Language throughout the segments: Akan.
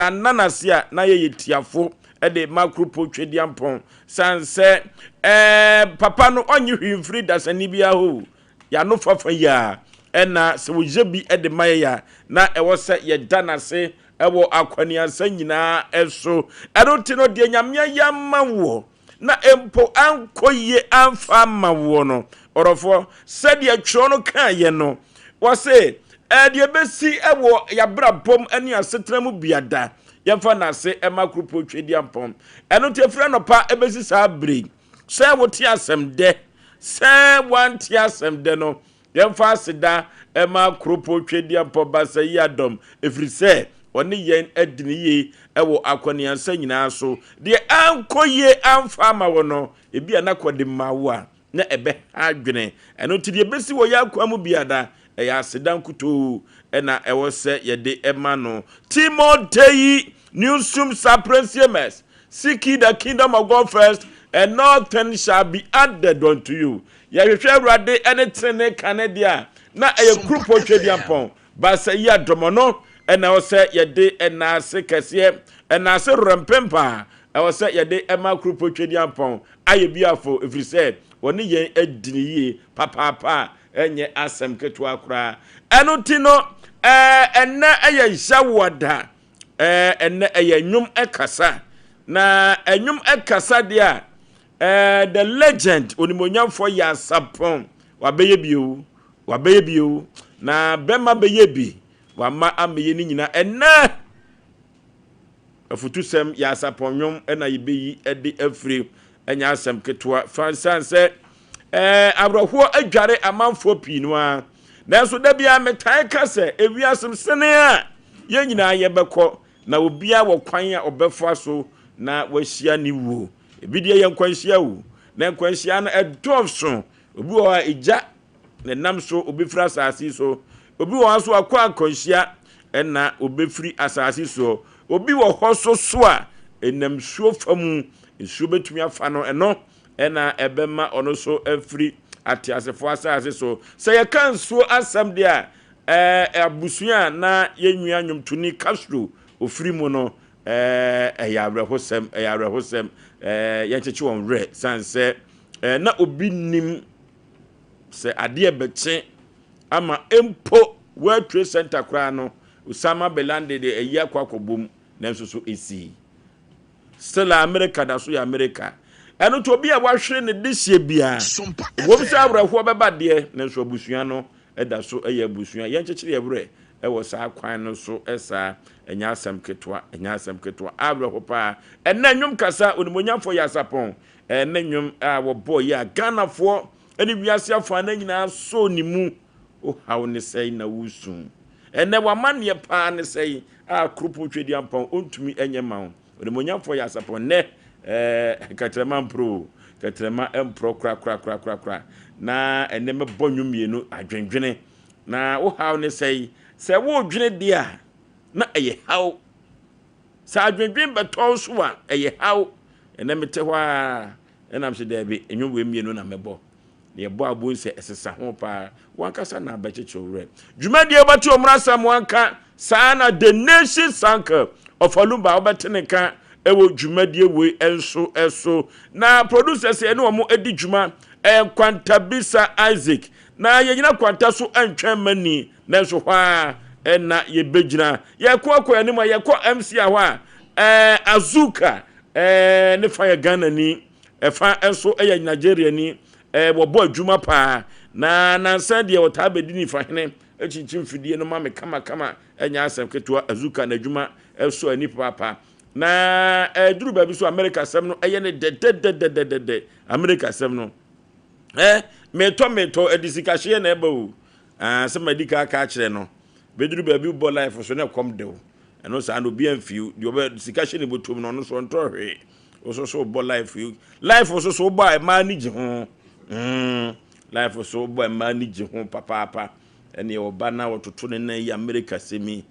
Yɛanna no ase a, na yɛyɛ tiafo de ma Kuropɔn Twedeampɔn. San sɛ ɛɛ papa no ɔnye hwee mfiri dasani biara hɔ o. Yɛano fafa yi a ɛna sɛ wɔyɛ bi de ma yɛn a, na ɛwɔ sɛ yɛda no ase wɔ akwaniansa nyinaa so. Ɛno nti no, deɛ Nyame ayɛ ama woɔ na mpo ankɔ yie amfa amma woɔ no, ɔdɔfoɔ, sɛdeɛ twerɛ no kaeɛ no, wɔse, deɛ ɛbɛsi wɔ yɛabrabɔm ne asetena mu biada, yɛmfa no ase ma Kuropɔn Twedeampɔn. Ɛno nti ɛfiri anɔpa ɛbɛsi saa bere yi, sɛ wote asɛm dɛ, sɛ woante asɛm dɛ no, Yɛmfa aseda mma Kuropɔn Twedeampɔ Basa Yiadom, ɛfiri sɛ ɔne yɛn adi no yie wɔ akɔneasa nyinaa so. Deɛ ankɔ yie amfa amma wo no, ebia na kɔde ma wo a, na ɛbɛha adwene. Ɛno nti deɛ ɛbɛsi wɔ yɛn akwan mu biara, ɛyɛ aseda nkutoo na ɛwɔ sɛ yɛde ma no. Timotei Newsome Saprensiemers, Seek ye the kingdom of God first, and all things shall be added unto you. Yɛhwehwɛ Awurade ne trenee kane deɛ a, na ɛyɛ kuropɔn Tweaduampɔn, Baasa yi adɔmɔ no na ɛwɔ sɛ yɛde nnaase kɛseɛ, nnaase werɛmpempa a ɛwɔ sɛ yɛde ma kuropɔn Tweaduampɔn ayɛ biafo, ɛfiri sɛ wɔne yɛn adi no yie papaapa a ɛnyɛ asɛm ketewa koraa. Ɛno nti no, ɛnnɛ ɛyɛ Yawoada, ɛnnɛ ɛyɛ nnwom kasa, na nnwom kasa deɛ a, Eh, the legend, onimonyamfoɔ Yasapɔn, wabɛyɛ bi o, wabɛyɛ bi o, na bɛma bɛyɛ bi, wama amɛyɛ ne nyina. Ɛnɛ, afutusɛm Yasapɔn nwom ɛna yɛbɛyi de afiri, ɛnyɛ asɛm ketewa, fansan sɛ, eh, awerɛhoɔ adware amanfoɔ pii no ara. Nanso da biara metae ka sɛ, ewiasem sene a yɛn nyinaa yɛbɛkɔ, na obiara wɔ kwan a ɔbɛfa so na wahyia ne wuo. Ebi deɛ yɛ nkwanhyia o, na nkwanhyia no ɛdɔɔso. Obi wɔ hɔ a egya na ɛnam so obɛfiri asase so. Obi wɔ hɔ nso akɔ akwanhyia ɛna obɛfiri asase soɔ. Obi wɔ hɔ so so a ɛnam nsuo fa mu, nsuo bɛtumi afa no, ɛno ɛna ɛbɛma ɔno so afiri ateasefoɔ asase so. Sɛ yɛka nsuo asɛm deɛ a, ɛɛ abusua a na yɛn nua nnwomtoni Castro ofiri mu no, Ɛɛ, ɛyɛ awerɛhosɛm, ɛyɛ awerɛhosɛm. Ɛɛ, yɛnkyekye wɔn werɛ sane sɛ ɛɛ na obi nim sɛ adeɛ bɛkye ama mpo World Trade Center koraa no, Osama bin Laden de ayi akɔ akɔbom, nanso so esii. Still a America da so yɛ America. Ɛno nti obi a wahwere ne dehyeɛ biara, ɛwom sɛ awerɛhoɔ bɛba deɛ, nanso abusua no da so yɛ abusua. Yɛnkyekyere yɛn werɛ wɔ saa kwan no so saa. Ɛnyɛ asɛm ketewa, ɛnyɛ asɛm ketewa. Awerɛho paa. Ɛnnɛ nnwom kasa, Onimuonyamfoɔ Yasapɔn ne nnwom a wɔbɔɔ yi a Ghanafoɔ ne wiase afanan nyinaa sɔɔ ne mu. Wo haw ne sɛn na woresu? Ɛnnɛ w'amanneɛ paa ne sɛn a Kuropɔn Tweaduampɔn ɔntumi nyɛ mma wo? Onimuonyamfoɔ Yasapɔn, nnɛ ɛɛ kɛtrɛma mporɔ o, kɛtrɛma mporɔ korakorakorakorakora. Na ɛnnɛ mɛbɔ nnwom mmienu, adwendwene. Na wo haw ne sɛn? Sɛ woredwene deɛ a, na ɛyɛ haw. Sɛ adwendwen bɛtɔ wo so a, ɛyɛ haw. Ɛnnɛ mete hɔ ara, ɛna mese daabi, nnwom wei mmienu na mɛbɔ. Na yɛbɔ a wobɛhu sɛ ɛsesa ho paa. W'ankasa na abɛkyekyere wo werɛ. Dwumadie a wobɛte Omra Asamoah nka, saa na The Nation Sankel of Alumba wobɛte ne nka wɔ dwumadie wei nso so. Na producers yɛne wɔn di dwuma ɛyɛ Nkwantabisa Isaac. Na yɛnyina kwanta so ntwɛn mma ni, nanso hɔ ara na yɛbɛgyina. Yɛkɔ akɔ anim a yɛkɔ MC a hɔ a, ɛɛ Azuka ɛɛ ne fa yɛ Ghanani. Ɛfa nso yɛ Nigeriani. Wɔbɔ adwuma paa. Na nansa deɛ ɔtaa bɛdi nifa hene kyinkyim fidie no ma me kamakama. Ɛnyɛ asɛm ketewa. Azuka n'adwuma sɔ ani papaapa. Na ɛduru baabi so Amerika asɛm no ɛyɛ ne dɛdɛdɛdɛdɛdɛ. Amerika asɛm no. Ɛ metɔ metɔ ɛde sikahyeɛ na ɛba o. Ah, sɛ madi ka aka akyerɛ no. Bɛduru baabi wobɔ life so na ɛkɔm de wo. Ɛno saa na obi amfiw. Deɛ ɔbɛ sika hyɛ ne bɔtɔm no ɔno so ɔntɔ hwee. Wo so so wobɔ life yi. Life so so wobɔ a mmaa ani gye ho. Mm, life so wobɔ a mmaa ani gye ho papaapa. Ɛne ɔba na wɔtoto ne nan yi America sɛmi.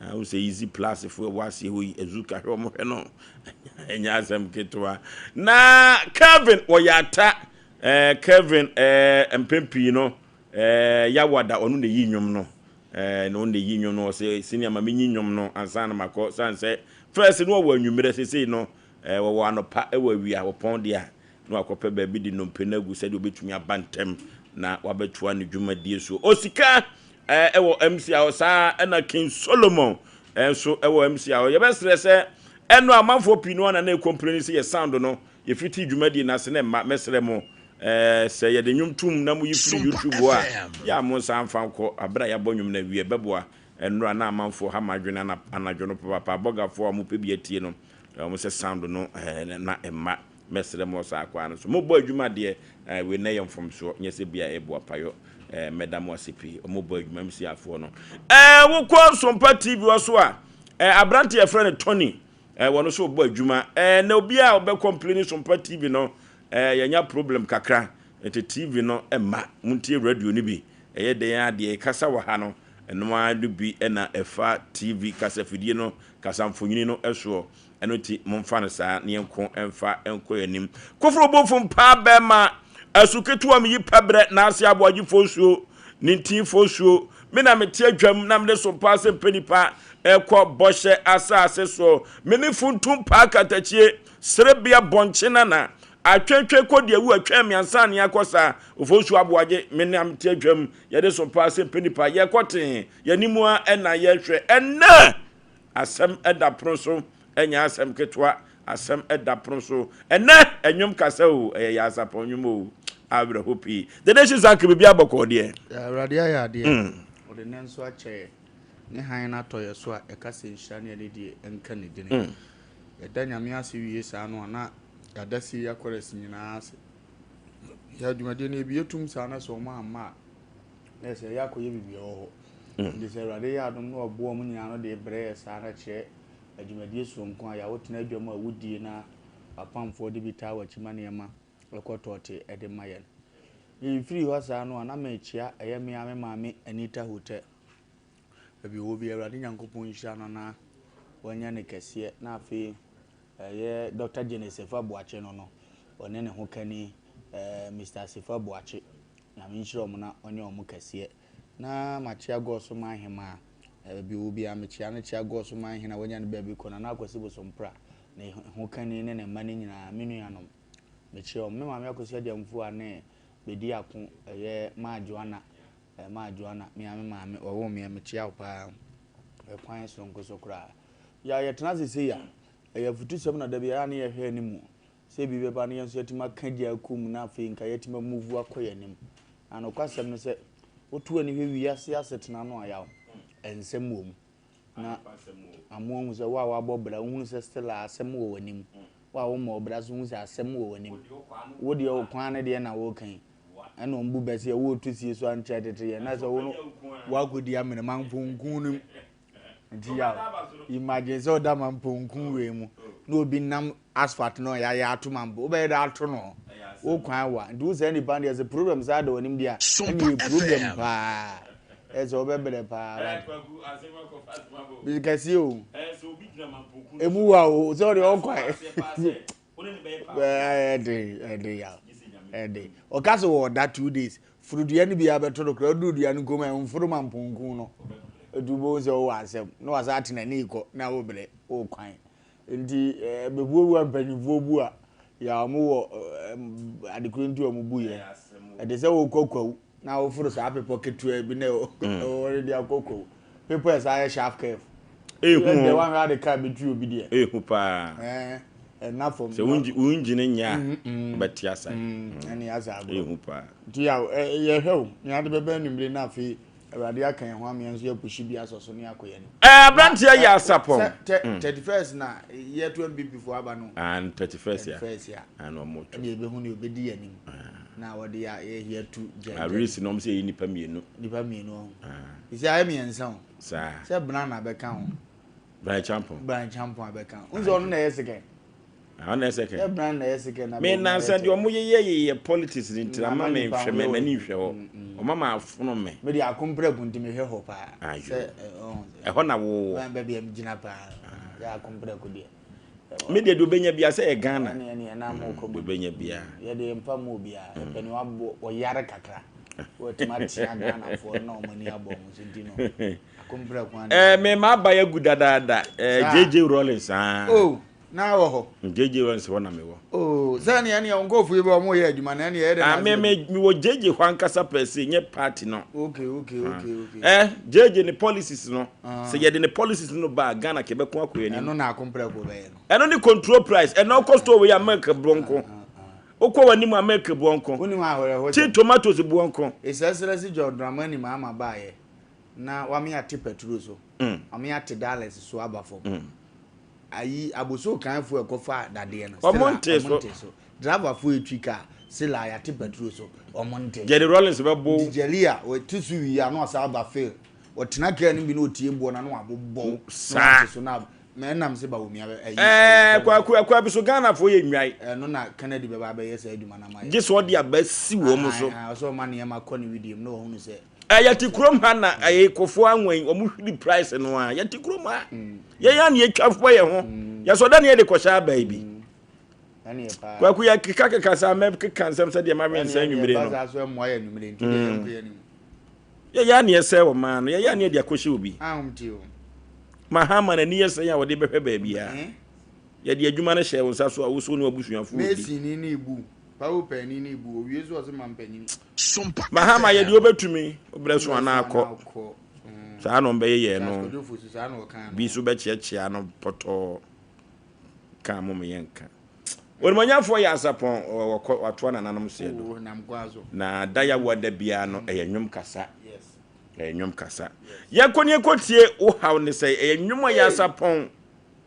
Ah, wo sɛ easy plus fo ɛwɔ aseɛ hɔ yi Azuka hwɛ wɔn hwɛ no. Ɛnyɛ asɛm ketewa. Na Kelvin wɔyɛ ata. Eh, Kelvin eh, mpɛn pii no eh, Yawada ɔno na ɛyi nnwom no. Eh, na ɔno na ɛyi nnwom no. Ɔsɛ senior ma menyi nnwom no ansa na makɔ. Sane sɛ First no wɔwɔ anwummerɛ, seesei no wɔwɔ anɔpa wɔ awia, wɔpɔn deɛ a na wakɔpɛ baabi de nnompe no agu sɛdeɛ ɔbɛtumi aba ntɛm na wabɛtoa ne dwumadie so. Osika ɛwɔ MC a hɔ saa ɛna King Solomon nso ɛwɔ MC a hɔ. Yɛbɛsrɛ sɛ ɛno amanfoɔ pii no ana na ɛkɔmpleni sɛ yɛ sound no yɛfiti dwumadie no ase na ɛma mɛsrɛ mo sɛ yɛde nnwom tum na moyi firi YouTube hɔ a yɛ a mo nsa mfa nkɔ abere a yɛabɔ nnwom no awie ɛbɛboa ɛnora na amanfoɔ ha ma adwene anadwo no papaapa abɔgafoɔ a wɔpɛ bi atie no wɔn sɛ sound no na ɛma Mɛsrɛ mo wɔ saa kwan no so. Mobɔ adwuma deɛ, eh, wei na ɛyɛ mfomsoɔ, nyɛ sɛ bia ɛyɛ boapayɔ. Eh, mɛda mo ase pii. Wɔbɔ adwuma, MCAfoɔ no. Eh, wokɔ Sompa TV hɔ so a, eh, aberante yɛfrɛ no Tony, eh, wɔno nso ɔbɔ adwuma. Eh, na obiara a ɔbɛ complaini Sompa TV no, eh, yɛnya problem kakra. Nti TV no mma, montie radio no bi. Ɛyɛ dɛn ara deɛ yɛkasa wɔ ha no, ɛno ara no bi na ɛfa TV kasafidie no, kasamfonini no soɔ. Ɛno nti, momfa no saa na yɛnko mfa nkɔ yɛn anim. Koforo bofo mpaa bɛrima, asu ketewa mu yi pɛbrɛ, n'ase aboagyefoɔ nsuo, ne ntinfoɔ nsuo. Me na mete adwam na mede so mpaa sɛ mpɛ nipa ɛkɔ bɔhyɛ asase so. Me ne funtum paa katakyie, serebea bɔnkye nana, atwentwe kɔ deɛ wu atwɛn me ansa ne akɔ saa. Ofosuo aboagye, me na mete adwam, yɛde so mpaa sɛ mpɛ nipa, yɛkɔ tee, yɛn anim a ɛna yɛhwɛ. Ɛnnɛ! Asɛm da pono so, ɛnyɛ asɛm ketewa, asɛm da pono so. Ɛnɛ, ɛnwom kasa o, ɛyɛ Nyansapɔn nnwom o, awerɛho pii. The Nation Zank, biribi abɔkɔɔ deɛ. Awurade ayɛ adeɛ, ɔde nnɛ nso akyɛ yɛ, ne hann no atɔ yɛ so a ɛka sɛ nhyira ne anidie nka ne dini. Yɛda Nyame ase wie saa no a na yɛada Syria chorus nyinaa ase. Yɛ dwumadie no yɛbie tum saa na sɛ wɔn amma a, na ɛsɛ yɛ akɔyɛ biribi wɔ hɔ. Nti sɛ Awurade yɛ adom na ɔboa wɔn nyinaa no de brɛ yɛ saa na kyerɛ adwumadie soronko a yɛawo tena adwa mu a wodie na w'apamfoɔ de bi taa w'akyi ma nneɛma ɛkɔ tɔɔte de ma yɛn. Mefiri hɔ saa no a na mekyea ɛyɛ me ara me maame Anita Hotel. Baabi ɔwɔ biara Awurade Nyankopɔn nhyira no na wɔnyɛ no kɛseɛ na afei ɛyɛ Dr. Jane Sefa Boakye no no ɔne ne ho kani eh, Mr. Sefa Boakye. Nyame nhyira wɔn na ɔnyɛ wɔn kɛseɛ. Na makyea Goso man hemaa, baabi ɔwɔ biara mekyea no kyea Goso man hene a wanya ne baabi kɔ, Nana Akwasi Bosompra, ne hokani ne ne mma no nyinaa, me nuanom, mekyea wɔn. Me maame Akosua Gyamfua ne Bediako, ɛyɛ Maa Joanna, Maa Joanna, me ara me maame, ɔwoo me a, mekyea wo paa, ɛkwan soronko so koraa. Yɛ a yɛtena ase sei a, ɛyɛ afutusɛm na da biara ne yɛhwɛ anim sɛ bi bɛba na yɛn nso yɛatumi aka gya akɔ mu na afei nka yɛatumi amuvu akɔ yɛn anim. Na nokwasɛm ne sɛ, woto w'ani hwɛ wiase asetena no a, yaw, nsɛm wɔ mu. Na ama woahu sɛ wo a woabɔ bra, wohunu sɛ still a asɛm wɔ w'anim. Wo a wommɔɔ bra nso hu sɛ asɛm wɔ w'anim. Wo deɛ wo kwan no deɛ na woreka yi. Ɛna wɔn bu bɛ sɛ woretu sie so ankyerɛ tete yɛ. Na sɛ wo no woakɔdi amena mamfonku no mu. Nti yaw, imagine sɛ ɔda mamponku wei mu na obi nam asphalt no yɛayɛ ato mampo wobɛyɛ dɛ ato no wo kwan wa nti wo saa nipa no deɛ sɛ problem saa da w'anim deɛ a ɛne yɛ problem paa ɛsɛ wobɛbrɛ paa but kɛseɛ o emu wa o sɛ ɔde ɔkwan ɛde ɛde yaw ɛde ɔka sɛ wɔda 2 days foro dua no bi abɛto no koraa ɔduru dua no kɔn mu a mforo ma mponku no etu bo sɛ ɔwɔ asɛm na wasa atena ne kɔ na wobrɛ wokwan nti ɛɛ bebuo mpanyinfoɔ bu a yɛ a wɔn wɔ ɛɛ adekoro nti wɔn bu yɛ ɛde sɛ wokɔ kwawu na woforo saa bepɔ ketewa bi na ɛwɔ de akɔ kwawu bepɔ yɛ saa yɛ sharp curve. Ehu o. Yɛ wɔn ahwɛ ade kaa bi tu obi deɛ. Ehu paa. Ɛɛ ɛna fam. Sɛ wo ngyina nyɛ a ɔbɛte asa. Ɛne asa agorɔ. Ehu paa. Nti yaw yɛhwɛ o nea ade bɛbɛ anwummere na afei Awurade aka yɛn ho ama yɛn nso yɛapushi bi asɔ so ne akɔ yɛn anim. Ɛɛ aberanteɛ yɛ asapɔn. Sɛ 31st na yɛto MPP foɔ aba no. And 31st ya. 31st ya. And wɔn to. Ɛna yɛbɛhu nea obɛdi yɛn anim. Na wɔde yɛ yɛatu gyɛngyɛn. Aresi na wɔn sɛ yɛ nipa mmienu. Nipa mmienu ɔho. Sisi ayɛ mmiɛnsa o. Saa. Sɛ Bran abɛka ho. Brian Champon. Brian Champon abɛka ho. Nso ɔno na ɛyɛ second. Ɔno na ɛyɛ second. Sɛ Bran na ɛyɛ second na. Me nansa deɛ ɔmo yeyɛ yeyɛ politics ne ntira ma me nhwɛ me m'ani nhwɛ hɔ. Ɔma ma afono me. Me de akomprɛko nti mehwɛ hɔ paa. Ayo. Sɛ ɔho. Ɛhɔ na wowɔ. Baabi a megyina paa. Yɛ akomprɛko deɛ. Me deɛ deɛ obɛnya bia sɛ yɛ Ghana. Ɛne ɛne ɛna mo kɔ mu. Deɛ obɛnya bia. Yɛde mfa mu obiara. Yɛpɛ ne wabɔ ɔyare kakra. Wɔatumi atea Ghanafoɔ na wɔn ani abɔ wɔn so nti no, akomprɛ kwan Ɛɛ me ma aba agu dadaada. Ɛɛ JJ Rawlings aa. Oh, na wɔ hɔ. JJ Rawlings hɔ na mewɔ. Oh, sɛ ɛne ɛne nkurɔfoɔ yi bɛ wɔn yɛ adwuma na ɛne ɛyɛ dɛ. Ah, me me mewɔ JJ hɔ ankasa pɛ se nyɛ party no. Okay. Eh, JJ ne policies no. Ah. Sɛ yɛde ne policies no ba Ghana ke bɛko akɔ anim. Ɛno na akomprɛ ko bɛyɛ no. Ɛno ne control price. Ɛna ɔkɔ store wei a milk bronko. Ah, ah, ah. Wokɔ w'anim a milk boɔ nko. Tin tomatoes boɔ nko. Esrɛsrɛ si John Dramani Mahama baayɛ na wame ate petrol so. Wame ate dollars so aba fam. Ayi aboso kanfo ɛkɔfa dadeɛ no. Ɔmo nte so. Ɔmo nte so. Driver fo etwi car sila yate petrol so. Ɔmo nte. Jerry Rawlings bɛbo. Nti Jerry a ɔte so wie a na ɔsan aba fail. Ɔtena car no bi na ɔtie boɔ na na wabobɔ. Saa. Na wate so na mɛ ɛnam sɛ Bawumia bɛ ɛyi. Ɛɛ Kwaku Akua bi so Ghana fo yɛ nnwae. Ɛno na Kennedy bɛba abɛyɛ saa adwuma no ama yɛ. Gye sɛ ɔde aba si wɔn so. Ahan ɔsɛ ɔma nneɛma kɔ ne widie mu na ɔhunu sɛ. Ɛ yɛte kurom ha na ɛyɛ kɔfoɔ anwan wɔn hwiri price no a yɛte kurom ha. Yɛn a na yɛtwa fo yɛ ho. Yɛsɔ da na yɛde kɔhyɛ aba yi bi. Kwaku yɛ keka keka saa mɛ keka nsɛm sɛ deɛ ma we nsa anwummere no. Yɛyɛ a na yɛsɛ wɔ maa no yɛyɛ a na yɛde akɔhyɛ obi. Mahama n'ani yɛ sɛn a wɔde bɛhwɛ baabi a yɛde adwuma no hyɛ wo nsa so a woso ne wabusuafo di. Mahama yɛde wobɛtumi wobrɛ so anaa akɔ saa na ɔmbɛyɛ yɛn no bi so bɛkyeakyea no pɔtɔɔ ka mo meyɛ nka onimɔnyafoɔ yɛ asapɔn wɔkɔ watoa nananom seɛ do na da yawoa da biara no ɛyɛ nnwom kasa. Ɛyɛ nnwom kasa. Yɛnkɔ ne yɛnkɔ tie wo haw ne sɛe. Ɛyɛ nnwom a yɛasapɔn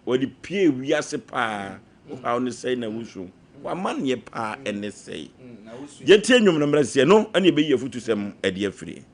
wɔde pie wiase paa. Wo haw ne sɛe na wusu. W'amanneɛ paa ɛne sɛe. Yɛntie nnwom no mmerɛ sɛ no ɛne ɛbɛyi afutusɛm ɛde afiri.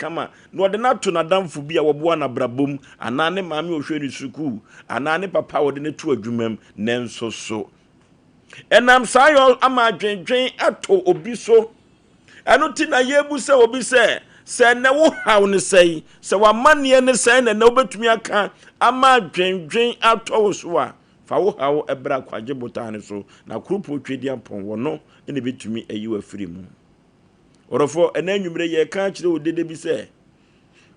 kama na ɔde no ato n'adamfo bi a wɔboa no abrabɔ mu anaa ne maame a ɔhwɛ no sukuu anaa ne papa a ɔde no to adwuma mu. Nanso so ɛnam saa yɔ ama adwendwen atɔ obi so? Ɛno nti na yɛbu sɛ obi sɛ, sɛ ɛnɛ wo haw ne sɛe, sɛ w'amanneɛ ne sɛe na ɛnɛ wobɛtumi aka ama adwendwen atɔ wo so a, fa wo haw bra Kwagye Botan no so, na Kuropɔn Tweduampɔn wɔ no na ɛbɛtumi ayi wo afiri mu. Ɔdɔfoɔ, ɛnɛ anwummerɛ yɛreka akyerɛ wo dede bi sɛ,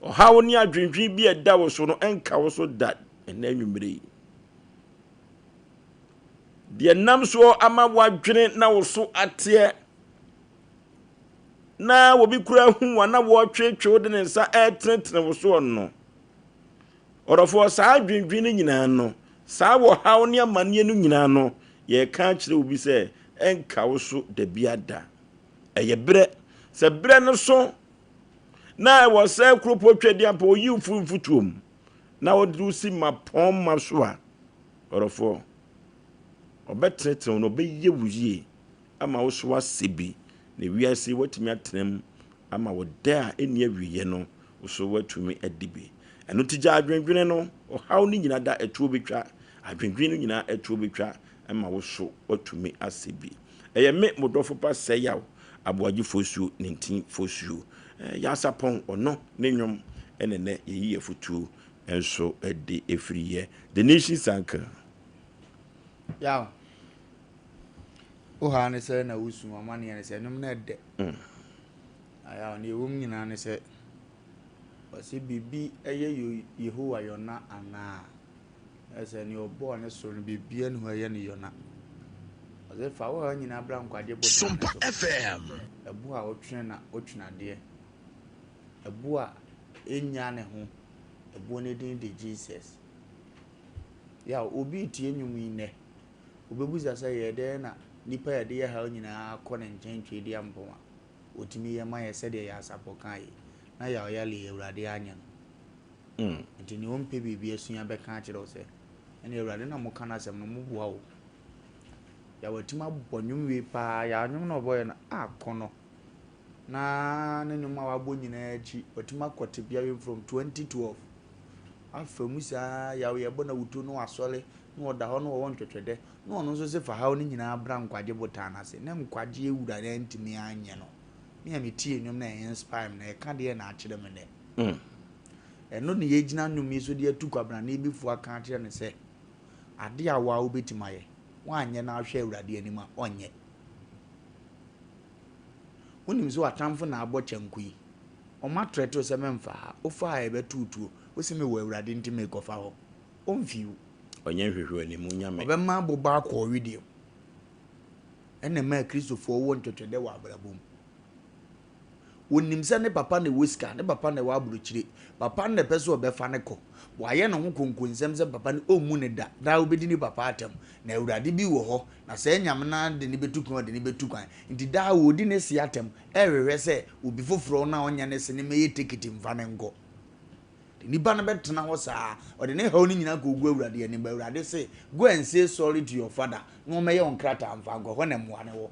ɔhaw ne adwendwen bi a ɛda wo so no ɛnka wo so da ɛnɛ anwummerɛ yi. Deɛ nam soɔ ama woadwene na wo so ateɛ na obi kura hu wa na wɔretwetwe wo de ne nsa ɛretenetene wo soɔ no, ɔdɔfoɔ, saa adwendwen no nyinaa no, saa wɔhaw ne amanneɛ no nyinaa no, yɛreka akyerɛ obi sɛ ɛnka wo so dabiada. Ɛyɛ berɛ. Sɛ berɛ no so na ɛwɔ sɛ kuropɔn Tweaduampɔn oyi wo firi mfutuo mu na ɔde wo si mmapɔmma so a, ɔdɔfoɔ, ɔbɛtenetene wo na ɔbɛyɛ wo yie ama wo so asɛ bi, na wiase yi woatumi atena mu ama wo dɛ a ɛnni awieɛ no, wo so woatumi adi bi. Ɛno nti gya adwendwene no, ɔhaw no nyina da ɛtoɔ bɛtwa, adwendwene no nyinaa ɛtoɔ bɛtwa ma wo so woatumi asɛ bi. Ɛyɛ me mo dɔfo pa sɛ yaw Aboagye Fosuo Nintin Fosuo Nyansapɔn ɔno ne nnwom ɛna ɛnɛ yɛyi afutuo nso de ɛfiri yɛ The Nation's Uncle. Yaw, wo haw ne sɛ na wusu, w'amanneɛ ne sɛ nnwom no ɛdɛ. Na yaw, nea ɛwom nyinaa ne sɛ, ɔse biribi yɛ Yehowa yɔna anaa? Ɛyɛ sɛ nea ɔbɔɔ ne soro no, biribiara nni hɔ a ɛyɛ no yɔna. Ɔse fa wo haw nyinaa bra nkwagye botan no so. Ɛbo a wotwene na wotwene adeɛ. Ɛbo a ɛnnya ne ho. Ɛboɔ no din de Jesus. Yaw, obi retie nnwom yi nnɛ, obɛbusa sɛ yɛyɛ dɛn na nipa a yɛde yɛ haw nyinaa kɔ ne nkyɛn Tweediampɔn a, ɔtumi yɛ ma yɛ sɛdeɛ yɛn asapɔ kaa yi, na yaw yale yi Awurade anyɛ no. Nti nea ɔmpɛ biribi asua bɛka akyerɛ wo sɛ, ɛne Awurade na moka n'asɛm no, moboa o. Yaw atumi abɔ nnwom wei paa, yaw nnwom na ɔbɔeɛ no, akɔnɔ. Na ne nnwom a wabɔ nyinaa akyi, watumi akɔ tebea wei from 2012. Afa mu saa, yaw yɛbɔ no awuto na wasɔre, na ɔda hɔ na ɔwɔ ntwɛtwɛdɛ, na ɔno nso se fa haw no nyinaa bra nkwagye botan no ase, na nkwagye awura no antumi anyɛ no. Me a metie nnwom na ɛyɛ inspire me na ɛka deɛ na akyerɛ me nnɛ. Ɛno na yɛgyina nnwom yi so de atu kwabrane bi fo aka akyerɛ no sɛ, ade a woa wobɛtumi ayɛ, woanyɛ na ahwɛ Awurade anim a, ɔnyɛ. Wonim sɛ w'atamfo na abɔ kyɛnku yi. Wɔatrɛte wo sɛ memfa ha. Wofa ha a yɛbɛto wo tuo. Wose mewɔ Awurade nti merekɔfa hɔ. Ɔmfi wo. Ɔnyɛ nhwehwɛanimu nyame. Ɔbɛma aboba akɔ ɔwedeɛ mu. Ɛna ɛma Akristofoɔ wɔ ntwɛtwɛdɛ wɔ abrabɔ mu. Ɔnim sɛ ne papa na ɛwɔ sika, ne papa na ɛwɔ aburokyire. Papa no na ɛpɛ sɛ ɔbɛfa no kɔ. Wayɛ ne ho konkonsɛm sɛ papa no ɔmmu no da. Daa ɔbɛdi ne papa atɛm. Na Awurade bi wɔ hɔ, na saa Nyame no ara de no bɛtu kwan, ɔde no bɛtu kwan. Nti daa ɔredi ne se atɛm, ɛrehwehwɛ sɛ obi foforɔ no a ɔnyɛ ne se no mmɛyɛ tekiti mfa no nkɔ. Nti nipa no bɛtena hɔ saa, ɔde ne haw no nyinaa kɔgu Awurade anim. But Awurade se, go and say sorry to your father, na ɔmmɛyɛ wo nkrataa mfa nkɔ, ɛhɔ na mmoa no wɔ.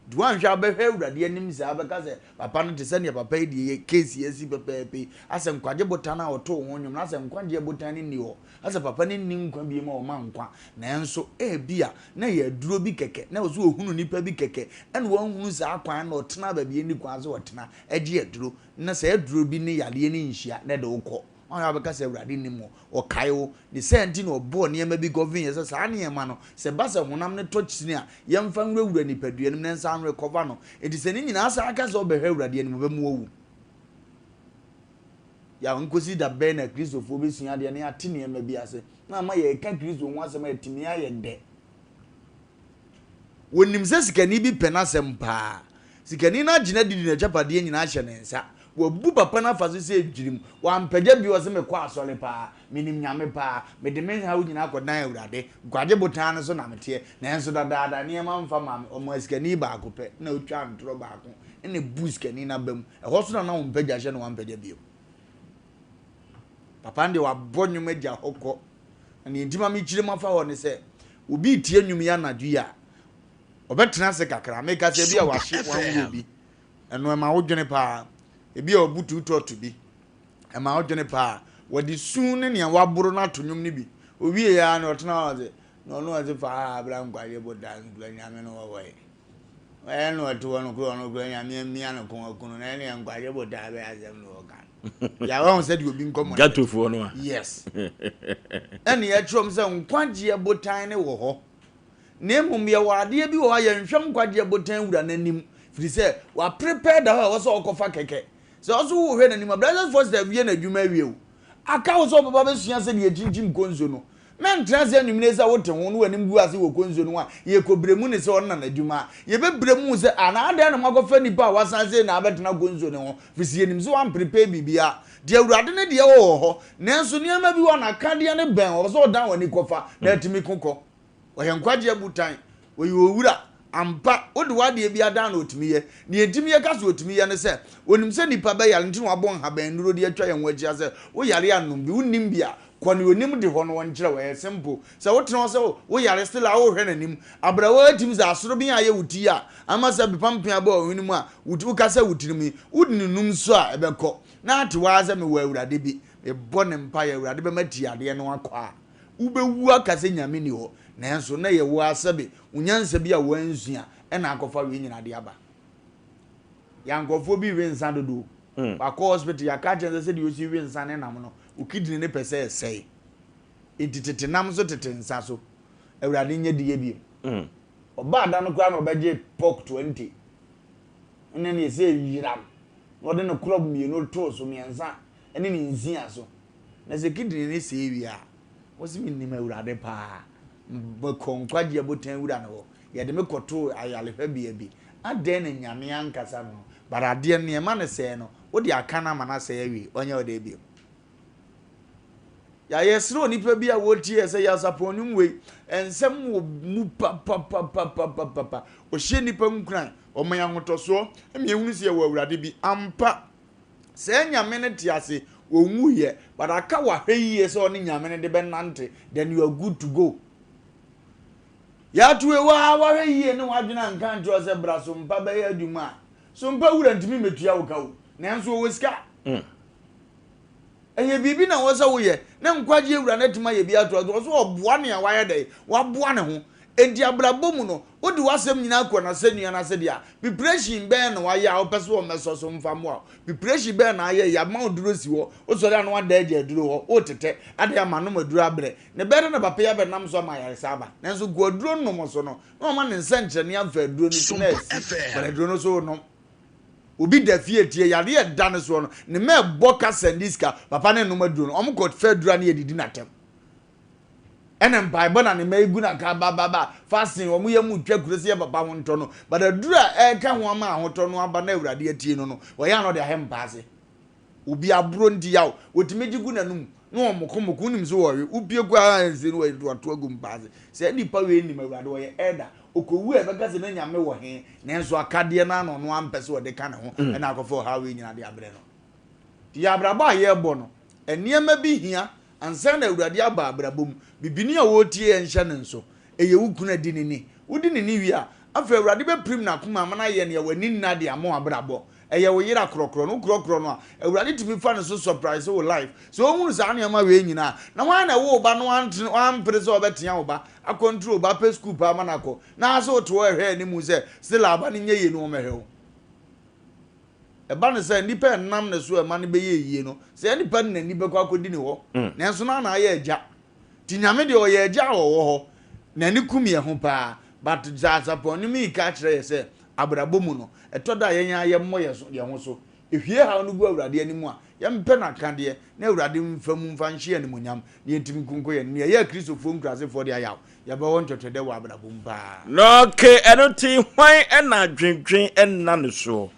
Nti woanhwɛ a wobɛhwɛ Awurade anim saa bɛka sɛ papa no te sɛ nea papa yi deɛ yɛ case yi asi pɛpɛɛpɛ yi, asɛ nkwagye botan a ɔtoo ho nnwom no, asɛ nkwagyeɛ botan no nni hɔ, asɛ papa no nni nkwa biom a ɔma nkwa. Nanso ebia na ɛyɛ aduro bi kɛkɛ, na ɛwɔ sɛ ɔhunu nipa bi kɛkɛ, ɛna wanhunu saa kwan no na ɔtenaa baabi a ɛnni kwan sɛ ɔtena gye aduro, na saa aduro bi ne yareɛ no nhyia na ɛde wo kɔ. Woanhwɛ a wobɛka sɛ Awurade nnim wo, ɔkae wo. Ne saa nti na ɔbɔɔ nneɛma bi gɔvee yɛ sɛ saa nneɛma no, sɛ ɛba sɛ honam no tɔ kyini a, yɛmfa nwurawura nipadua no mu na ɛnsan nrekɔva no. Enti sɛ ne nyinaa san ka sɛ ɔbɛhwɛ Awurade anim, ɔbɛma wawu. Yaw, nkosi da bɛn na Kristofoɔ bɛsua adeɛ na yɛate nneɛma bi ase na ama yɛreka Kristo ho asɛm a atumi ayɛ dɛ? Wɔnim sɛ sikani bi pɛ n'asɛm paa. Sikani no agye no adi de n'agyapadeɛ nyinaa ahyɛ ne nsa. Wabu papa no afa so sɛ dwirim. Wampagya bio, ɔse, Mekɔ asɔre paa. Menim Nyame paa. Mede me haw nyinaa kɔdan Awurade. Nkwagye botan no so na meteɛ. Nanso dadaada nneɛma mfa mmaa me. Ɔmaa sikani baako pɛ, na ɔtwaa ntorɔ baako na ɛbuu sikani no aba mu. Ɛhɔ so na na ɔmpagya hyɛ na wampagya bio. Papa no deɛ wabɔ nnwom agya hɔ kɔ. Na nea enti ma mekyiri mafa hɔ ne sɛ, obi retie nnwom yi anadwo yi a, ɔbɛtena ase kakra. Meka sɛ bi a wahye wanwuro bi. Ɛno ɛma wodwene paa. Ebi a ɔbu tuutɔɔto bi. Ɛma wodwene paa. Wɔde su ne nea waboro no ato nnwom no bi. Owiei ara no, ɔtena hɔ ɔse, na ɔno ɔse fa ha bra nkwagye botan kura Nyame no wɔ hɔ yi. Ɛyɛ na ɔte hɔ no kura ɔno kura Nyame amia no kɔn aku no na ɛne nkwagye botan bɛyɛ asɛm na ɔka no. Yà wɔn sɛ deɛ obi nkɔmɔ. Gatofoɔ no a. Yes. Ɛne ɛkyerɛ wɔn sɛ nkwagyeɛ botan ne wɔ hɔ. Na mmom yɛwɔ adeɛ bi wɔ hɔ a yɛnhwɛ nkwagyeɛ botan wura no anim firi sɛ waprepare da hɔ a ɛwɔ sɛ ɔkɔfa kɛkɛ. Sɛ ɔso wohwɛ n'anim a, Blessed Foster awie n'adwuma awie o. Aka wo sɛ wobɛba abɛsua sɛdeɛ yɛkyinkyim konso no. Mɛntena ase anwummere sɛ wote ho na w'anim gu ase wɔ konso no ho a, yɛrekɔbrɛ mu ne sɛ ɔno na n'adwuma a. Yɛbɛbrɛ mu sɛ, ah, na adɛn na moakɔfa nipa a wasan sei na abɛtena konso no ho? Firi sɛ yɛnim sɛ wamprepare biribiara. Deɛ Awurade ne deɛ wɔ wɔ hɔ, nanso nneɛma bi wɔ hɔ a n'akadeɛ no bɛn, ɔwɔ sɛ ɔdan w'ani kɔfa na atumi ko kɔ. Ɔyɛ nkwagye abotan. Ɔyɛ owura. Ampa, wode w'adeɛ bi adan na ɔtumi yɛ. Deɛ enti yɛka sɛ ɔtumi yɛ ne sɛ, ɔnim sɛ nnipa bɛyare nti na wabɔ nhaban nnuro de atwa yɛn ho ahyia sɛ, woyare a nom bi, wonnim bi a, kɔ nea ɔnim de hɔ no ɔnkyerɛ wo. Ɛyɛ simple. Sɛ wotena hɔ sɛ woyare still a worehwɛ n'anim. Abrɛwa atim sɛ asoroben a ayɛ wo ti a ama sɛ bepampen aba wo hwene mu a, woka sɛ wo tirim yi, wode no num nso a, ɛbɛkɔ. Na ate hɔ ara sɛ mewɔ Awurade bi, mebɔ no mpaeɛ, Awurade bɛma ti adeɛ no akɔ a. Wobɛwu aka sɛ Nyame nni hɔ, nanso na ɛyɛ wo ara sɛbe wo nyansa bi a woansua na akɔfa wei nyinaa de aba. Yɛ nkurɔfoɔ bi we nsa dodo o. Wakɔ hospital, yɛaka akyerɛ no sɛ sɛdeɛ ɔsi we nsa ne nam no, wo kidney no pɛ sɛ ɛsɛe. Enti tete nam so tete nsa so. Awurade nyɛ diiɛ bio. Ɔbaa da no koraa na ɔbɛgye pork 20 ne ne ɛsɛ yiram na ɔde ne korɔb mmienu too so mmiɛnsa ne ne nsia so. Na sɛ kidney no sɛe wie a, wose menim Awurade paa, mekɔ nkwagye abotan wura no hɔ, yɛde me kɔtoo ayarehwɛbea bi, adɛn na Nyame ankasa me ho? But adeɛ no, nea ɛma no sɛe no, wode aka no ama no asɛe awie, ɔnyɛ wo dɛn bio? Ya yɛsrɛ onipa bi a wɔtie yɛ sɛ Yasapɔn nnwom wei, nsɛm wɔ mu papapapapapapa, ɔhyɛ nnipa nkuran, ɔma yɛn ahotɔsoɔ, ma yɛhunu sɛ yɛwɔ Awurade bi ampa. Saa Nyame no te ase, ɔnwuiɛ, but aka wahwɛ yie sɛ ɔne Nyame no de bɛnante, then you are good to go. Yɛato ewa a wahwɛ yie ne w'adwene anka ankyerɛ wo sɛ bra Sompa bɛyɛ adwuma a, Sompa wura ntumi mmɛtua wo ka o, nanso ɔwɔ sika. Ɛyɛ biribi na ɛwɔ sɛ woyɛ, na nkwagyeɛ wura no atumi ayɛ bi atoa so. Ɔsɛ ɔboa nea wayɛ dɛn? Waboa ne ho. Enti abrabɔ mu no, wode w'asɛm nyinaa kɔ n'asɛnnua no ase deɛ a, preparation bɛn na wayɛ a wopɛ sɛ ɔmmɛsɔ so mfa mmoa wo? Preparation bɛn na ayɛ? Yɛama wo duro si hɔ, wosɔre a na woada agya aduro hɔ, woretetɛ, adɛn a manom aduro abrɛ? Na ɛbɛyɛ dɛn na papa yi abɛnam so ama ayaresa aba? Nanso gu aduro nom so no, na wama ne nsɛnkyerɛnne afa aduro no so na asi, but aduro no so wonom. Obi da fie tie yareɛ a ɛda ne soɔ no, ne mma ɛbɔ ka sɛnde sika, papa no nnom aduro no, wɔn kɔ fɛ aduro a ne yɛdidi n'atɛm. Ɛna mpaebɔ na ne mma yi gu n'aka ba ba ba fasting, wɔn yɛ mu twa kuro sɛ yɛ papa ho ntɔ no, but aduro a ɛka ho ama ahotɔ no aba na Awurade atie no no, wɔyɛ a na ɔde ahɛ mpa ase. Obi aboro nti yaw, wɔtumi gye gu n'anum na wɔmoko moko, wonim sɛ wɔwe, wopie kɔ ara nse no wɔde ato agu mpa ase. Saa nipa wei nim Awurade, ɔyɛ elder, ɔkɔwu a ɛbɛka sɛ na Nyame wɔ he, nanso akadeɛ no ara na ɔno ampɛ sɛ ɔde ka ne ho na akɔfa ɔhaw wei nyinaa de abrɛ no. Nti yɛn abrabɔ a yɛrebɔ no, nneɛma bi hia ansa na Awurade aba abrabɔ mu. Bibini a ɔretie yɛn nhyɛ no nso, ɛyɛ wo kunu a di no ni. Wodi no ni wie a, afei Awurade bɛpirim n'akoma ama no ayɛ nea w'ani nna de ama w'abrabɔ. Ɛyɛ wo yere akorɔkorɔ no, wokorɔkorɔ no a, Awurade tumi fa ne so surprise wo life. Sɛ ɔhunu saa nneɛma wei nyinaa a, na hwan na ɛwo wo ba na wampere sɛ ɔbɛtea wo ba, akɔntro wo ba, apɛ sukuu pa ama no akɔ, na sɛ wote hɔ ɛhwɛ anim sɛ still aba no nyɛ yie no wɔmmɛhwɛ wo. Ɛba no sɛ nnipa a ɛnam ne so a ɛma no bɛyɛ yie no, saa nipa no n'ani bɛkɔ akɔdi ne hɔ. Nanso na na ayɛ agya. Nti Nyame deɛ ɔyɛ agya a ɔwɔ hɔ. N'ani kum yɛn ho paa. But dza Asapɔn no mu ka kyerɛ yɛ sɛ, abrabɔ mu no, ɛtɔ da a yɛn ara yɛmmɔ yɛn ho so. Ehwie haw no gu Awurade anim a, yɛmpɛ n'akadeɛ, na Awurade mfa mu mfa nhyɛ yɛn animuonyam, na yɛntumi nkonko yɛn. Nea ɛyɛ Akristofoɔ nkurasefoɔ de ayaw, yɛbɛwɔ ntwɛtwɛdɛ wɔ abrabɔ mu paa. Na okay, ɛno nti hwan na adwendwen nna no soɔ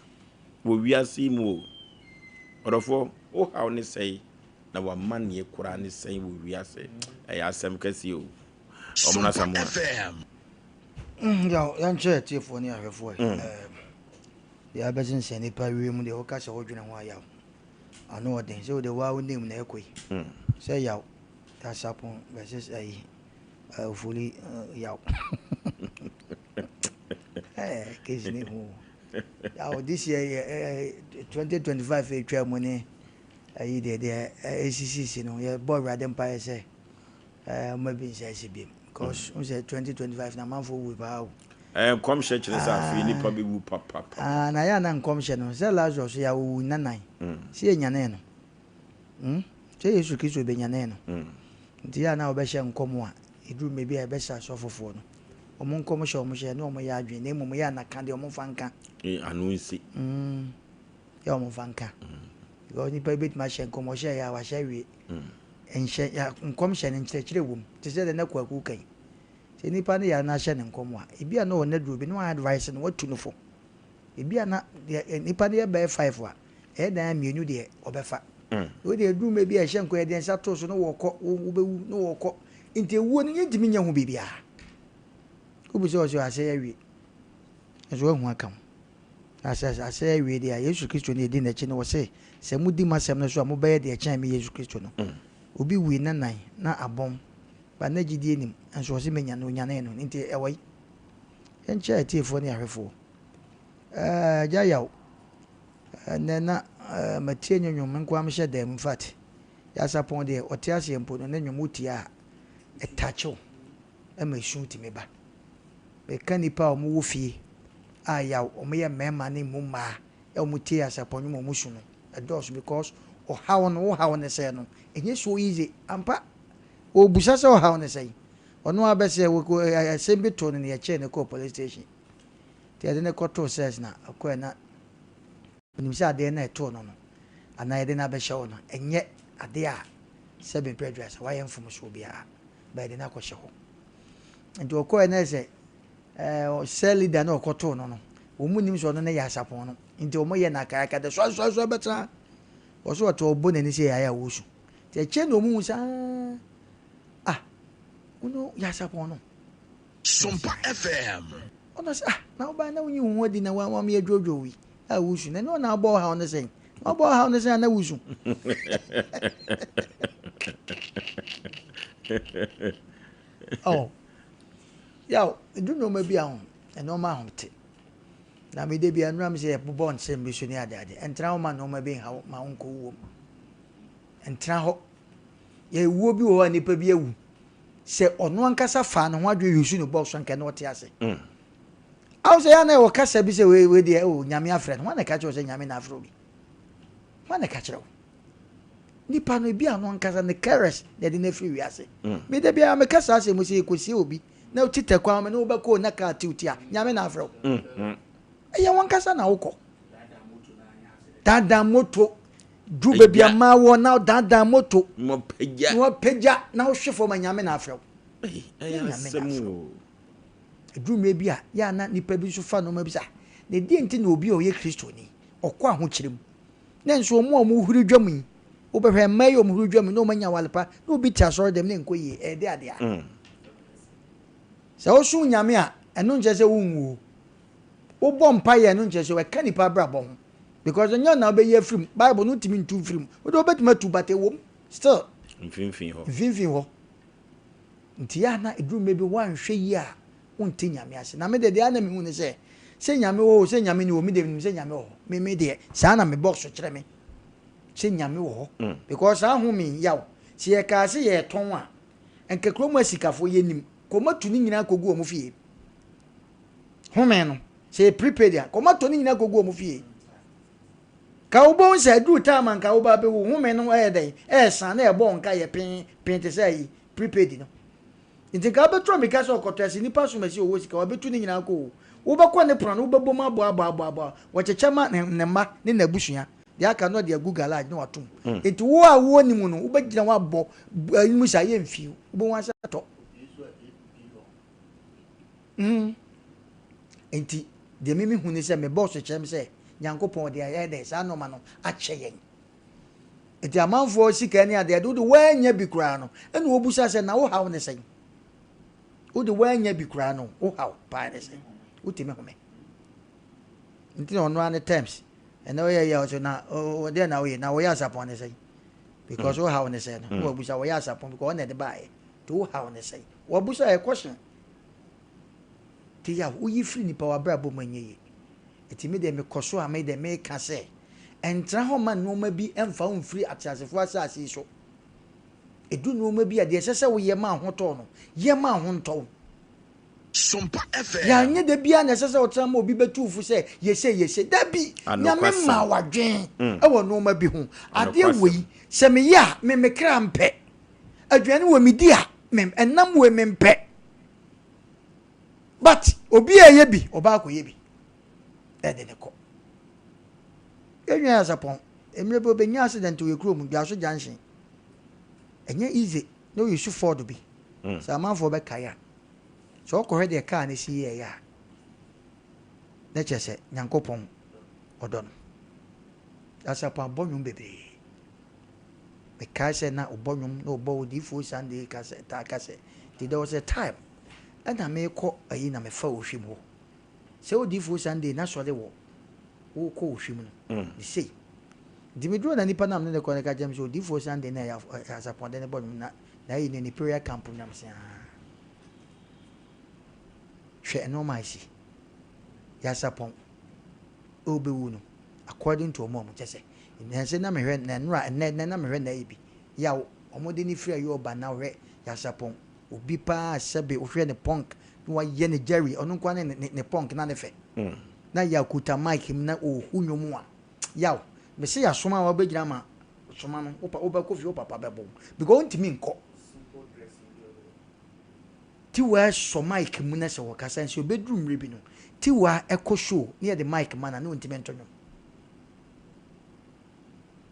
wɔ wiase yi mu o? Ɔdɔfoɔ, wo haw ne sɛe na w'amanneɛ koraa ne sɛn wɔ wiase? Ɛyɛ asɛm kɛseɛ o. Ɔmono Asamoah. Yaw, yɛnkyerɛ atiefoɔ ne ahwɛfoɔ ɛ. Deɛ abɛsensɛn nnipa wiem deɛ woka sɛ wodwene ho a yaw. Ano ɔden sɛ wode waa wo name na ɛkɔ yi. Sɛ yaw, Asapon versus ayi, Ofori yaw. Case ne hu. Yaw this year yɛ 2025 ɛtwa mu ne ɛyi deɛ deɛ ɛsisisi no yɛbɔ Awurade mpaeɛ sɛ ɔma bi nsa asi biom because n sɛ 2025 na amanfoɔ wu paa o. Nkɔmhyɛ kyerɛ sɛ afei nipa bɛwu papapa. Ah, na yɛ ana nkɔmhyɛ no sɛ Lazarus yɛ awowu nnanan sɛ yɛnyanee no. Sɛ Yesu Kristo bɛnyanee no. Nti yɛ a na wɔbɛhyɛ nkɔm a, ɛduru mmerɛ bi a yɛbɛhyɛ asɔfofoɔ no. Wɔn nkɔmhyɛ a wɔhyɛ ne wɔn yɛ adwene, na mmom yɛ a na ka deɛ wɔmfa nka. Ano nsi. Yɛ a wɔmfa nka. Because nipa bi bɛtumi ahyɛ nkɔm, ɔhyɛ yɛ a wahyɛ awie. Nhyɛ, ya, nkɔmhyɛ no nkyerɛkyerɛ wɔ mu. Te sɛ deɛ na Kwaku ka yi. Sɛ nipa no yare na ahyɛ no nkɔm a, ebi a na ɔwɔ n'aduro bi na wa advice no, watu no fo. Ebi a na deɛ nipa no yɛ bɛyɛ five a, ɛyɛ dan a mmienu deɛ ɔbɛfa. Wei deɛ ɛduru mmerɛ bi a ɛhyɛ nkɔ yɛde nsa to so na wɔkɔ, wobɛwu na wɔkɔ. Nti ewuo no yɛntumi nyɛ ho biribiara. Wobu sɛ ɔsɛ asɛe awie. Nso wahu aka ho. Na sɛ asɛe awie deɛ a, Yesu Kristo ne yɛdi n'akyi no wɔse, sɛ modi m'asɛm no so a mobɛyɛ deɛ ɛkyɛn me Yesu Kristo no. Obi wui na nan na abɔn, but na gyidie nim, nso ɔse menya no, onyanee no. Nti ɛwɔ yi. Yɛnkyɛ atiefoɔ ne ahwɛfoɔ. Ɛɛ, Agya Yaw, Ɛnnɛ na matie ne nnwom, me nko ara mehyɛ dan mu. Infact, Yasapɔn deɛ ɔte aseɛ mpo no, ne nnwom wotie a, ɛtouch wo ma esu tumi ba. Meka nnipa a wɔwɔ fie a yaw, wɔyɛ mmarima ne mmu mmaa a wɔtie Yasapɔn nnwom a wɔsu no, ɛdɔɔso because ɔhaw no, wo haw ne sɛn no, ɛnyɛ so easy. Ampa, ɔrebisa sɛ ɔhaw ne sɛn? Ɔno ara bɛsɛ, asɛm bi too no na yɛkyee no kɔɔ police station. Nti yɛde no kɔtoo cells na ɔkɔɛ na Onim sɛ adeɛ no a ɛtoo no no, anaa yɛde no abɛhyɛ hɔ no, ɛnyɛ adeɛ a sɛbe mprɛ aduasa wayɛ mfomsoɔ biara, but yɛde no akɔhyɛ hɔ. Nti ɔkɔɛ na sɛ ɛɛ cell leader no ɔkɔtoo no no, wɔn mu nim sɛ ɔno ne yɛ asapɔn no, nti wɔn yɛ no akaaka dɛ sɔre sɔre sɔre bɛtena. Wɔso ɔte ɔbɔ n'ani sɛ yɛayɛ a wɔsu. Nti akyire na wɔn hu sɛ ah, wono yɛ asapɔn no. Sompa FM. Ɔno sɛ ah na wobaa na wonyi wo ho adi na wama me adwodwo yi a wusu na ɛne ɔna abɔ ɔhaw no sɛn na ɔbɔ ɔhaw no sɛn a na wusu. Oh, yaw, edu nneɛma bi a ho, nneɛma ahomte. Na me de bi anura me sɛ yɛbobɔ nsɛm bi so ne ade ade. Ɛntena hɔ ma nneɛma bi nhaw ma wonkɔ wuom. Ɛntena hɔ. Yɛwuo bi wɔ hɔ a nipa bi awu. Sɛ ɔno ankasa faa ne ho adwene use ne box anka ɛna ɔte ase. Awo sɛ yɛ na ɛwɔ kasa bi sɛ wei wei deɛ o nyame afrɛ no. Hwan na ɛka kyerɛ wo sɛ nyame na afrɛ obi? Hwan na ɛka kyerɛ wo? Nipa no ebi ano ankasa ne carers na ɛde no afiri wiase. Me da biara meka saa asɛm sɛ yɛkɔsie obi na wote tɛkwan me ne wobɛkɔ na kaa tiw ti a nyame na afrɛ wo. Ɛyɛ wɔn ankasa na wokɔ. Daadaa moto Duru baabi a mmaa wɔ na dandan moto na wapagya na wohwe fam a Nyame na afrɛ wo. Ɛyɛ asɛm o. Ɛduru mmerɛ bi a yɛ a na nipa bi nso fa nneɛma bi sɛ ah na ɛdeɛn nti na obi a ɔyɛ Kristoni ɔkɔ ahokyere mu na nso wɔn a wɔhuri dwam yi wobɛhwɛ mmaa yi a wɔhuri dwam yi na wɔanya awale pa na obi te asɔre dɛm na ɛnkɔ yie ɛyɛ de adeɛ a sɛ wosom Nyame a ɛno nkyerɛ sɛ wonwu o. Wobɔ mpaeɛ ɛno nkyerɛ sɛ ɛka nipa abrabɔ ho. Because ɛnyɛ na wobɛyi afiri mu. Bible no ntumi ntu mfiri mu. Wode wobɛtumi atu but ɛwɔ mu still. Mfimfini hɔ. Mfimfini hɔ. Nti yɛ a na ɛduru mmerɛ bi woanhwɛ yie a wonte Nyame ase. Na me deɛ deɛ a na mehu ne sɛ, sɛ Nyame wɔ hɔ o, sɛ Nyame ni hɔ o, me deɛ menim sɛ Nyame wɔ hɔ. Me me deɛ saa na me box kyerɛ me sɛ Nyame wɔ hɔ. Because saa home yi yaw, sɛ yɛkaa sɛ yɛretɔn a, nka kurom asikafoɔ yɛnim, kɔmatu ne nyinaa kɔgu wɔn fie. Home no, sɛ yɛ prepaid a, kɔma tɔ ne nyinaa kɔgu wɔn fie. Ka wobɛhu sɛ aduru time a nka woba bɛwu, home no ɛyɛ dɛn? Ɛɛsa na ɛbɔ nka yɛ pee pee te sɛ ayi prepaid no. Nti nka wobɛtu amika sɛ ɔkɔtɔ ɛsɛ nipa som ɛsɛ ɔwɔ sika wabɛtu ne nyinaa kɔ o. Wobɛkɔ ne pono no wobɛbɔ mu abɔ abɔ abɔ abɔ wɔkyekyɛ ma ne ne mma ne n'abusua. Deɛ aka no ɔde agu garage na watom. Nti wo a wowɔ ne mu no wobɛgyina hɔ abɔ ayi mu sɛ ayɛ mfii wobɛhu asɛ atɔ. Mm. Enti, deɛ me mehu ne sɛ, me boss kyerɛ me sɛ, Nyankopɔn de ayɛ dɛn, saa nnoɔma no akyɛ yɛn. Enti amanfoɔ sika ne adeɛ de, wode woannya bi koraa no, ɛna wɔbusa sɛ, na wo haw ne sɛn? Wode woannya bi koraa no, wo haw paa ne sɛn? Wotumi home. Nti na ɔno ara ne terms. Ɛnɛ ɔyɛ yɛ ɔsɛ na ɔdeɛ na woyɛ, na wɔyɛ asapɔn ne sɛn? Because wo haw ne sɛn no, na wabusa wɔyɛ asapɔn because ɔna ɛde baayɛ. Nti wo haw ne sɛn? Wabusa yɛ question. Nti yaw, woyi firi nipa w'abrabɔ mu ɛnyɛ yie. Enti me deɛ mekɔ so a me deɛ meka sɛ, ɛntena hɔ mma nnoɔma bi mfa wo mfiri ateasefoɔ asase yi so. Ɛdu nnoɔma bi a, deɛ ɛsɛ sɛ woyɛ ma ho tɔ wo no, yɛ ma ho ntɔ wo. Sompa FM. Yɛanyɛ da biara na ɛsɛ sɛ wotena ma obi bɛtu wo fo sɛ yɛ sei, yɛ sei. Dabi! Nyame Anokwasɛm. maa wo adwene wɔ nnoɔma bi ho. Adeɛ Anokwasɛm. wei, sɛ meyɛ a, me me kra mpɛ. Aduane wei medi a, me, ɛnam wei mempɛ. But obi a ɛyɛ bi, ɔba akɔyɛ bi. Ɛde ne kɔ. Yɛn nua Yasapɔn, mmerɛ bi ɔbɛnya accident wɔ yɛ kurom, Dwaso Junction. Ɛnyɛ easy, na ɔyi su Ford bi. Sɛ amanfoɔ bɛkae a, sɛ ɔkɔhwɛ deɛ kaa no si yɛɛyɛ a, na kyerɛ sɛ Nyankopɔn ɔdɔ no. Yasapɔn abɔ nnwom bebree. Mekae sɛ na ɔbɔ nnwom na ɔbɔ Odiyifoɔ Sunday ka sɛ, taa ka sɛ, nti there was a time ɛna merekɔ ayi na mefa Ohwim hɔ. Sɛ Odiyifoɔ Sunday n'asɔre wɔ wokɔ Ohwim no, ne sei. Nti meduruu na nipa no a mene no kɔ no ka kyerɛ me sɛ Odiyifoɔ Sunday na ɛyɛ Asapɔn de no bɔ nnwom na n'ayi no ne prayer camp no na mese aa. Hwɛ nnoɔma a asi. Yasapɔn ɔrebɛwu no according to ɔmo a ɔmo kyɛ sɛ nnansa na mehwɛ na nnora ɛnɛ nɛ na mehwɛ na ebi yaw ɔmo de ne firi ayɛ ɔba na wohwɛ yasapɔn obi paa sɛbe wohwɛ ne punk na wayɛ ne jerry ɔno nkoa ne ne ne punk na ne fɛ na yaw kuta mic mu na ɔhu nnwom a yaw mese yasoma a wabɛgyina ma soma no wopa wobɛkɔ fie wo papa bɛbɔ wo because wontumi nkɔ Tiwa sɔ mic mu na sɛ ɔkasa nso ɛbɛduru mmerɛ bi no Tiwa kɔ show na yɛde mic ma no a na ɔntumi nto nnwom.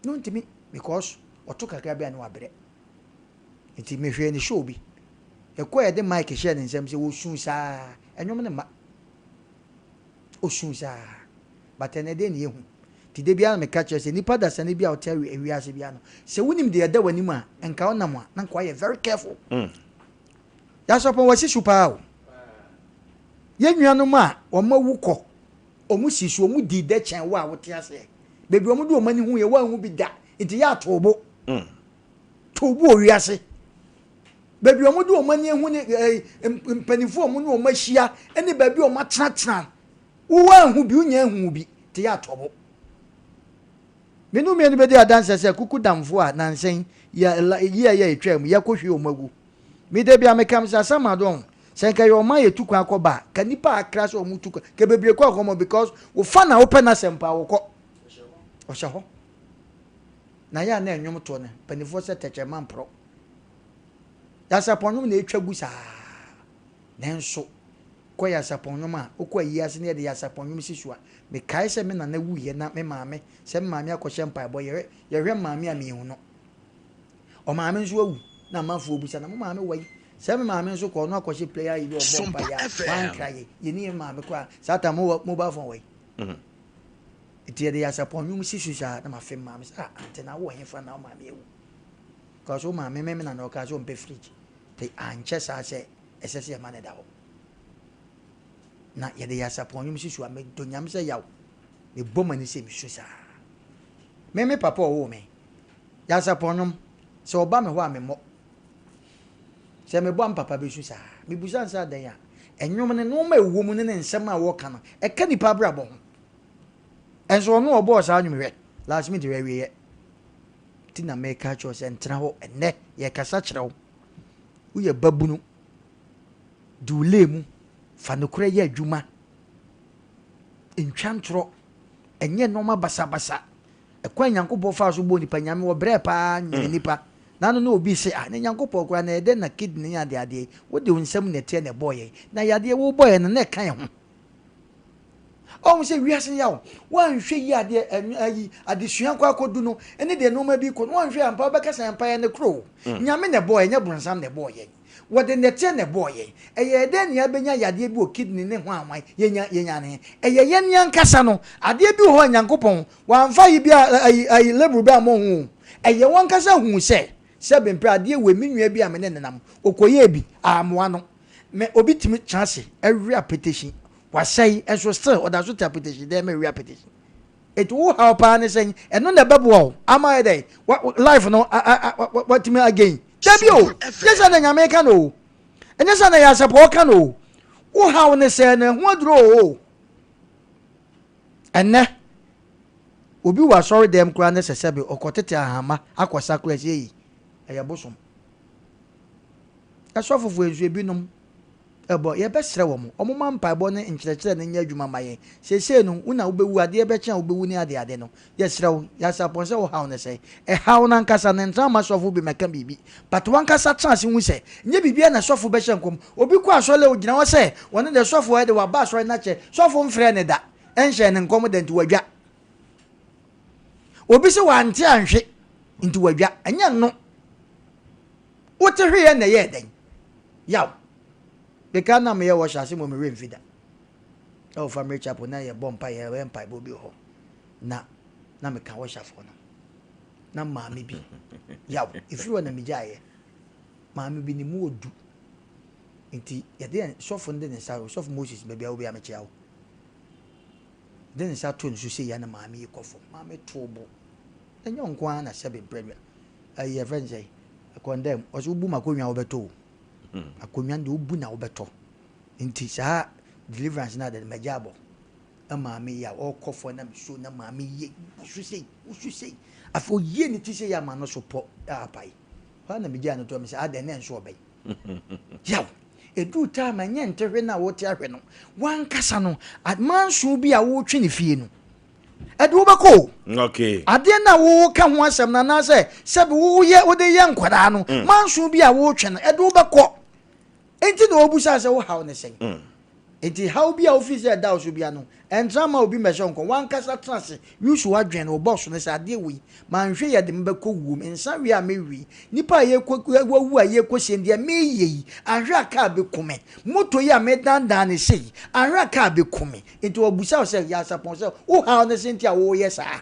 Na ɔntumi because ɔto kakra bi a na wabrɛ. Nti mehwɛɛ ne show bi. Ɛkɔ a yɛde mic hyɛɛ ne nsam sɛ ɔsu saa, nnwom no mma. Ɔsu saa. But ɛnɛ deɛ na yɛhu. Nti da biara na meka kyerɛ sɛ nipa dasani bi a ɔte wiase biara no, sɛ wonim deɛ ɛda w'anim a, nka wonam a, na nka wayɛ very careful. Yasɔpɔn wasi so paa o. Yɛn nuanom a wɔn awu kɔ, wɔn si so, wɔn di dɛ kyɛn wo a wote aseɛ. Baabi wɔn de wɔn ani hu yɛ, wɔanhu bi da. Nti yɛ ato bo. To bo wɔ wiase. Baabi wɔn de wɔn ani ahu ne ɛɛ mpanimfoɔ a wɔn ne wɔn ahyia ne baabi wɔn atenatena. Wo anhu bi, wonya ahu bi. Nti yɛ ato bo. Me ne mmienu bɛdi adanseɛ sɛ kuku damfoɔ a nansa yi yɛ yɛ yɛ atwa mu yɛkɔhwie wɔn agu. Me da bia meka me sɛ Asamado ɔho sɛ nka yɛ ɔman yɛtu kwan kɔ ba a ka nipa a akra sɛ ɔmo tu kwan ka bebree kɔ akɔmɔ because wo fa na wopɛ n'asɛm paa wɔkɔ ɔhyɛ hɔ na yɛ a na ɛnwom toɔ no mpanimfoɔ sɛ tɛkyerɛma mporɔ yasapɔn nwom na ɛtwa gu saa nanso kɔ yasapɔn nwom a wokɔ ayi ase na yɛde yasapɔn nwom si so a mekae sɛ me nana wuiɛ na me maame sɛ me maame akɔhyɛ mpaebɔ yɛhwɛ yɛhwɛ maame a mehu no Ɔmaame nso awu na amanfoɔ bisa na mo maame wɔ yi? Sɛ me maame nso kɔ ɔno akɔhyɛ player yi bi ɔbɔ mpa yɛ a wankra yɛ yɛni yɛ maame koraa saa ta mo mobile phone wɔ yi. Nti yɛde yɛ asapɔn nnwom si so saa na mafe maame sɛ ah ante na wɔ hefa na wo maame awu. Because wo maame me na na ɔka sɛ ɔmpɛ fridge. Te ankyɛ saa sɛ ɛsɛ sɛ yɛma no da hɔ. Na yɛde yɛ asapɔn nnwom si so a medɔ nyame sɛ yaw. Mebɔ m'ani sɛ mesu saa. Me me papa ɔwoo me. Nyansapɔn nnwom, sɛ ɔba me hɔ a memmɔ. Sɛ mebɔ a me papa bɛsu saa. Mebusa no sɛ adɛn a? Nnwom no, nnoɔma a ɛwɔ mu ne ne nsɛm a wɔka no, ɛka nnipa abrabɔ ho. Ɛnso ɔno a ɔbɔɔ saa nnwom hwɛ, last minute hwɛ awieɛ. Nti na meka kyerɛ wo sɛ ntena hɔ ɛnnɛ, yɛkasa kyerɛ wo. Woyɛ babunu, di wo lane mu, fa nokorɛ yɛ adwuma, ntwa ntorɔ, ɛnyɛ nnoɔma basabasa. Ɛkwan a Nyankopɔn faa so bɔɔ nipa, Nyame ɔbrɛɛ paa nwene nipa. N'ano na obi se, ah, na Nyankopɔn koraa na ɛyɛ dɛn na kidney ne adeadeɛ yi, wode wo nsam na ɛteɛ na ɛbɔɔ yɛn, na yadeɛ wobɔɔ yɛn no na ɛka yɛn ho. Ɔhu sɛ wiase no yaw, woanhwɛ yie adeɛ, ayi, adesua kɔ akɔdu no, ɛne deɛ nneɛma bi kɔ no, woanhwɛ ampa wobɛka sɛ ampa yɛn ne koro o. Nyame na ɛbɔɔ yɛn, nyɛ bronsam na ɛbɔɔ yɛn. Wɔde nnɛteɛ na ɛbɔɔ yɛn. Ɛyɛɛ dɛn na yɛabɛnya yadeɛ bi wɔ kidney ne hwanhwan? Yɛnya, yɛnya ne he? Ɛyɛ yɛn ankasa no. Adeɛ bi wɔ hɔ a Nyankopɔn, wamfa ayi bi a, ayi, ayi, label bi ammɔ ho o. Ɛyɛ w'ankasa huu sɛ, sɛ mempɛ adeɛ wei, me nua bi a me ne no nam, ɔkɔyɛɛ bi, ammoa no. Me, obi tumi tena ase, we apetehyi, wasɛe, nso still ɔda so te apetehyi dɛm rewe apetehyi. Eti wo haw paa ne sɛn? Ɛno na ɛbɛboa wo ama ayɛ dɛn? Wa life no watumi again. Dabi o, nyɛ sɛ na Nyame ka no o. Ɛnyɛ sɛ na Yasɛpɔɔ ka no o. Wo haw ne sɛn no ɛho aduro o. Ɛnnɛ, obi wɔ asɔre dɛm koraa ne sɛ sɛbe ɔkɔtete ahama akɔsa koraa sɛ ei, ɛyɛ bosom. Asɔfofoɔ nso ebinom ɛbɔ, yɛbɛsrɛ wɔn, wɔn mma mpaebɔ ne nkyerɛkyerɛ no nyɛ adwuma mma yɛn. Seesei no, wo na wobɛwu, adeɛ bɛkye a wobɛwu ne adeade no, yɛsrɛ wo, Yasapɔn sɛ wo haw no sɛn? Ɛhaw no ankasa no, ntra mma sɔfo bi mmɛka biribi. But w'ankasa tena ase hu sɛ, nyɛ biribiara na sɔfo bɛhyɛ nkɔm. Obi kɔ asɔre a, ogyina hɔ sɛ, ɔno deɛ sɔfo ɛde waba asɔre no akyɛ, sɔfo mfrɛɛ no da, ɛnhyɛɛ no nkɔm da nti wadwa. Obi se wante anhwe nti wadwa. Ɛnyɛ no. Wote hweeɛ na ɛyɛɛ dɛn? Yaw. Meka na meyɛ wɔ hyɛ ase mmom me werɛ mfi da. Ɛwɔ Family Chapel na yɛbɔ mpa yɛyɛ mpaebɔ bi wɔ hɔ. Na na meka wɔhyɛfoɔ no. Na maame bi yaw. Ɛfiri hɔ na megyaeɛ. Maame bi ne mu ɔdu. Nti yɛde sɔfo no de ne nsa, sɔfo Moses baabi a wo bi a mekyea wo. De ne nsa to ne so sei ya na maame yi kɔ fam. Maame too bo. Ɛnyɛ ɔnko ara na sɛbe mprɛnua. Ɛyi yɛfrɛ no sɛn? Kɔndɛm. Ɔsɛ wobu m'akonnwa a wobɛtɔ o. Akonnwa no deɛ wobu na wobɛtɔ. Nti saa deliverance no ade no magya abɔ. Na maame yi a ɔrekɔ fam na mesuo na maame yi wosu sei wosu sei. Afei oyie ne ti sei ama no so pɔ apae. Hɔ ara na megyaa no toɔ me sɛ adɛn na ɛnso ɔbɛn. Yaw! Ɛduru time a ɛnyɛ ntehwe no a wote ahwɛ no, w'ankasa no manso bi a wotwe ne fie no, ɛde wobɛkɔ o. Okay. Adeɛ no a woka ho asɛm no anaasɛ sɛbi woyɛ wode yɛ nkwadaa no, mm. manso bi a wotwe no, ɛde wobɛkɔ. Enti na ɔbusaa sɛ wo haw ne sɛn? Mm. Enti haw bi a wofii sɛ ɛda wo so bia no, ɛntra mma obi mmɛhyɛ wo nkɔm. W'ankasa tena ase, use w'adwene no, wo box no sɛ adeɛ wei, manhwɛ yi a ɛde me bɛkɔ wuo mu, nsa wie a mɛwie, nipa a yɛkɔ, wawu a yɛkɔsie no, deɛ meyɛ yi, anhwɛ a kaa bɛku me, moto yi a medandan no sei, anhwɛ a kaa bɛku me. Enti ɔbusa wo sɛ, Nyansapɔn sɛ, wo haw ne sɛn nti a woyɛ saa?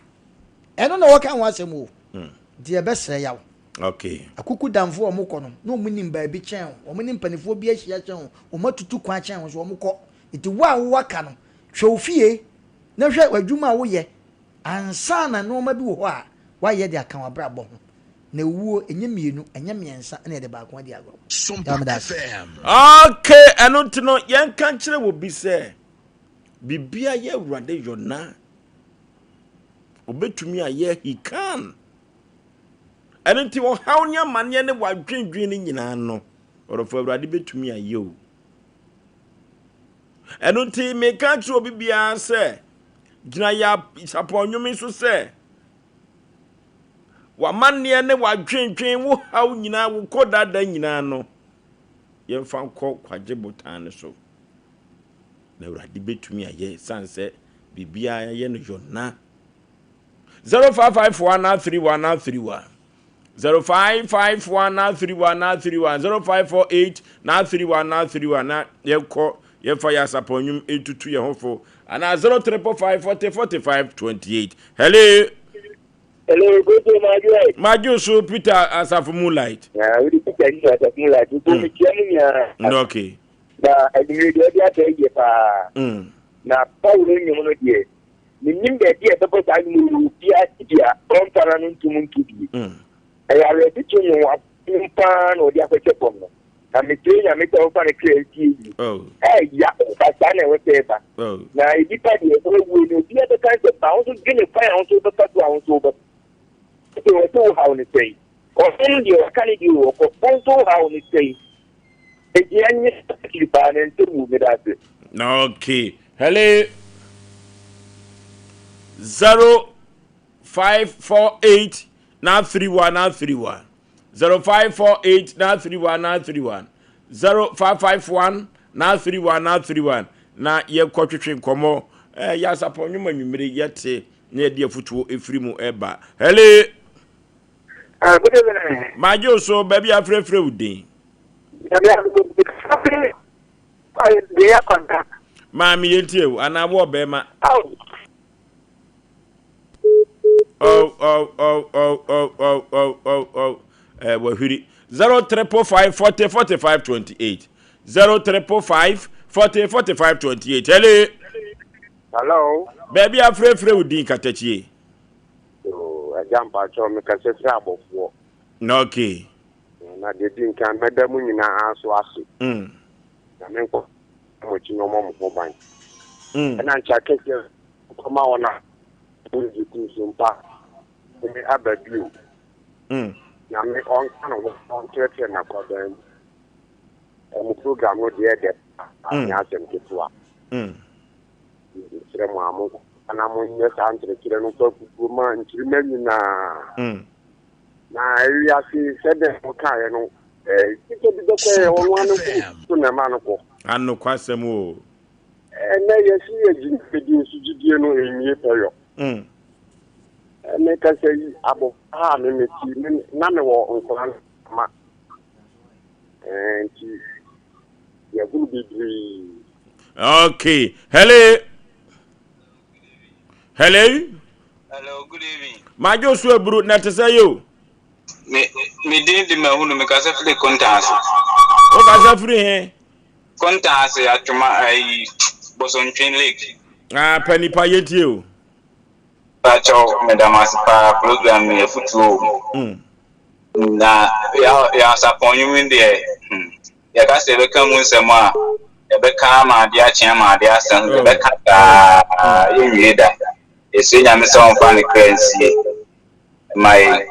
Ɛno na wɔka ho asɛm o. Nti yɛbɛsrɛ yaw. Okay. Akukudamfoɔ a wɔkɔ no, na wɔnim baabi kyɛn wo, wɔne mpanimfoɔ bi ahyia kyɛn wo, wɔatutu kwan kyɛn wo nso wɔkɔ. Nti wo a wowɔ aka no, hwɛ wo fie na hwɛ w'adwuma a woyɛ ansa na nneɛma bi wɔ hɔ a woayɛ de aka w'abrabɔ ho. Na owuo, ɛnyɛ mmienu, ɛnyɛ mmiɛnsa na yɛde baako adi agorɔ. Sompa Yaw, meda ase. FM. Okay, ɛno nti no yɛnka nkyerɛ wɔ bi sɛ biribiara yɛ Awurade yɔ na obetumi ayɛ, he can. Ɛno nti ɔhaw ne amanneɛ ne w'adwendwen no nyinaa no, ɔdɔfo Awurade bɛtumi ayɛ o. Ɛno nti meka kyerɛ obi biara sɛ, gyina yɛ sapɔn nnwom so sɛ, w'amanneɛ ne w'adwendwen, wo haw nyinaa, wo kɔdada nyinaa no, yɛmfa nkɔ kwagye botan no so. Na Awurade bɛtumi ayɛ sane sɛ biribiara yɛ no yɔna. 0554 931 931 0554 931 931 0548 931 931 na yɛnkɔ yɛmfa yɛ asapɔn nnwom ntutu yɛn ho fo anaa 0345 40 45 28 hello. Hello, good day, Majo. Majo so Peter Asafo Moonlight. Yeah, we Peter Asafo Moonlight. Mm. Mm. Mm. Okay. Na anwummere deɛ ɔde aba yie paa. Mm. Na Paulo nnwom no deɛ Mennim baabi a ɛbɛbɔ saa nnwom yi wɔ obiara si a ɔmfa n'ano ntom nto bi. Ɛyɛ awerɛkyekye nnwom nnwom paa na ɔde akɔhyɛ fam no. Na mesrɛ Nyame sɛ ɔmfa ne kra nsie yie. Ɛyɛ ba saa na ɛwɔ sɛ ɛba. Na nnipa deɛ wɔawuo no obiara bɛka sɛ ba wo nso dwene kwan a wo nso wobɛfa so a wo nso wobɛkɔ. Afei wɔ sɛ wo haw no sɛn? Ɔno no deɛ waka ne deɛ o ɔkɔ. Wo nso wo haw no sɛn? Enti ɛnyɛ akyiri paa na ɛnsɛ wu. Meda ase. Okay. Hello. 0548 931 931 0548 931 931 0551 931 931 na yɛkɔtwetwe nkɔmmɔ eh, yɛ asapɔn nnwom anwummere yɛte na yɛde afotuo ɛfiri mu ɛba. Hello. Ah, good evening. Magye wo so baabi a afrɛfrɛ wo din. Maame yɛntie o anaa wo ɔbɛrima. Oh, oh, oh, oh, oh, oh, oh, oh, oh. Eh, wahwiri. 0 triple 5 40 45 28. 0 triple 5 40 45 28. Hello. Hello. Baabi afrɛfrɛ wo din katakyie. Oh, agya mpakyɛw mekasa firi abɔfoɔ. Na okay. Na deɛ di nkan mɛda mu nyinaa so ase. Mm. Na me nkɔ mo akyi na ɔmɔ mo ho ban. Mm. Ɛna nkyɛ akɛseɛ kɔ Ɔma wɔn a wɔgye kumsompa ne aba bio. Nyame ɔnka ne ho na ɔnkyerɛkyerɛ n'akwadaa mu. Ɔmo program no deɛ ɛdɛ paa, nyɛ asɛm ketewa. Mesrɛ mo a monkɔ na monyɛ saa nkyerɛkyerɛ no mfa afutuo ma nkyirimma nyinaa. Na wiase sɛdeɛ mokaeɛ no, nipa bi bɛkɔ yɛ ɔno ano so na ɛma no kɔ. Anokwasɛm o. Ɛnɛ yɛsi yɛ gyina nso gyidie no ɛnwie pɛyɔ. Me kasa yi abɔ a me me ti me na me wɔ nkora no ma nti yɛhunu bebree. Okay. Hello. Hello. Hello, good evening. Madwo so aburu na te sɛ yo. Me me din de mahunu me kasa firi Kontaase. Wo kasa firi he? Kontaase atwoma ayi Bosontwe Lake. Ah, pɛ nipa yɛtie o. Pakyɛw meda mo ase paa program yi afutuo wɔ mu. Na yɛ asapɔn nnwom yi deɛ hmm, yɛka sɛ yɛbɛka mu nsɛm a yɛbɛka ama adeɛ akye ama adeɛ asa nso yɛbɛka saa yɛnwie da. Yɛsrɛ Nyame sɛ ɔmfa ne kra nsie ma yɛn.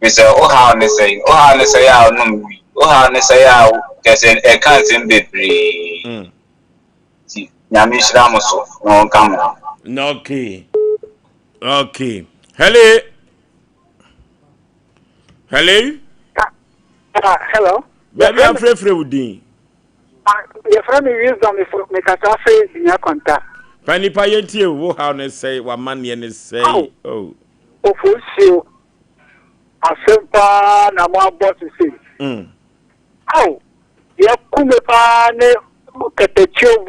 Firi sɛ wo haw ne sɛn? Wo haw ne sɛn a wonom wi? Wo haw ne sɛn a kyerɛ sɛ ɛka nsɛm bebree. Nti Nyame nhyira mo so na ɔnka mo ho. Okay. Okay. Hello. Hello. Ah, hello. Baabi afrɛfrɛ wo din. Ah, yɛfrɛ me Wisdom, mekasa firi Dunya Kwanta. Pa nipa yɛntie wo haw ne sɛe, w'amanneɛ ne sɛe. Oh. Ofosuo, asɛm paa na mo abɔ sesei. Mm. Ao, deɛ ku me paa ne katakyio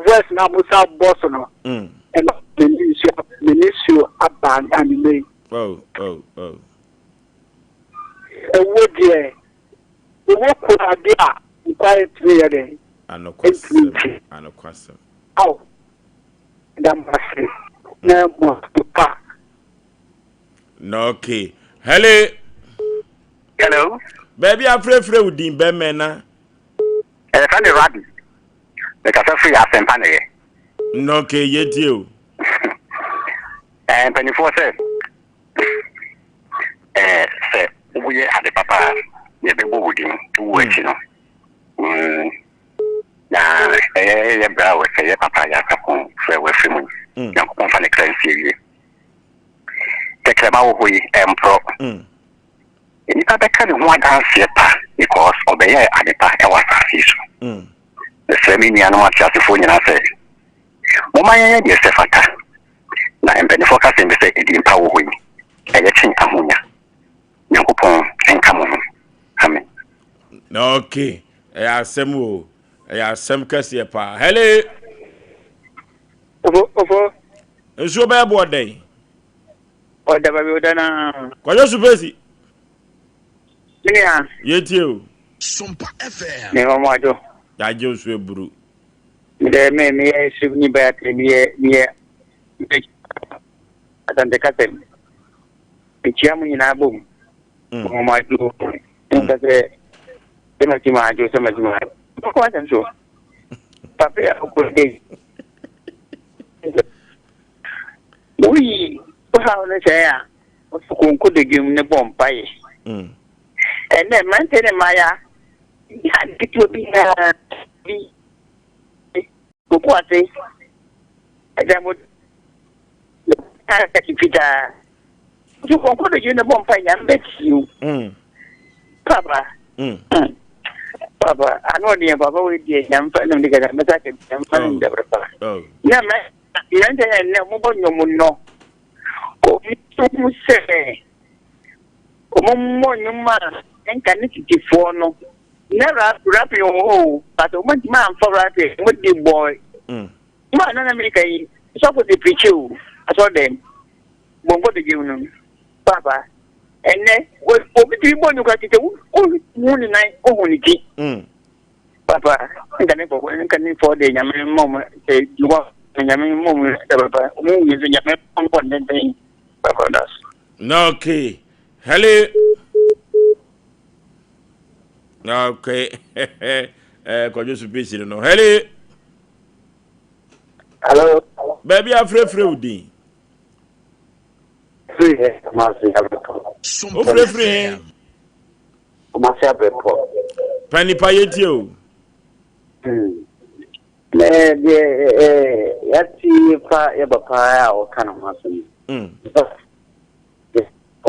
voice na mo sa bɔ so no. Mm. Ɛna m'ani nsuo m'ani suo aba anwummerɛ yi. Oh, oh, oh. Ɛwuo deɛ, owuo ku adeɛ a nkwa ntumi yɛ dɛn? Ntumi nti. Anokwasɛm. Ao, da mo ase na mo pa. Na okay. Hello. Hello. Baabi afrɛfrɛ wo din bɛmɛ na. Ɛfɛ ne Rabi. Mekasa firi asɛmpa na yɛ. Na okay, yɛtie o. Ɛɛ mpanimfoɔ sɛ ɛɛ sɛ woyɛ ade papa a yɛbɛbɔ wo din wo akyi no. Mm. Na ɛyɛ yɛ berɛ a sɛ yɛ papa yɛ asafo frɛ wɔ afiri mu yi. Nyankopɔn fa ne kra nsie wie. Tɛkrɛma wɔ hɔ yi ɛmporɔ. Mm. Nnipa bɛka ne ho adanseɛ pa because ɔbɛyɛɛ ade pa ɛwɔ asase yi so. Mm. Mesrɛ me nuanom ateasefoɔ nyinaa sɛ momma yɛnyɛ deɛ ɛsɛ fata. Na mpanimfoɔ ka sɛm bi sɛ edin pa wɔ hɔ yi, ɛyɛ kyen ahonya. Nyankopɔn nka mo ho. Amen. Okay, ɛyɛ asɛm o, ɛyɛ asɛm kɛseɛ paa. Hello. Ofo, ofo. Nsuo bɛyɛ boɔ dɛn? Ɔda baabi ɔda na. Kwadwo Supesi. Me nua. Yɛtie o. Sompa FM. Me hɔ mo adwo. Yɛagye wo so aburu. Me dɛ me meyɛ siribni bayatiri meyɛ meyɛ Asante kasa mu. Mekyia mo nyinaa bom. Mm. Mo mo adwo. Nka sɛ sɛ mati mo adwo sɛ mati mo adwo. Mɔkɔ asɛm so. Papa yɛ ɔkɔ dɛ. Woyi wo haw no sɛɛ a, wɔfa konkododwem ne bɔ mpaeɛ. Mm. Ɛnɛ mmeranteɛ ne mmaaya yɛ ade ketewa bi na bi koko ase ɛda mo kaki fitaa. Nti konkododwem ne bɔ mpaeɛ Nyame bɛtie wo. Mm. Papa. Mm. Mm. Papa, ano ɔdeɛ papa wei deɛ Nyame fa nam de kasa mɛsa kɛ Nyame fa nam dabrɛ pa. Na mmeranteɛ yɛ nnɛ wɔbɔ nnwom no, wɔhu sɛ wɔmmɔ nnwom a nka ne tetefoɔ no na rapping wɔ hɔ o, but wɔntumi amfa rapping, wɔde bɔɔ. Mo a na na meka yi, sɔfo de pirikyi o, asɔre dɛm, bɔ nkotodwe no, papa, ɛnnɛ obi tumi bɔ nnwom koraa te sɛ wohu ne nan, wohu ne ti. Papa, nka ne fɔ, nka ne fɔ de nyame mmɔ mo sɛ dwuma nyame mmɔ mo sɛ papa, mo wie nso nyame nkɔ ntɛntɛn papa das. Na okay. Hello. Okay. Eh, kwadwo so pesi no. Hello. Hello. Baabi a frɛfrɛ wo din. Firi he Kumasi Abrepɔ. Wo frɛfiri he? Kumasi Abrepɔ. Pɛ nipa yɛntie o. Hmm. Na deɛ yɛate fa yɛ papa a ɔka ne ho asɛm.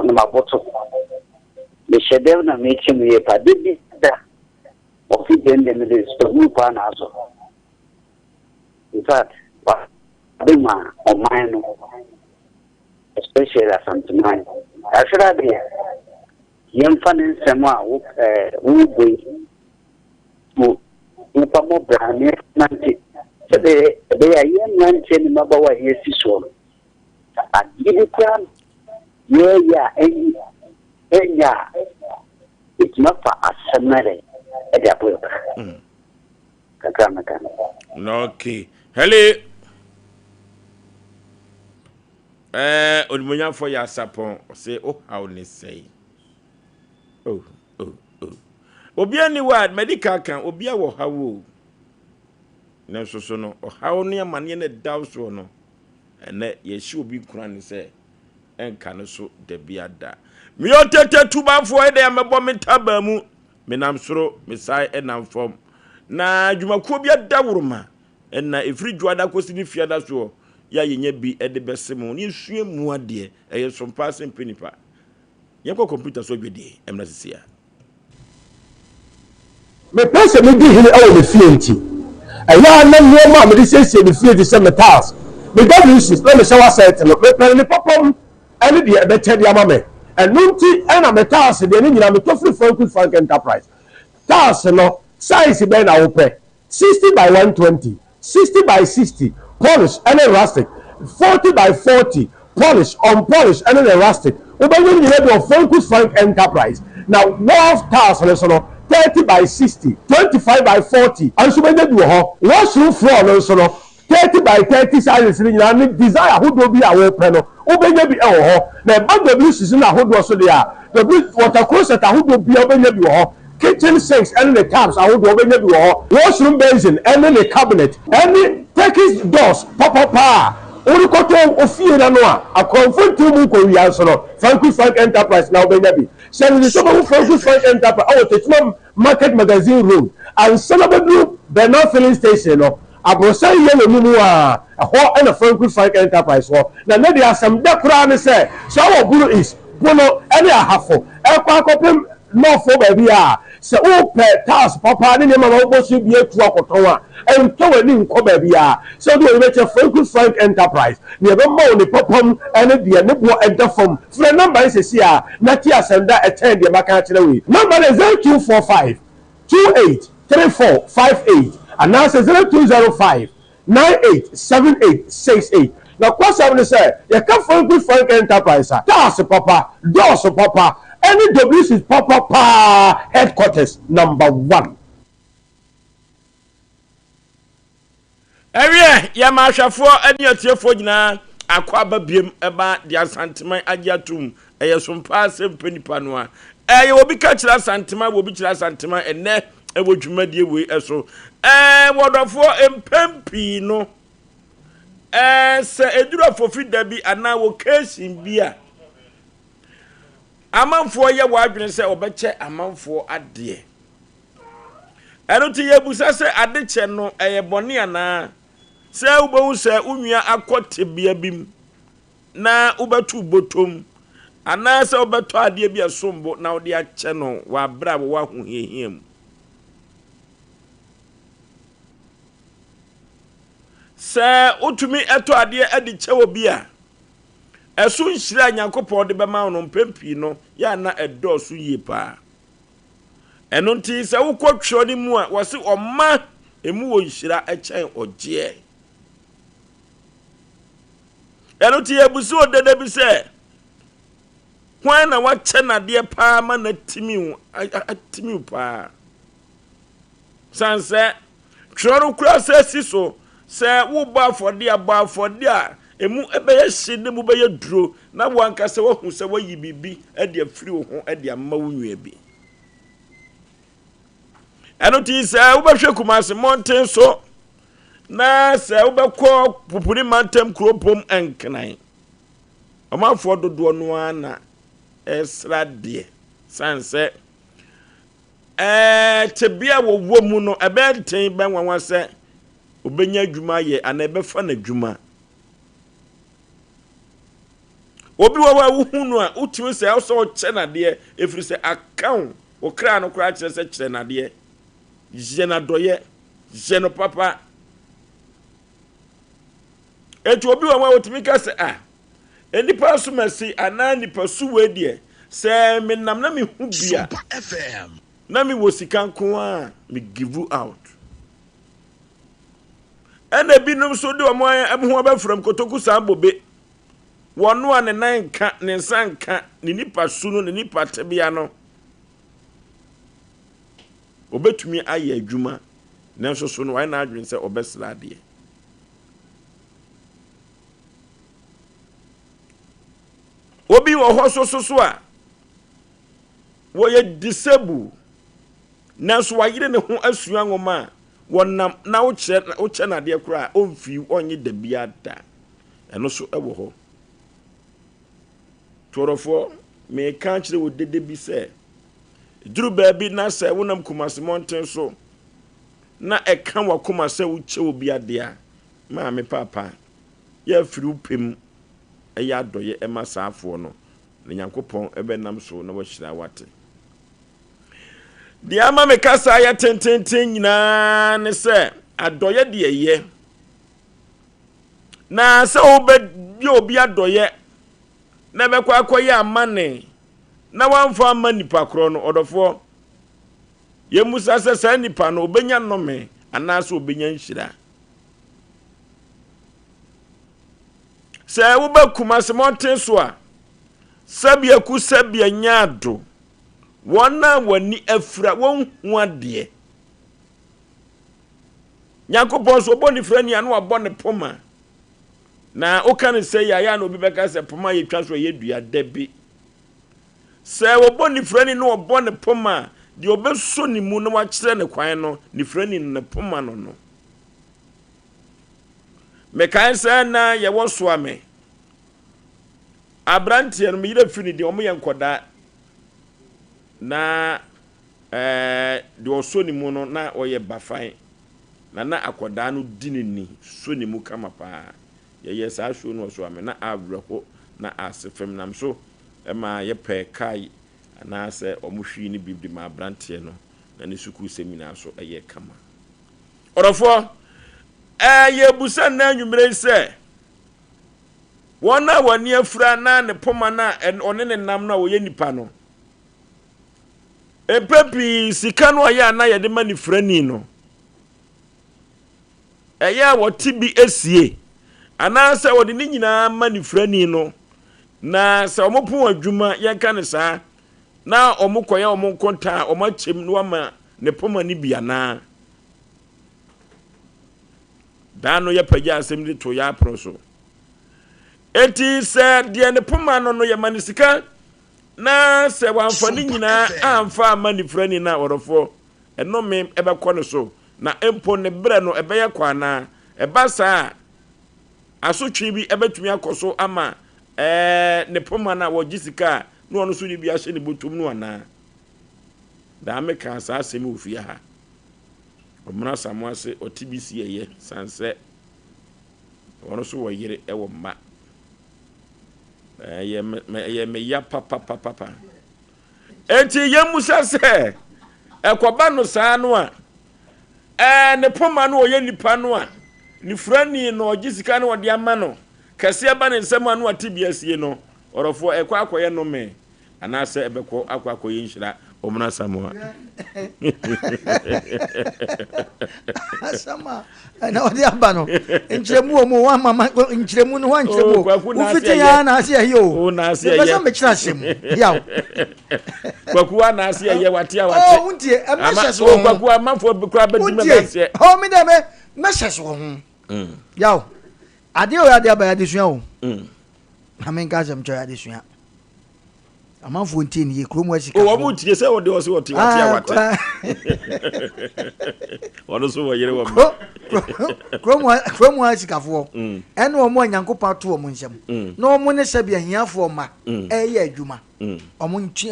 Na maboto. Mehyɛ dɛm na mekyɛ mu yie pa. Da bi da ɔfi dɛm deɛ mede sɔmu paa na asɔ. In fact, wade ma ɔman no, especially Asanteman. Ahwere adeɛ, yɛmfa ne nsɛm a wo ɛɛ wobɔ yi mu yɛmfa mmɔ bra na yɛmfa nante sɛdeɛ ɛbɛyɛ a yɛn mmeranteɛ ne mmabaawa a yɛasi soɔ no, adeɛ bi koraa yɛreyɛ a ɛnyɛ a, ɛtumi afa asɛm no ayɛ dɛn de abɔ yɛn bra. Kakra mɛka no. Okay. Hello. Eh, onimuonyamfoɔ yɛ asapɔn ɔsɛ ohaw ne sɛe. Oh, oh, oh. Obi ani wɔ a madi ka ka obi a wɔ haw o. Nanso so no ɔhaw ne amaneɛ no ɛda soɔ no ɛnɛ yɛhyɛ obi nkuran ne sɛ ɛnka no so dabi ada. Meyɛ ɔtɛtɛ tubanfoɔ ɛdɛ a mɛbɔ me ntabaa mu. Menam soro, mesan nam fam. Na dwumakuo bi adaworoma na ɛfiri Dwoada kɔsi ne Fiada soɔ yɛ a yɛnya bi de bɛse mo na yɛsua mu adeɛ. Ɛyɛ som paa sɛ mpɛ nipa. Yɛnkɔ kɔmputa so adwadie mmra sisi a. Mepɛ sɛ midi hene wɔ me fie nti, ɛyɛ a na nneɛma a mede siesie me fie te sɛ me tiles, me WCs, na me shower set no, mepɛ no ne papa mu ne deɛ ɛbɛkyɛ de ama me. Ɛno nti na me tiles deɛ ne nyinaa metɔ firi Frankus Frank Enterprise. Tiles no, size bɛn na wopɛ? 60 by 120, 60 by 60, polish ne rustic, 40 by 40, polish, unpolish ne ne rustic. Wobɛnya ne nyinaa bi wɔ Frankus Frank Enterprise. Na wall tiles no nso no, 30 by 60, 25 by 40 nso wobɛnya bi wɔ hɔ. Washroom floor no nso no, 30 by 30 sizes no nyinaa ne design ahodoɔ bi a wopɛ no, wobɛnya bi wɔ hɔ. Na ɛba WCs no ahodoɔ so deɛ a, W water closet ahodoɔ biara wobɛnya bi wɔ hɔ. Kitchen sinks ne ne taps ahodoɔ wobɛnya bi wɔ hɔ. Washroom basin ne ne cabinet ne Turkish doors papapa a wode kɔtɔ wo fie no ano a akorɔmfo ntew mu nkɔwia nso no, Frankus Frank Enterprise na wobɛnya bi. Hyɛ no nso sɛ wobɛhu Frankus Frank Enterprise wɔ Techiman Market Magazine Road ansa na wobɛduru Bernal Filling Station no. Aborosan yellow no mu a, ɛhɔ na Franklin Frank Enterprise wɔ. Na nnɛ deɛ asɛm dɛ koraa ne sɛ, sɛ wowɔ Bono East, Bono ne Ahafo rekɔ akɔpem North hɔ baabi a, sɛ wopɛ tiles papa ne nneɛma ma wobɔ so bi atu akɔtɔn a, ntɔ w'ani nkɔ baabiara. Sɛ wode w'ani bɛkyerɛ Franklin Frank Enterprise, nea ɛbɛma wo ne papa mu ne deɛ ne boɔ da fam. Frɛ nɔmba yi seesei ara na te asɛm dɛ a ɛkyɛn deɛ maka akyerɛ wo yi. Nɔmba no yɛ 0245 28 34 58 anaasɛ 0205 98 78 68. Nokwasɛm ne sɛ, yɛka Franklin Frank Enterprise a, tiles papa, doors papa, ne WCs papa paa headquarters number one. Ɛweɛ, yɛma ahwɛfoɔ ne atiefoɔ nyinaa akɔ aba biem ɛba deɛ Asanteman agye atom. Ɛyɛ som paa sɛ mpɛ nipa no a. Ɛyɛ obi ka kyerɛ Asanteman, wɔ obi kyerɛ Asanteman ɛnnɛ ɛwɔ dwumadie wei ɛso. Ɛɛ wɔdɔfoɔ mpɛn pii no, ɛɛ sɛ ɛduru afofi da bi anaa occasion bi a, amanfoɔ yɛ wɔ adwene sɛ wɔbɛkyɛ amanfoɔ adeɛ. Ɛno nti yɛbisa sɛ adekyɛ no ɛyɛ bɔne anaa? Sɛ wobɛhu sɛ wo nua akɔ tebea bi mu na wobɛto bɔtɔm anaasɛ wobɛtɔ adeɛ bi a ɛsom bo na wode akyɛ no wɔ aberɛ a wɔwɔ ahohiahia mu. Sɛ wotumi tɔ adeɛ de kyɛ obi a, ɛso nhyira a Nyankopɔn de bɛma wo no mpɛn pii no yɛ a na ɛdɔɔso yie paa. Ɛno nti sɛ wokɔ twerɛ no mu a, wɔse ɔma emu wɔ nhyira kyɛn ɔgyeɛ. Ɛno nti yɛbusa odede bi sɛ, hwan na wakyɛ n'adeɛ paa ma no atimi wo atimi wo paa? San sɛ twerɛ no kura sɛ si so sɛ wobɔ afɔdeɛ a bɔ afɔdeɛ a emu bɛyɛ hye ne mu bɛyɛ duro na wo ankasa woahu sɛ woayi biribi de afiri wo ho de ama wo nua bi. Ɛno nti sɛ wobɛhwɛ Kumasi mmɔnten so Na sɛ wobɛkɔ Pupuri mantam kuropom Nkran, ɔmanfoɔ dodoɔ no ara na ɛresra deɛ sane sɛ ɛɛ tebea a wɔwɔ mu no ɛbɛyɛ den bɛnwanwa sɛ obɛnya adwuma ayɛ anaa ɛbɛfa no adwuma. Obi wɔ hɔ a wohu no a wotumi sɛ ɛwɔ sɛ ɔkyɛ no adeɛ ɛfiri sɛ aka wo wo kra no koraa kyerɛ sɛ kyerɛ no adeɛ, yɛ no adɔyɛ, yɛ no papa. Eti obi wɔ hɔ a otumi ka sɛ ah nnipa asomasi anaa nnipa su wei deɛ sɛ menam na mehu bi a na mewɔ sika nko a me give out. Ɛna ebinom nso de wɔn ho abɛfram kotoku saa bobe. Wɔn a ne nan nka, ne nsa nka, ne nipa su no, ne nipa tebea no, obetumi ayɛ adwuma, nanso so no wayɛ n'adwene sɛ ɔbɛsrɛ adeɛ. Obi wɔ hɔ so so so a wɔyɛ disable nanso wayere ne ho asua nwoma a wɔnam na wokyerɛ wokyɛ no adeɛ koraa a ɔmfii ɔnye da biara da. Ɛno so wɔ hɔ. Toɔrɔfoɔ, meka akyerɛ wo dede bi sɛ, duru baabi na sɛ wonam Kumasi mmɔnten so na ɛka w'akoma sɛ wokyɛ obi adeɛ a, maame paapa, yɛ afiri wo pɛ mu yɛ adɔeɛ ma saa afoɔ no, na Nyankopɔn bɛnam so na wahyira wo ate. Deɛ ama me kasa ayɛ tententen nyinaa ne sɛ adɔeɛ deɛ yɛ. Na sɛ wobɛyɛ obi adɔeɛ na ɛbɛkɔ akɔyɛ amane na wamfa amma nipa korɔ no, ɔdɔfoɔ, yɛmmusa sɛ saa nipa no ɔbɛnya nnome anaasɛ ɔbɛnya nhyira. Sɛ woba Kumasi mmɔnten so a, sɛbea ku sɛbea nya ado, wɔn a wɔn ani afira, wɔnhu adeɛ. Nyankopɔn nso ɔbɔ nifirani a na wabɔ ne poma. Na woka no sɛ yɛ a na obi bɛka sɛ poma a yɛtwa so ɛyɛ dua. Dabi. Sɛ wɔbɔ nifirani na wɔbɔ ne poma a, deɛ ɔbɛsɔ ne mu na wakyerɛ ne kwan no, nifirani no ne poma no no. Mekae sɛ na yɛwɔ Soame. Aberanteɛ no, me yerɛ firi ne din, wɔn yɛ nkɔdaa. Na ɛɛ deɛ ɔsɔ ne mu no, na ɔyɛ bafan. Na na akɔdaa no di ne ni, sɔ ne mu kama paa. Yɛyɛɛ saa show no wɔ Soame, na awerɛho na ase fam nam so ma yɛpɛɛ kaa anaasɛ wɔn hwii no bi de maa aberanteɛ no, na ne sukuusɛm nyinaa so yɛɛ kama. Ɔdɔfoɔ, ɛɛ yɛrebusa nnɛ anwummerɛ yi sɛ, wɔn a wɔn ani afira na ne poma no a ɔne ne nam no a wɔyɛ nipa no, mpɛn pii sika no a yɛ a na yɛde ma nifirani no, ɛyɛ a wɔte bi asie anaasɛ wɔde ne nyinaa ma nifirani no, na sɛ wɔpon adwuma, yɛnka no saa, na wɔkɔyɛ wɔn nkonta a wɔakyɛm na wɔama ne poma no bi anaa? Daa no yɛpagya asɛm de to yɛ apono so. Enti sɛ deɛ ne poma no no yɛma no sika na sɛ wamfa ne nyinaa amfa amma nifirani no a, ɔdɔfoɔ, ɛnome ɛbɛkɔ ne so, na mpo ne berɛ no ɛbɛyɛ kwa anaa? Ɛba saa a, asotwe bi ɛbɛtumi akɔ so ama ɛɛ ne poma no a wɔgye sika a na ɔno nso de bi ahyɛ ne bɔtɔm no anaa? Daa mekaa saa asɛm wɔ fie ha. Ɔmena Asamoah se ɔte bi si ɛyɛ san sɛ ɔno nso wɔ yere wɔ mma. Ɛyɛ me ɛyɛ me ya papapapapa. Enti yɛmmusa sɛ ɛkɔba no saa no a ɛɛ ne poma no ɔyɛ nipa no a ne furani no ɔgye sika no ɔde ama no kɛseɛ ba ne nsam a no ate bi asie no ɔrɔfoɔ ɛkɔ akɔyɛ nome Anaasɛ ɛbɛkɔ akɔ akɔyɛ nhyira Omena Asamoah. Asɛm a ɛna ɔde aba no nkyerɛmu wɔ mu wama ma nkyerɛmu no wankyerɛ mu o wofiti ya na ase ɛyɛ o mepɛ sɛ mekyerɛ asɛm yaw kwaku wa na ase ɛyɛ wate a wate oh wontie ɛmɛhyɛ so wɔ ho kwaku amanfoɔ kura bɛdi mɛ danseɛ oh me dɛ mɛ mɛhyɛ so wɔ ho mm. yaw adeɛ o adeɛ aba yɛ adesua o mm. na menka asɛm kyerɛ adesua. Amanfoɔ ntie ne yie, kurom asikafoɔ. O wɔn tie sɛ wɔde ɔse wɔte wate a wate. Wɔn nso wɔ yere wɔ mma. Kurom asikafoɔ ɛne wɔn a Nyankopɔn ato wɔn nsam na wɔn ne sɛbi ahiafoɔ mma ɛyɛ adwuma. Wɔn ntie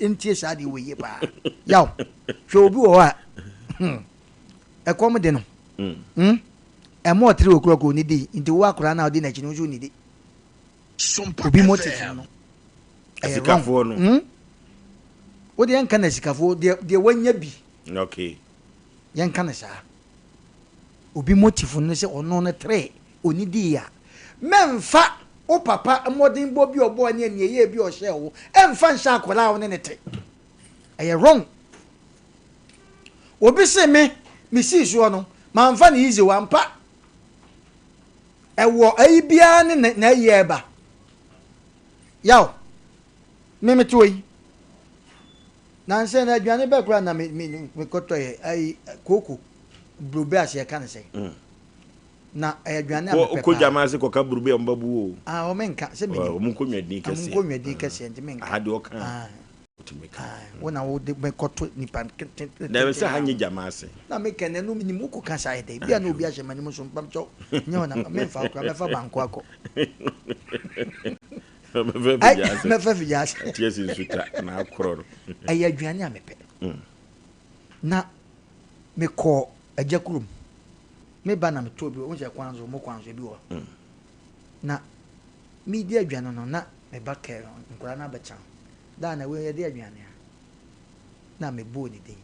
ntie saa deɛ wɔ yie paa. Yaw, hwɛ obi wɔ hɔ a ɛkɔm de no. Ɛmo ɔtere wɔ kura kuro ne di nti wo akora na ɔdi n'akyi no nso nnidi. Obi motive no ɛyɛ wrong. Asikafoɔ no. Hmm? Wo deɛ nka na asikafoɔ deɛ deɛ wanya bi. Okay. Yɛnka no saa. Obi motive no sɛ ɔno no tere onidi a mɛnfa wo papa mmɔdenbɔ bi ɔbɔɔ ne aniɛyɛ bi ɔhyɛɛ wo ɛnfa nhyɛ akwadaa a wo ne ne te. Ɛyɛ wrong. Obi se me mesii soɔ no manfa no easy o ampa. Ɛwɔ ayi biara ne n'ayi ɛba. Yaw, me mete hɔ yi. Nansa na aduane bɛ koraa na me me mekɔtɔ yɛ ayi kooko burobe ase ɛka ne sɛn. Mm. Na ɛyɛ aduane a mepɛ paa. Kɔ gyama ase kɔka burobe a wɔn bɛbu o. Ah, wɔn nka sɛ menim. Wɔn nkɔ nwadin kɛseɛ. Wɔn nkɔ nwadin kɛseɛ nti menka. Aha deɛ ɔka. Ah. Wotumi ka. Wo na wode mekɔto nipa tenten. Na sɛ ha nye gyama ase. Na meka na ɛno menim wokɔ ka saa yɛ dɛ. Bi a na obi ahyɛ m'anim so mpamkyɛw. Nyɛ hɔ na memfa wo koraa mɛfa banko akɔ. Mɛfa figya ase. Ateɛ si nsuta na akorɔ no. Ɛyɛ aduane a mepɛ. Na mekɔɔ agya kurom. Me ba na metɔɔ bi wɔ, wohu sɛ kwan so, mo kwan so ebi wɔ hɔ. Na medi aduane no na me ba kɛɛ nkwadaa no abɛkyɛ ho. Da a na wei yɛde aduane a na mebɔɔ ne din.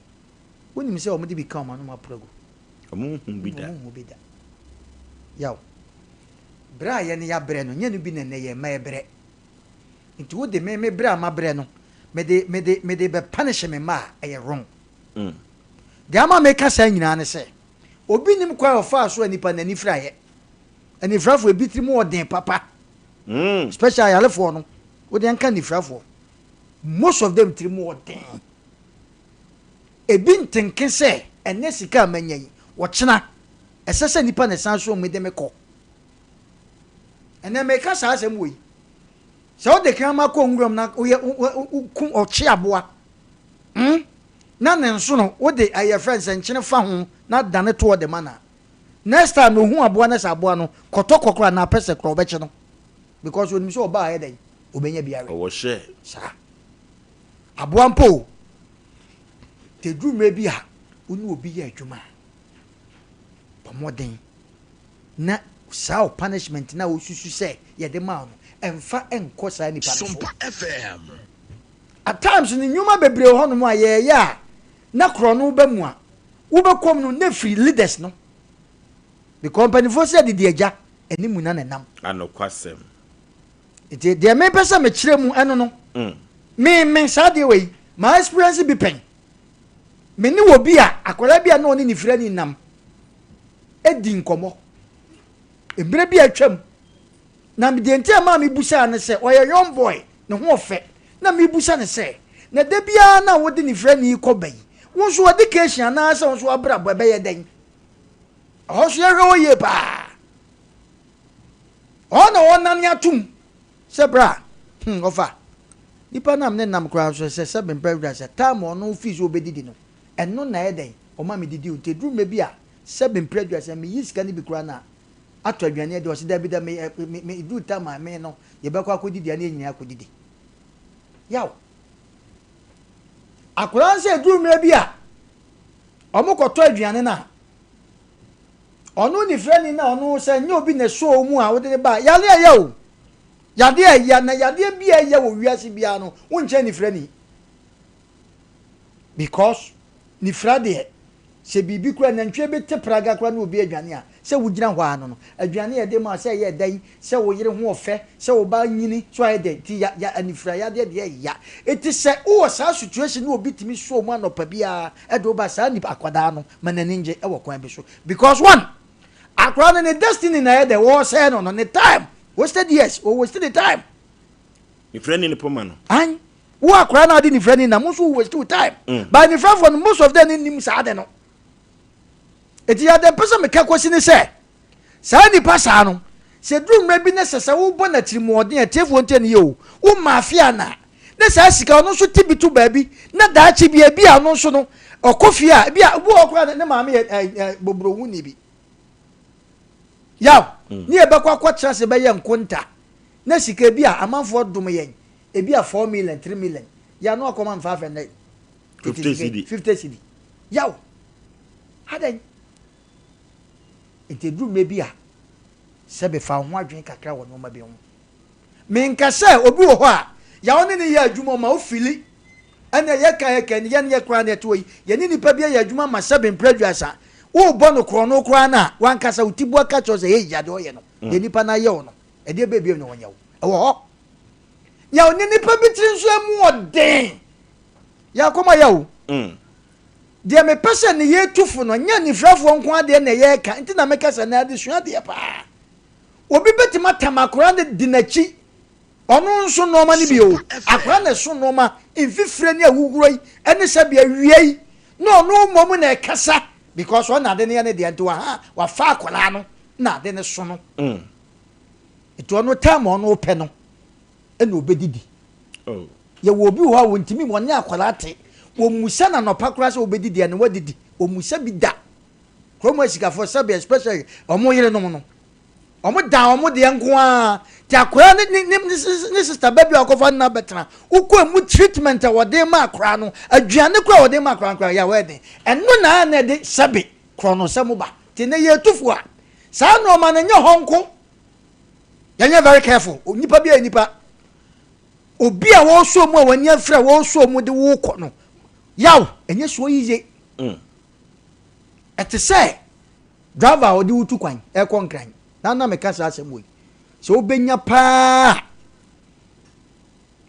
Wonim sɛ wɔde bi ka wɔn anom aporo agu. Wɔn nhu bi da. Wɔn nhu bi da. Yaw. Brɛ a yɛn yɛabrɛ no, nyɛ no bi na ɛnnɛ yɛn mma ɛbrɛ. Nti wode me me brɛ a mabrɛ no, mede mede mede bɛ punish me mma a, ɛyɛ wrong. Deɛ ama meka saa nyinaa ne sɛ, obi nim kwan a ɔfaa so a nipa n'ani firaeɛ. Anifirafoɔ ebi tirim wɔ den papa. Especially ayarefoɔ no, wode nka anifirafoɔ. Most of them tirim wɔ den. Ebi ntenke sɛ ɛnnɛ sika a manya yi, ɔkyena ɛsɛ sɛ nipa na ɛsan so mu de me kɔ. Ɛnnɛ meka saa asɛm wɔ yi. Sɛ wode kraman kɔ nwuram na woyɛ woku ɔkye aboa hmm, na ne nsono wode ɛyɛ frɛ nsɛnkyene fa ho na dane toɔ de ma no a, next time no ohu aboa no sɛ aboa no kɔtɔkɔ koraa anaa pɛsɛ koraa ɔbɛkye no because onim sɛ ɔbaa ayɛ dɛn obɛnya bi awe. Ɔwɔ hyɛ. Saa. Aboa mpo o, sɛ ɛduru mmerɛ bi a wo ne obi yɛ adwuma a, bɔ mmɔden na saa wo punishment no a wosusu sɛ yɛde maa wo no, mfa nkɔ saa nipa no so. Sompa FM. At times no, nnwuma bebree wɔ hɔnom a yɛyɛ a na korɔno ba mu a, wobɛkɔ mu no na ɛfiri leaders no. Because mpanimfoɔ sɛ adidi agya, ɛne mu na na ɛnam. Anokwasɛm. Nti deɛ mepɛ sɛ mekyerɛ mu ɛno no, me me saa deɛ wei, ma experience bi pɛn. Me ne wɔ bi a, akwadaa bi a na ɔne ne firani nam di nkɔmmɔ. Mmerɛ bi a atwam, na deɛ nti a maa mebusaa no sɛ, ɔyɛ young boy, ne ho ɔfɛ, na mebusa no sɛ, na da biara na wode ne firani kɔ ba yi, wo nso education anaasɛ wo nso abrabɔ ɛbɛyɛ dɛn? Ɛhɔ nso yɛhwɛ hɔ yie paa. Ɔhɔ na wɔnane atom sɛ bra, hmm, ɔfa. Nipa no a mene nam koraa nso sɛ sɛ mempɛ wura sɛ time a ɔno fii sɛ ɔbɛdidi no, ɛno na ɛyɛ dɛn ɔma medidi o. Nti ɛduru mmerɛ bi a sɛ mempɛ adwuma sɛ meyi sika no bi koraa no a atɔ aduane adi, ɔse dabi da me, me, me, ɛduru time a me no yɛbɛkɔ akɔdidi a ne yɛn nyinaa akɔdidi. Yaw. Akwadaa no sɛ ɛduru mmerɛ bi a wɔkɔtɔ aduane no a, Ɔno nifirani na ɔno sɛ nyɛ obi na ɛsɔɔ mu a wode ne ba yare ɛyɛ o yadeɛ ɛya na yadeɛ bi a ɛyɛ wɔ wiase biara no wonkyɛn nifirani because nifira deɛ sɛ biribi kura nantwie bi te praga kura ne obi aduane a sɛ wogyina hɔ ano no aduane yɛde ma sɛ ɛyɛ dɛn sɛ wo yere ho ɔfɛ sɛ wo ba nyini so ayɛ dɛn ti ya ya anifira yadeɛ deɛ ɛya eti sɛ wowɔ saa situation ne obi tumi sɔɔ mu anɔpa biara ɛde wo ba saa nipa akwadaa no ma n'ani ngye wɔ kwan bi so because one akwadaa no ne destiny na ɛyɛ dɛ wɔresɛe no no ne time wasted years wɔ waste ne time. Nifrɛ ni ne poma no. An wo akwadaa na ade nifrɛ ni nam nso wo waste wo time. Mm. But nifrɛfoɔ no most of them nim saa de no. Eti yɛ dɛ mpɛ sɛ meka kɔsi ne sɛ saa nipa saa no sɛ duru mmerɛ bi ne sɛ sɛ wobɔ n'atirimuɔden atiefoɔ ntie ne yɛ o wo mafia na. Na saa sika ɔno nso ti bi to baabi na daakye bi ebi a ɔno nso no ɔkɔ fie a ebi a obi wɔ hɔ koraa ne maame yɛ ɛ ɛ bobrohuni bi. Yaw mm. ne yɛbɛkɔ akɔkyerɛ sɛ bɛyɛ nkonta na sika ebi a amanfoɔ dom yɛn ebi a 4 million 3 million yɛ ano akɔma mfa afɛ nnɛ 50 cedi. 50 cedi yaw adɛn nti eduru mmerɛ bi a sɛ bɛfa ho adwene kakra wɔ nneɛma bi ho. Menka sɛ obi wɔ hɔ a yaw ne ne yɛ adwuma ɔma wo fili ɛnna yɛka yɛka ni yɛne yɛ koraa na ɛte hɔ yi yɛne nipa bi ayɛ adwuma ma sɛbe mpere 30 wobɔ no korɔ no koraa no a wankasa wo ti boa ka kyerɛ sɛ hei yadeɛ ɔyɛ no deɛ nipa no ayɛ wo no ɛdeɛ bɛɛ biam na wɔnyɛ wo ɛwɔ hɔ yaw ne nipa bi tiri nso emu ɔden yɛ akɔma yaw deɛ mepɛ sɛ ne yɛ tufo no nyɛ nifirafoɔ nko adeɛ na ɛyɛ ka nti na meka sɛ na adesua deɛ paa. Obi bɛtumi atam akwadaa no di n'akyi. Ɔno nso nneɛma no bi o. Akwadaa na ɛso nneɛma, mfifire ne ahuhuro yi ne sɛbi awia yi na ɔno mmom na ɛkasa because ɔna ade no yɛ ne deɛ nti waha wafa akwadaa no na ade no so no. Nti ɔno time a ɔno pɛ no ɛna ɔbɛdidi. Oh. Yɛwɔ obi wɔ hɔ a wɔntumi wɔne akwadaa te. Wɔmmusa no anɔpa koraa sɛ wobɛdidi ɛna wadidi. Wɔmmusa bi da. Kurom asikafoɔ sɛbi especially wɔn yerenom no wɔn dan wɔn deɛ nko ara te akwadaa ne ne ne ne sister ba bi a ɔkɔfa ne na bɛtena wokɔ emu treatment a wɔde ma akwadaa no aduane koraa a wɔde ma akwadaa no koraa yɛ a wɔyɛ den ɛno na na ɛde sɛbi korɔ no sɛ mo ba te ne yɛ etufo a saa nneɛma no nyɛ hɔ nko yɛnyɛ very careful nipa bi a nipa obi a wɔresɔ mu a wɔn ani afira wɔresɔ mu de wɔrekɔ no yaw ɛnyɛ soɔ yiye. Ɛte sɛ driver a ɔde wo tu kwan ɛrekɔ Nkran. Na na meka saa asɛm wei. Sɛ wobɛnya paa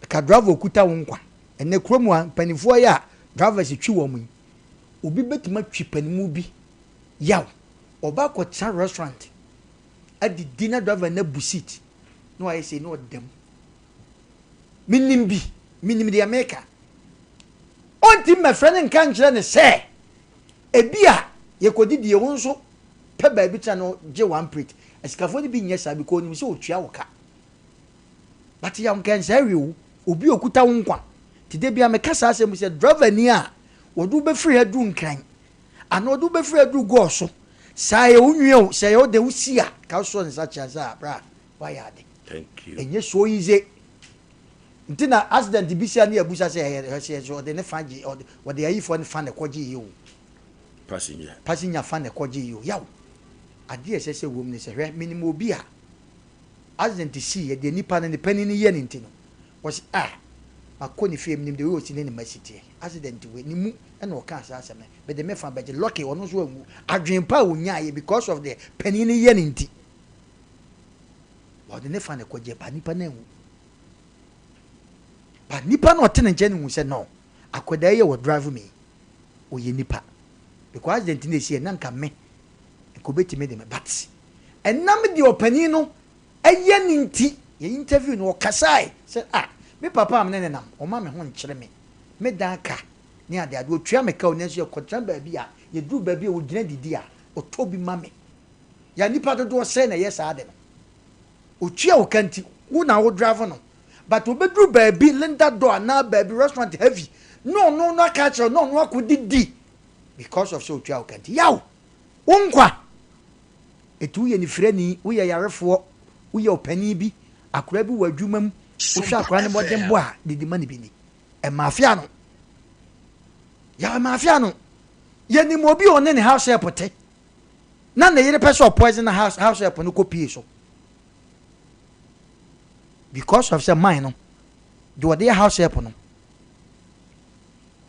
ka driver okuta wo nkwa. Ɛnɛ kurom a mpanimfoɔ yɛ a drivers twi wɔn yi. Obi bɛtumi atwi panimu bi yaw. Ɔba akɔtena restaurant adidi na driver no abu seat na wayɛ sei na ɔda mu. Menim bi, menim deɛ meka. Ɔnti mmɛfrɛ no nka nkyerɛ no sɛ ebi a yɛkɔdidie wo nso pɛ baabi tena no gye one plate. Asikafoɔ no bi nyɛ saa because onim sɛ ɔtua wo ka. But yaw nkɛnsɛɛ we wo, obi a ɔkuta wo nkwa. Nti da biara meka saa asɛm yi sɛ driver ni a wɔde wo bɛfiri ha duru Nkran anaa ɔde wo bɛfiri ha duru Gɔɔ so, saa ɛyɛ wo nwi o, sɛ ɛyɛ wo dɛ wosi a, ka wosɔ ne nsa kyea sɛ ah bra woayɛ ade. Thank you. Ɛnyɛ so easy. Nti na accident bi si a ne yɛbusa sɛ ɛyɛ ɛsɛ sɛ ɔde ne fa gye ɔde ɔde ayifoɔ ne fa na ɛkɔgye yi o. Passenger. Passenger fa na ɛkɔgye yi o. Yaw. Adeɛ a ɛsɛ sɛ wɔm ne sɛ hwɛ menim obi a accident si yɛ deɛ nipa no ne panin no yɛ ne nti no wɔsi ah makɔ ne fie menim deɛ wei ɔsi ne ne ma si teɛ accident wei ne mu ɛna ɔka saa asɛm no mede me fa bɛgye lucky ɔno nso anwu adwene pa a ɔnyaeɛ because of deɛ panin no yɛ ne nti wɔde ne fa na ɛkɔgye ba nipa no anwu. But nipa na ɔte ne nkyɛn no hu sɛ no akwadaa yi a wɔ drive me ɔyɛ nipa because accident na esi yɛ na nka me nka obetumi de me but ɛnam deɛ ɔpanin no ɛyɛ ne nti yɛ interview no ɔkasae sɛ ah me papa a me ne ne nam ɔma me ho nkyerɛ me me dan ka ne ade ade otua me ka o nanso yɛkɔtena baabi a yɛduru baabi a ogyina didi a ɔtɔ bi ma me yɛ nipa dodoɔ sɛ na ɛyɛ saa de no otua wo ka nti wo na wo drive no but obɛduru baabi Linda Door anaa baabi restaurant heavy na ɔno no aka akyerɛ na ɔno akɔ didi because of sɛ otua wo ka nti yaw wo nkwa ɛti woyɛ nifirani woyɛ yarefoɔ woyɛ ɔpanin bi akora bi wɔ adwuma mu wohwɛ akora no mmɔden bɔ a didi ma ne bi ni ɛma afia no yaw ɛma afia no yɛnim obi a ɔne ne house help te na ne yere pɛ sɛ ɔpoison na house help no kɔ pie so because of sɛ man no deɛ ɔde yɛ house help no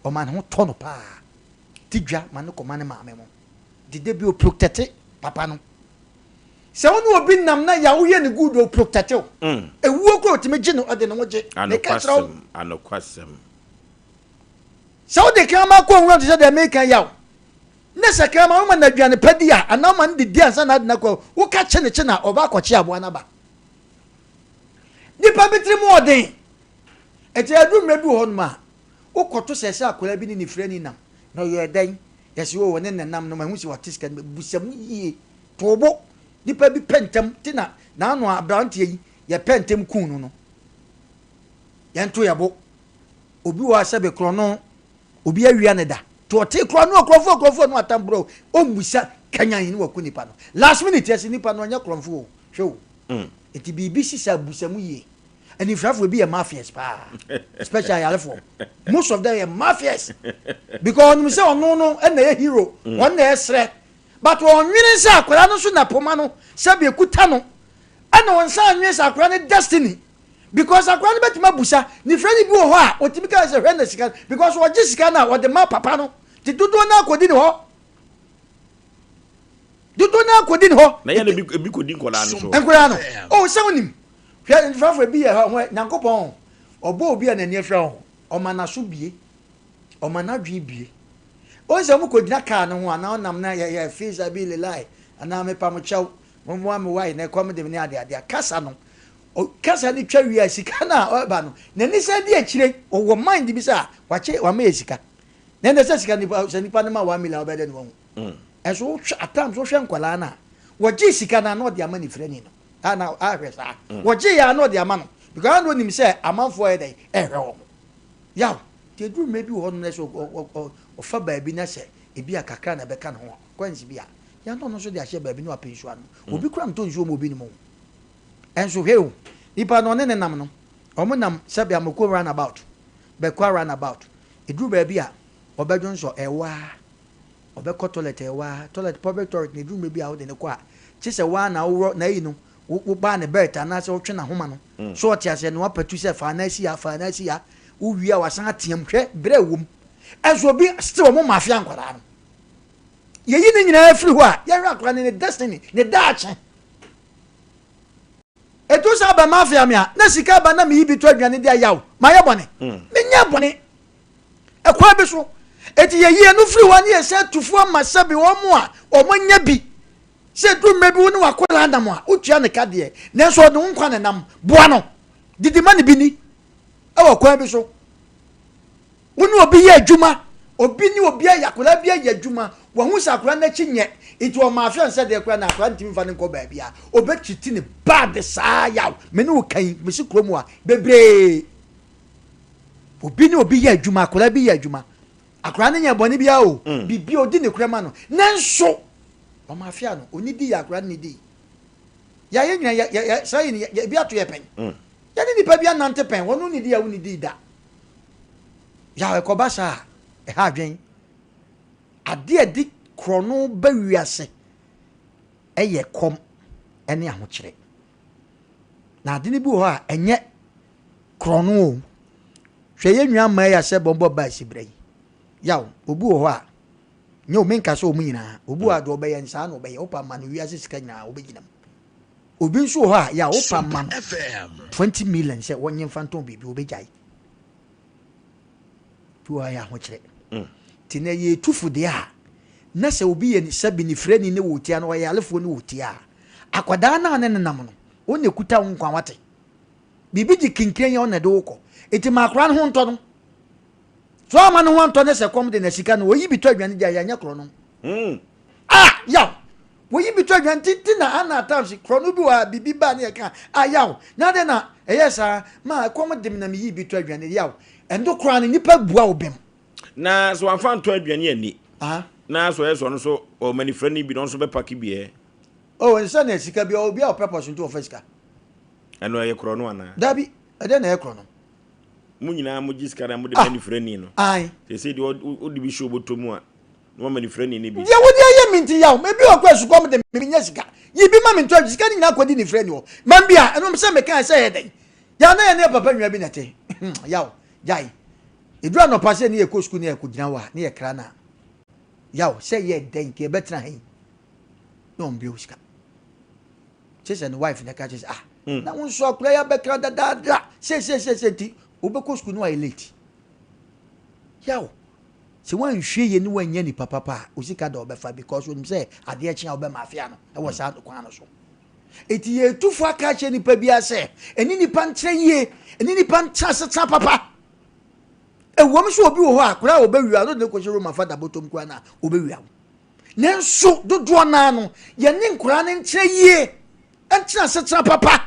ɔma ne ho tɔ no paa ti dwa ma ne kɔma ne maame mo dede bi o protect papa no sɛ wo ne obi nam na yawo yɛ ne good o protect o ewuo koro otumi gye no ɔde ne ho gye meka kyerɛ wo. Anokwasɛm, anokwasɛm. Sɛ wode kraman kɔ nwura te sɛ deɛ meka yaw ne sɛ kraman woma no aduane pa di a anaa woma no didi ansa na ade no akɔ woka kye ne kye na ɔba akɔkye aboa no aba. Nipa bi tiri mu ɔden ɛti adu mmerɛ bi wɔ hɔnom a wokɔto sɛ sɛ akwadaa bi ne ne firani nam na ɔyɛ dɛn yɛsɛ wɔ ne nenam no mahu sɛ wate sika no busa mu yie toobo nipa bi pɛ ntɛm te na n'ano aberanteɛ yi yɛpɛ ntɛm kun no no yɛnto yɛbo. Obi wɔ hɔ a sɛbe korɔno obi awia ne da. To ɔte korɔno ɔkorɔmfoɔ ɔkorɔmfoɔ no atam borɔ ɔmmusa kanyan ne waku nipa no. Last minute yɛse nipa no ɔnyɛ korɔmfoɔ o. Hwɛ o. Nti biribi si saa busa mu yie. Anifirafoɔ ebi yɛ mafias paa. Especially ayarefoɔ. Most of them yɛ mafias. Because ɔnim sɛ ɔno no ɛna ɛyɛ hero. Ɔno na ɛsrɛ. But ɔnwene sɛ akwadaa no nso na poma no sɛbe ekuta no. Ɛna ɔnsan nwene sɛ akwadaa no destiny. Because akwadaa no bɛtumi abusa. Nifirani bi wɔ hɔ a ɔtumi ka sɛ hwɛ na sika because ɔgye sika no a ɔde ma papa no. Nti dodoɔ no akɔdi ne hɔ. Dodoɔ no akɔdi ne hɔ. Na yɛ no ebi kɔdi nkwadaa no so. Nkwadaa no. Oh sɛ wonim. Hwɛ nifirafo ebi yɛ hɔ Nyankopɔn ɔbɔ obi a n'ani afira ho. Ɔma n'aso bie. Ɔma n'adwene bie. Wohu sɛ wɔkɔgyina kaa no ho anaa ɔnam na yɛ yɛ fi sabi lilai anaa mepa mo kyɛw mommoa me wae na ɛkɔm de me ne adeade a kasa no kasa no twa wie a sika no a ɔba no n'ani san di akyire ɔwɔ mind bi sɛ a wakyɛ wama yɛ sika na ɛnɛ sɛ sika nipa sɛ nipa no ma 1 million wobɛdɛ no wahu ɛnso wohwɛ at times wohwɛ nkwadaa no a wɔgye sika no a na ɔde ama ne firani no a na ahwɛ saa wɔgye yɛ a na ɔde ama no because ana onim sɛ amanfoɔ yɛ dɛn ɛhwɛ wɔn yaw nti eduru mmerɛ bi wɔ hɔ nom na sɛ ɔfa baabi na sɛ ebi a kakra na ɛbɛka ne ho coins bi a yɛn no nso de ahyɛ baabi na wapɛ nsuo ano obi kura ntɔ nsuo ma obi nom o ɛnso hwɛ o nipa no ɔne ne nam no wɔn nam sɛbi amoko roundabout bɛkɔ roundabout eduru baabi a ɔbɛdwo nsɔ ɛwaa ɔbɛkɔ toilet ɛwaa toilet public toilet na eduru mmerɛ bi a ɔde ne kɔ a kye sɛ waa na aworɔ na ayi no wo baa ne belt anaasɛ wotwe n'ahoma no so ɔte aseɛ na wapatu sɛ fa na asi ha fa na asi ha wowie a wasan ateam hwɛ berɛ ɛwɔ mu ɛnso obi still ɔmo mafia nkwadaa no yɛyi ne nyinaa firi hɔ a yɛhwɛ akwadaa no ne destiny ne daakye etu sɛ aba mafia mi a na sika aba na meyi bi to aduane de ayaw ma yɛ bɔne menyɛ bɔne ɛkwan bi so eti yɛyi ɛno firi hɔ ne yɛsɛ tufu ama sɛbi wɔn mu a wɔn anya bi sɛ duru mmerɛ bi wo ne wakɔla nam a wotua ne ka deɛ nanso ɔde wo nkwa ne nam boa no didi ma ne bi ni ɛwɔ kwan bi so wo ne obi yɛ adwuma obi ne obi ayɛ akwadaa bi ayɛ adwuma wɔn ho sɛ akwadaa n'akyi nyɛ nti wɔn afɛ nsɛ deɛ koraa na akwadaa ntumi nfa ne nkɔ baabi a obɛtwiti ne bad saa yaw me ne wo kan mesi kurom a bebree obi ne obi yɛ adwuma akwadaa bi yɛ adwuma akwadaa no nyɛ bɔne biara o biribi a odi ne kura ma no nanso wɔn afia no oni di yɛ akwadaa no ne di yɛayɛ nyina yɛ yɛ saa yi yɛ ebi ato yɛ pɛn yɛne nipa bi anante pɛn wɔn ne di a wɔn ne di da yaw ɛkɔba saa ɛha adwen adeɛ a ɛde korɔno ba wiase ɛyɛ kɔm ɛne ahokyerɛ na ade no bi wɔ hɔ a ɛnyɛ korɔno o hwɛ yɛn nua mmaa yi a sɛ bɔnbɔ baa si brɛ yi yaw obi wɔ hɔ a nyɛ omi nka sɛ ɔmo nyinaa obi wɔ a deɛ ɔbɛyɛ nsaa na ɔbɛyɛ wopa ma no wiase sika nyinaa ɔbɛgyina mu obi nso wɔ hɔ a yaw wopa ma no 20 million sɛ wɔnyɛ mfa ntɔn biribi ɔbɛgyae bi wɔ hɔ a yɛ ahokyerɛ nti na yɛ etufo deɛ a na sɛ obi yɛ sɛbi ne firani ne wɔ tia no ɔyɛ alefoɔ ne wɔ tia a akwadaa naa ne nenam no wɔn na ekuta wo nkwa wate biribi gye kinkire yɛn ɔna de wokɔ eti ma akwadaa no ho ntɔ no so ama no ho antɔ ne sɛ kɔm de na sika no oyi bi tɔ aduane di a yɛnyɛ korɔ no ah yaw woyi bi tɔ aduane titi na ana times korɔ no bi wɔ a biribi ba ne yɛ ka ah yaw na de na ɛyɛ saa ma kɔm de na mi yi bi tɔ aduane yaw ɛndo koraa no nipa bua wo bɛm. Na sɛ wamfa ntɔ aduane ani na sɛ ɔyɛ sɛ ɔno nso ɔmanifrɛ no bi na ɔno nso bɛpake bi ɛ. Oh, nsa na sika bi obi a ɔpɛ pɔso nti ɔfa sika. Ɛno ɛyɛ korɔ no anaa? Dabi, ɛdɛ na ɛyɛ korɔ no. Mo nyinaa mo gye sika na mo de manifrɛ ni no. Ayi. Sɛ deɛ wode bi hyɛ obɔtɔ mu a na wama nifrɛ ni ne bi. Deɛ wode ayɛ mi nti yaw, ebi wɔ kɔ asukɔm de mi nya sika. Yi bi ma mi ntɔ sika ne nyinaa kɔdi nifrɛ ni hɔ. Man bi a ɛno sɛ meka sɛ yɛ dɛn. Yaw na yɛ ne yɛ papa nua bi na ɛte. Yaw, gyae. Eduru anɔpa sɛ ne yɛ kɔ sukuu ne yɛ kɔ gyina hɔ a ne yɛ kra na yaw sɛ yɛ dɛn nti yɛbɛtena ha yi na ɔmbrɛ wo sika. Kyɛ sɛ ne wife na ɛka kyerɛ sɛ ah na wo nso akora yi abɛkra dadaada seeseeseesei nti wobɛkɔ sukuu no wayɛ late. Yaw, sɛ woanhwɛ yie ne woanyɛ nipa papa a wo sika da ɔbɛfa because onim sɛ adeɛ kye a wobɛma afea no ɛwɔ saa kwan no so. Eti yɛtufo aka akyerɛ nipa biara sɛ ɛne nipa nkyerɛ yie, ɛne nipa nkyerɛ asetena papa. Ɛwom sɛ obi wɔ hɔ a koraa a ɔbɛwia no de ne kɔhyɛ Roma fa da bɔtɔm koraa na ɔbɛwia wo. Nanso dodoɔ naa no yɛne nkoraa no nkyerɛ yie, nkyerɛ asetena papa.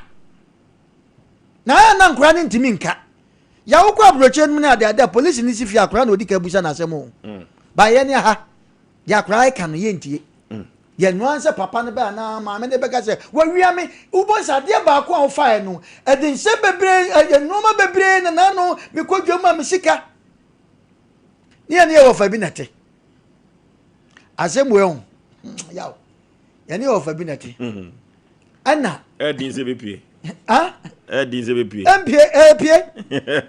Na ayɛ na nkoraa no ntumi nka. Yaw wokɔ aburokyire no mu ne adeade a polisi no si fie akwadaa na odi kan bisa no asɛm o. Ba yɛn ne ha deɛ akwadaa ka no yɛntie. Deɛ noa sɛ papa no bɛ anaa maame no bɛka sɛ wawia me wobɔ sɛ adeɛ baako a wofaeɛ no ɛde nsɛm bebree ɛyɛ nneɛma bebree na n'ano mekɔ dwam a me sika ne yɛne yɛ wɔfa bi na ɛte asɛm wei ho yaw yɛne yɛ wɔfa bi na ɛte ɛna ɛdin sɛ bɛpue ɛdin sɛ bɛpue mpie ɛpie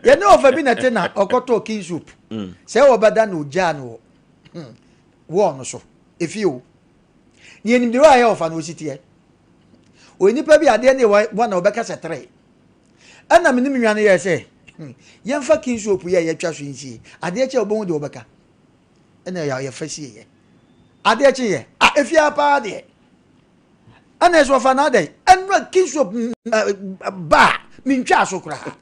yɛne wɔfa bi na ɛte na ɔkɔtɔɔ king soup sɛ wɔbɛda na ogyaa no wɔ wɔɔ no so efie o ne yɛnim deɛ ɔyɛ ɔfa na ɔsi teɛ ɔyɛ nipa bi adeɛ ne wɔ na ɔbɛka sɛ tere ɛna me ne me nua no yɛ sɛ yɛmfa king soap yɛ yɛtwa so nsie adeɛ kyɛ ɔbɛhu deɛ ɔbɛka ɛna yɛfa sie yɛ adeɛ kye yɛ a efie paa deɛ Ɛna ɛsɛ ɔfa na adɛn ɛnura king soap ba a mentwaa so koraa.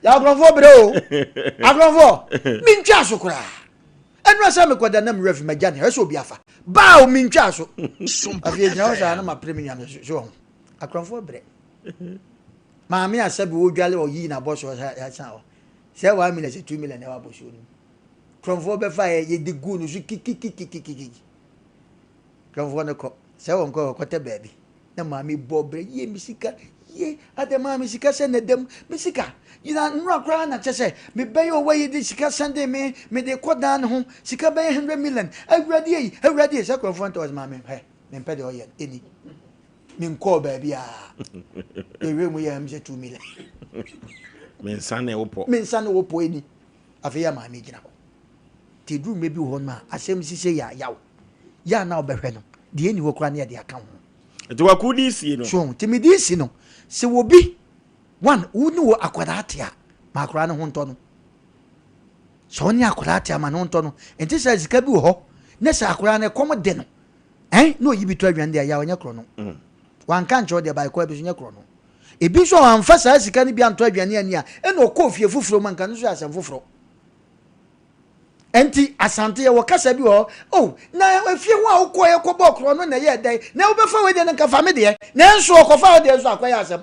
Yɛ akorɔmfoɔ brɛ o akorɔmfoɔ mentwaa so koraa ɛnura sɛ mekɔda na mewura fi magya ne ɛsɛ obi afa ba o mentwaa so afei gyina hɔ saa na mapere me nua no so ho akorɔmfoɔ brɛ maame asɛbi wɔdwale ɔyii n'abɔsoɔ sɛ sɛ 1 million sɛ 2 million ɛwɔ abɔsoɔ no mu Kurɔmfoɔ bɛfaeɛ, yɛde guu no so kikikikikiki. Kurɔmfoɔ no kɔ, sɛ wɔn kɔ wɔkɔtɛ baabi. Na maame bɔ brɛ, yie me sika, yie adɛ maa me sika sɛ na dam, me sika. Gyina nnora koraa na kyɛ sɛ mebɛyɛ ɔwɔ yi de sika sɛnde me, mede kɔ dan no ho, sika bɛyɛ 100 million. Awurade ei, awurade ei, sɛ kurɔmfoɔ no tɛ wɔsɛ maame, hɛ, mempɛ deɛ ɔyɛ no, ɛni. Menkɔɔ baabi a, yɛhwɛ mu yɛ ɛm sɛ 2 million. Mensa ne wo pɔ. Mensa ne wo pɔ ɛni. Afei a maame gyina hɔ. Nti ɛduru mmerɛ bi wɔ hɔ no a, asɛm si sɛ yɛ a, yaw. Yɛ a na wobɛhwɛ no, deɛ ɛnni hɔ koraa ne yɛde aka ho. Nti wako de sie no. So nti mede si no, sɛ obi, one, wo ne wo akwadaa te a, ma akwadaa no ho ntɔ no. Sɛ wo ne akwadaa te a, ma ne ho ntɔ no. Nti sɛ sika bi wɔ hɔ, ne sɛ akwadaa no ɛkɔm de no, ɛn, na ɔyi bi tɔ aduane deɛ, yaw, ɛnyɛ korɔ no. Wanka nkyerɛ wo deɛ, baekɔ bi so nyɛ korɔ no. Ebi nso a wamfa saa sika no bi antɔ aduane anni a, ɛna ɔkɔɔ fie foforɔ mu a, nka no nso yɛ asɛm foforɔ. Ɛnti Asante yɛwɔ kasa bi wɔ hɔ, oh, na efie ho a wokɔɛ kɔbɔɔ korɔ no na ɛyɛɛ dɛn? Na wobɛfa wei deɛ no nka fa me deɛ. Nanso ɔkɔfa wo deɛ nso akɔyɛ asɛm.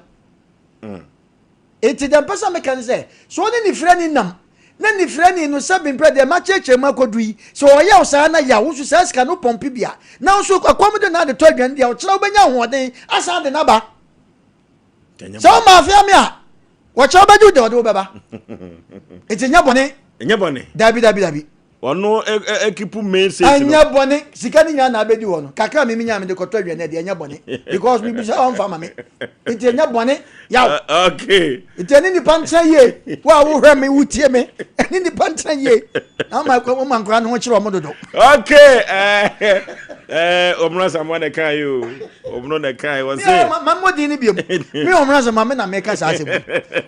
Enti deɛ mpɛ sɛ meka ne sɛ, sɛ wo ne nifirani nam, na nifirani no sɛ bemprɛ deɛ makyerɛkyerɛ mu akɔdu yi, sɛ ɔyɛ wo saa na yaw, wo nso saa sika no wopɔmpe bi a, na wo nso ɛkɔm de no ade tɔ aduane deɛ, ɔkyena wobɛnya ahoɔden asan de no aba. Sɛ woma afea me a, wɔkyɛ wobɛgye wo deɛ ɔde wo bɛba. Nti nyɛ bɔne. Nyɛ bɔne. Dabi dabi dabi. Ɔno ekipu main state no. Ɛnyɛ bɔne. Sika no nyinaa na abɛdi hɔ no. Kakra a me menya mede kɔtɔ aduane deɛ ɛnyɛ bɔne. Because mebisa ɔmfa ma me. Nti ɛnyɛ bɔne. Yaw. Okay. Nti ɛne nipa ntena yie. Wo a wohwɛ me wotie me. Ɛne nipa ntena yie. Na ama wɔma nkora no ho kyerɛ wɔn dodo. Okay. Ɔmuna Samoa na ɛka yi o. Ɔmuna na ɛka yi. Wɔse. Ma mmɔ din no biom. Me Ɔmuna Samoa me na meka saa asɛm yi.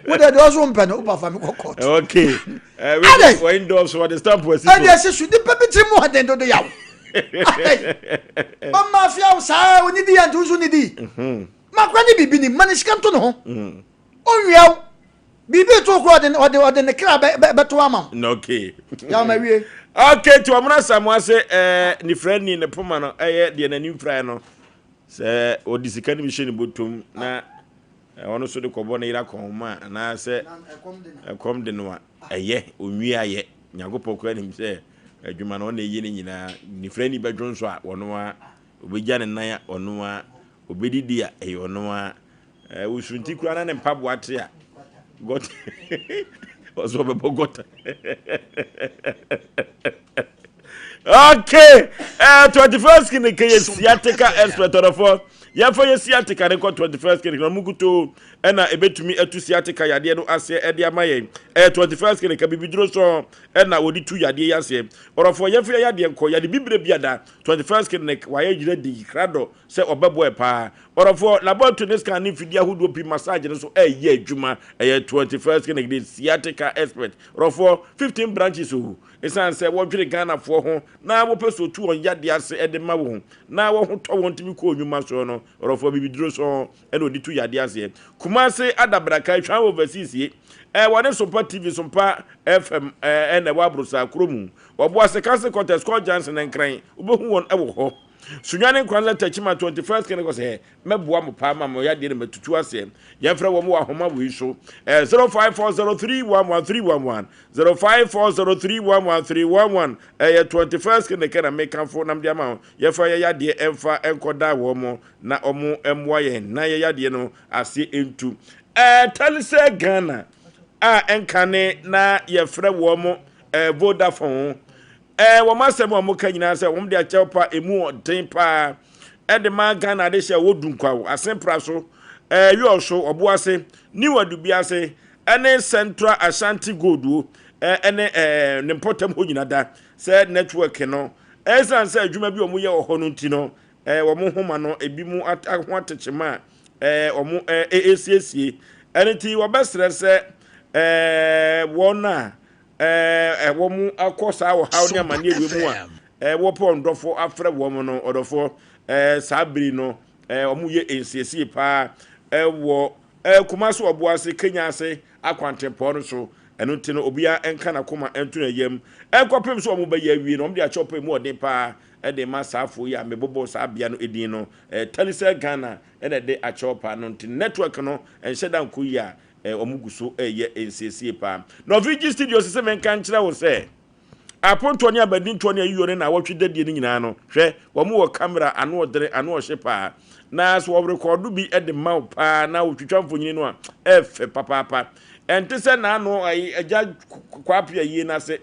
Wo deɛ deɛ ɔso mpɛ no wopa fa me kɔ court. Okay. Adɛn? Wɔn endorse wɔde stamp asi so. Ɛde asi so nipa bi tiri mu ɔden dodo yaw. Adɛn? Mama afia wo saa onidi yɛ nti nso nidi. Makora ne biribi ni ma ne sika nto ne ho. Onwia wo. Biribi to kora ɔde ɔde ɔde ne kra bɛ bɛ bɛto ama wo. Okay. Yaw ma wie. Okay, nti wɔn asamoa sɛ ɛɛ ne fira ni ne poma no ɛyɛ deɛ n'ani mfirae no sɛ ɔde sika no bi hyɛ ne bɔtɔm na. Ɔno nso de kɔbɔ ne yere akɔnhoma anaasɛ ɛkɔm de no a, ɛyɛ, onwie ayɛ. Nyankopɔn koraa nim sɛ adwuma no ɔna ɛyɛ ne nyinaa. Nifirani bɛdwo nso a, ɔno ara. Ɔbɛgya ne nan a, ɔno ara. Ɔbɛdidi a, ɛyɛ ɔno ara. Wosunti koraa na ne mpaboa te a, gɔta. Ɔsɛ ɔbɛbɔ gɔta. Okay, 21st clinic yɛ sciatica expert ɔdɔfoɔ. Yɛmfa yɛ sciatica ne nkɔ 21st clinic na ɔmo nkutoo ɛna ebetumi atu sciatica yadeɛ no aseɛ ɛde ama yɛn. Ɛyɛ 21st clinic abibiduro sɔn ɛna wɔde tu yadeɛ yi aseɛ. Ɔdɔfoɔ yɛmfa yɛ yadeɛ nkɔ yade bibire biada 21st clinic wayɛ ready krado sɛ ɔbɛboa yɛ paa. Ɔdɔfoɔ laboratory ne scan ne mfidie ahodoɔ pii massage no nso ɛyɛ adwuma. Ɛyɛ 21st clinic de sciatica expert. Ɔdɔfoɔ 15 branches o. Esiane sɛ wɔdwene Ghanafoɔ ho na wɔpɛ sɛ wɔtu wɔn yadeɛ ase de ma wɔn na wɔn ho tɔ wɔn tumi kɔ nnwuma soɔ no, ɔdɔfoɔ abibiduro sɔn na ɔde tu yadeɛ aseɛ. Kumase Adabraka, Atwan Overseas ye, wɔne Sompa TV, Sompa FM na ɛwɔ Aborosaa kuro mu. Wɔboase Council Quarters, Court Junction, Nkran, wobɛhu wɔn wɔ hɔ. Sunyani Nkranza Techiman 21st Clinic ɔsɛ hɛ mɛboa mo paa ma mo yadeɛ no matutu aseɛ. Yɛmfrɛ wɔn wɔ ahoma wei so ɛyɛ 0540311311 0540311311 ɛyɛ 21st Clinic na mekamfo nam de ama wo. Yɛfa yɛ yadeɛ ɛmfa ɛnkɔda wɔn mo na wɔn mmoa yɛn na yɛ yadeɛ no aseɛ ntu. Ɛɛ Telecel Ghana a ɛnkane na yɛfrɛ wɔn ɛɛ Vodafone Ɛɛ wɔn asɛm a wɔka nyinaa sɛ wɔn de akyɛw pa emu ɔden paa ɛde ma Ghana adehyɛ a wɔdu nkwaw, Asenpra so, ɛɛ Yɔɔ so, Ɔboase, New Adubiase ɛne Central Ashanti Gold ɛɛ ɛne ɛɛ ne mpɔtam hɔ nyina da sɛ network no ɛsan sɛ adwuma bi a wɔyɛ wɔ hɔ no nti no ɛɛ wɔn nhoma no ebi mu ho atekyema a ɛɛ wɔn ɛɛ ɛsiesie ɛno nti wɔbɛsrɛ sɛ ɛɛ wɔn a ɛɛ wɔn akɔ saa ɔhaw ne amanneɛ wei mu a ɛɛ wɔpɛ wɔn dɔfo afrɛ wɔn no ɔdɔfoɔ ɛɛ saa bere no ɛɛ wɔn yɛ nsiesie paa ɛwɔ ɛɛ Kumasi Ɔboase Kenya ase akwantempɔn no so ɛno nti no obiara nka n'akoma nto ne yam ɛnkɔpem so wɔn bɛyɛ awie no wɔn de akyɛw pɛ mu ɔden paa ɛde ma saa afo yi a mebobɔ saa bea no edin no ɛɛ Telecel Ghana ɛna ɛde akyɛw paa no nti network no ɛnhyɛ da nkɔ yi a Eh, wɔn gu so reyɛ nsiesie paa. Norwegian Studios sɛ menka nkyerɛ wo sɛ, apontoɔ ne abadintoɔ ne ayiyɔ ne naawɔtwe dadie no nyinaa no, hwɛ, wɔn wɔ kamera ano ɔdene, ano ɔhye paa. Na sɛ wɔrekɔɔdo bi de ma wo paa na wotwitwa mfonini no a, ɛfɛ papaapa. Ɛnte sɛ naano ayi, agya Kwaape ayie no ase.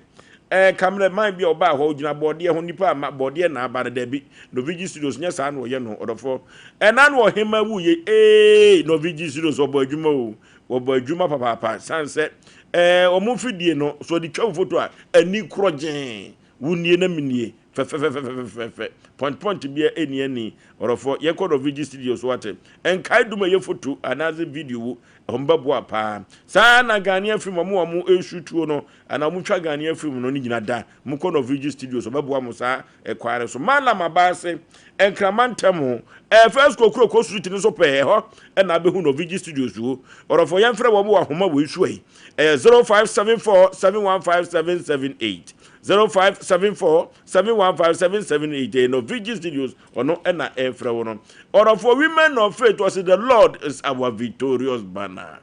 Eh, kamera man bi a ɔbaa hɔ, ɔgyina bɔɔdeɛ ho, nipa ama bɔɔdeɛ na aba no, dabi. Norwegian Studios nyɛ saa na ɔyɛ no, ɔdɔfoɔ. Ɛna na ɔhema wuye ee Norwegian Studios wɔbɔ adwuma o, wɔbɔ adwuma papaapa, san sɛ eh, wɔn mfidie no, so ɔde twa wo foto a, ani korɔ gyee, wo nie na menie, fɛfɛfɛfɛfɛfɛ, pɔnt pɔnt bia ɛni ani, ɔdɔfoɔ, yɛnkɔ Norwegian Studios wate, nkae dum ɛyɛ foto anaasɛ video wo, wɔn bɛboa paa. Saa na Ghanaian film wɔn a wɔn ɛresu tuo no, Anaa ɔmo twa Ghanaian film no ne nyina da mo kɔ Norvege studios ɔbɛboa mo saa ɛkwan no so. Mallam Abaase, Nkrama ntɛm ho, ɛɛ First Kokroko street no so pɛɛ ɛhɔ ɛna abɛhu Norvege studios wo. Ɔdɔfoɔ yɛnfrɛ wɔn wɔ ahoma wei so ei. Ɛyɛ 0574 715 778 0574 715 778 ɛyɛ Norvege studios ɔno ɛna ɛɛfrɛ wo no. Ɔdɔfoɔ Women of Faith ɔse the Lord is our victorious banner.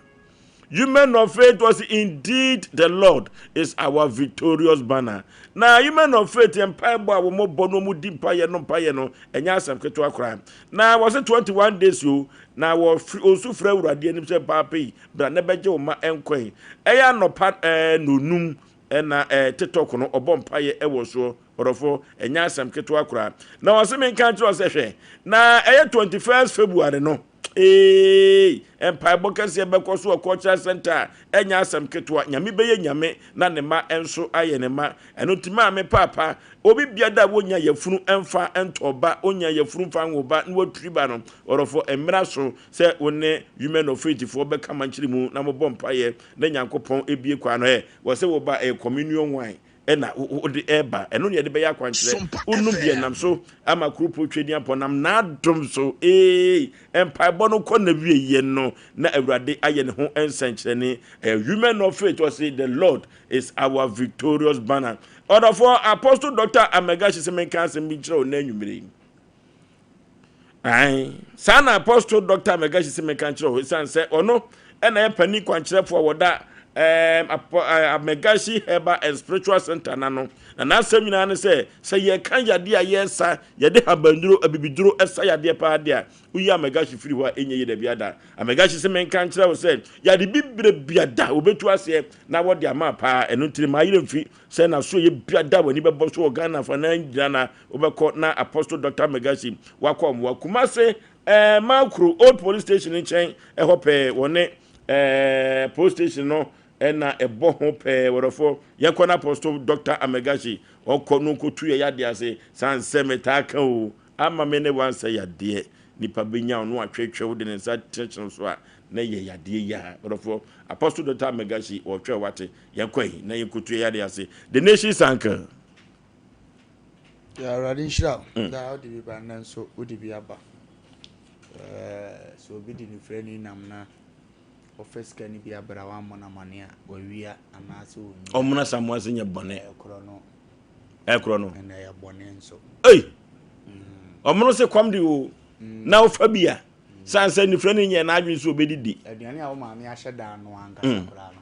Women of faith was indeed the Lord is our victorious banner. Na women of faith yɛ mpaebɔ a wɔn bɔ no wɔn di mpaeɛ no mpaeɛ no ɛnyɛ asɛm ketewa koraa. Na wɔsɛ 21 days o na wɔfiri osu frɛ awurade anim sɛ paapa yi bra na bɛgye wo ma nkwa yi. Ɛyɛ anɔpa ɛɛ nonum ɛna ɛɛ TikTok no ɔbɔ mpaeɛ ɛwɔ soɔ ɔdɔfo ɛnyɛ asɛm ketewa koraa. Na wɔsɛ menka nkyerɛ sɛ hwɛ na ɛyɛ 21st February no Eeii mpaebɔ kɛseɛ bɛkɔ so wɔ cultural center a ɛnyɛ asɛm ketewa. Nyame bɛyɛ Nyame na ne mma nso ayɛ ne mma. Ɛno nti maame paapa obi biada a wonya yafunu mfa ntɔ ba, onya yafunu mfa nwo ba na waturi ba no, ɔdɔfoɔ mmra so sɛ wo ne Women of Faith foɔ bɛka mankyere mu na mobɔ mpaeɛ na Nyankopɔn ebie kwan no. Ɛ wɔ sɛ wo ba ɛyɛ communion wine ɛna wode ɛreba ɛno ne yɛde bɛyɛ akwankyerɛ wonom bi ɛnam so ama kuropɔn twɛdiampɔ nam n'adom so ee mpaebɔ no kɔ na wie yɛ no na awurade ayɛ ne ho nsɛnkyerɛnne ɛyɛ women of faith ɔse the lord is our victorious banner ɔdɔfoɔ apostle dr amagashi sɛ menka asɛm bi nkyerɛ wo na anwummere yi Ae, saa na Apostle Dr. Megasi sɛ meka nkyerɛ wo, ɛsiane sɛ ɔno ɛna yɛ panin kwankyerɛfoɔ a wɔda ɛɛm Megasi Herbal and Spiritual Center n'ano. Na n'asɛm nyinaa ne sɛ, sɛ yɛka yadeɛ a yɛresa, yɛde habanduro, abibiduro ɛsa yadeɛ paa deɛ a, woyi Amegasi firi hɔ a ɛnyɛ yie da biara da. Amegasi sɛ menka nkyerɛ wo sɛ, yade bibire biada wɔbɛtu aseɛ na wɔde ama paa. Ɛno nti no, mayerɛ mfi sɛ n'asoɛyɛ biada w'ani bɛbɔ so wɔ Ghana fa na nyina na Wobɛkɔ na Apostle Doctor Megasi wakɔ mmoa. Kumase eh, Makro Old Police Station nkyɛn ɛhɔ pɛɛ wɔne eh, police station no ɛna ɛbɔ ho pɛɛ wɔdɔfoɔ yɛnkɔ na Apostle Doctor Amegasi ɔkɔ no nkotu yɛ yadeɛ ase san sɛ metaa ka o ama me ne wansɛ yadeɛ nipa bɛnya ɔno atwetwe wo de ne nsa kyerɛkyerɛ so a na yɛ yadeɛ yi a wɔdɔfoɔ Apostle Doctor Amegasi wɔtwɛ wate yɛnkɔ yi na yɛnkotu yɛ yadeɛ ase the nation's uncle. Yɛ Awurade nhyira wo. Mm. Daa wode bi ba nnɛ nso wode bi aba. Sɛ obi de nifirani nam na ɔfa sika no bi abra wammɔ no amane a wawia anaasɛ ɔnwia. Ɔmona samoa se nyɛ bɔne. Ɛkorɔ no. Ɛkorɔ no. Ɛna ɛyɛ bɔne nso. Ei! Mm. Ɔmono se kɔm de o na wofa bi a san sɛ nifrani nyɛ n'adwene sɛ obɛdidi. Aduane a wo maame ahyɛ da anoa ankasa koraa no,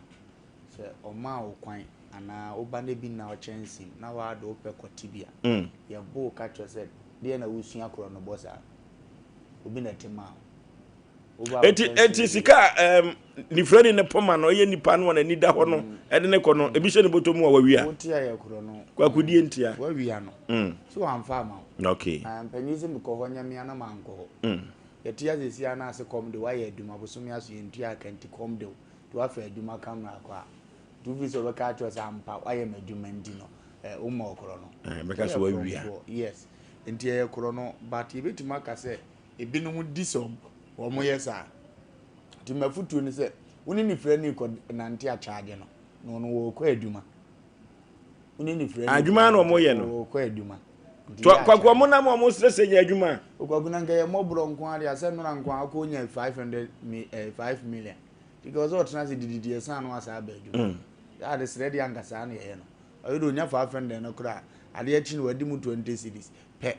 sɛ ɔmaa wo kwan anaa wo ba no bi nna wo kyɛnse mu na woade wo pɛ kɔte bi a, yɛbo wo ka kyerɛ wo sɛ deɛn na wosua korɔ no bɔ saa? Obi na ɛte maa wo. Eti eti sika a ɛɛm nifirani ne poma no ɔyɛ nipa no a n'ani da hɔ no mm. ɛde ne kɔ no ebi hyɛ ne bɔtɔ mu a wawia. Wote ayɛ korɔ no. Kwakodie ntia. Wawia no. Mm. So wamfa ama wo. Okay. Ah, mpanyin sɛ mekɔ hɔ nyamea na mankɔ hɔ. Mm. Yɛte ase si ana ase kɔm de wayɛ adwuma bosome aso yɛntua aka nti kɔm de wo nti wafa adwuma kamera kɔ a nti wofiri sɛ wɔbɛka akyerɛ sɛ ampa wayɛ m'adwuma nti no eh, woma ɔkorɔ no. Eh, bɛka sɛ wawia. Yes. Nti ɛyɛ korɔ no but yɛbɛtumi aka sɛ Ebinom di sɛ wɔyɛ saa. Nti m'afotuo ne sɛ, wo ne nifirani kɔ nante akyagye no, na ɔno wɔrekɔ adwuma. Wo ne nifirani Adwuma na wɔyɛ no. Wɔrekɔ adwuma. Nti yɛ Kwaku wɔn nam wɔn srɛsrɛ nya adwuma. Kwaku na nka yɛ mmɔborɔ nko ara deɛ asɛ nnora nko ara akɔ nya 500 mi eh, 5 million. Nti nka ɔsɛ ɔtena ase didi deɛ san no asa aba adwuma. Mm. Yɛ ade srɛ deɛ anka saa na yɛyɛ no. Ɔyɛ de onya 500 no koraa adeɛ akyi no wadi mu 20 cedis pɛ.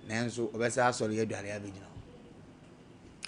Nanso ɔbɛsan asɔre adware abɛgyina hɔ.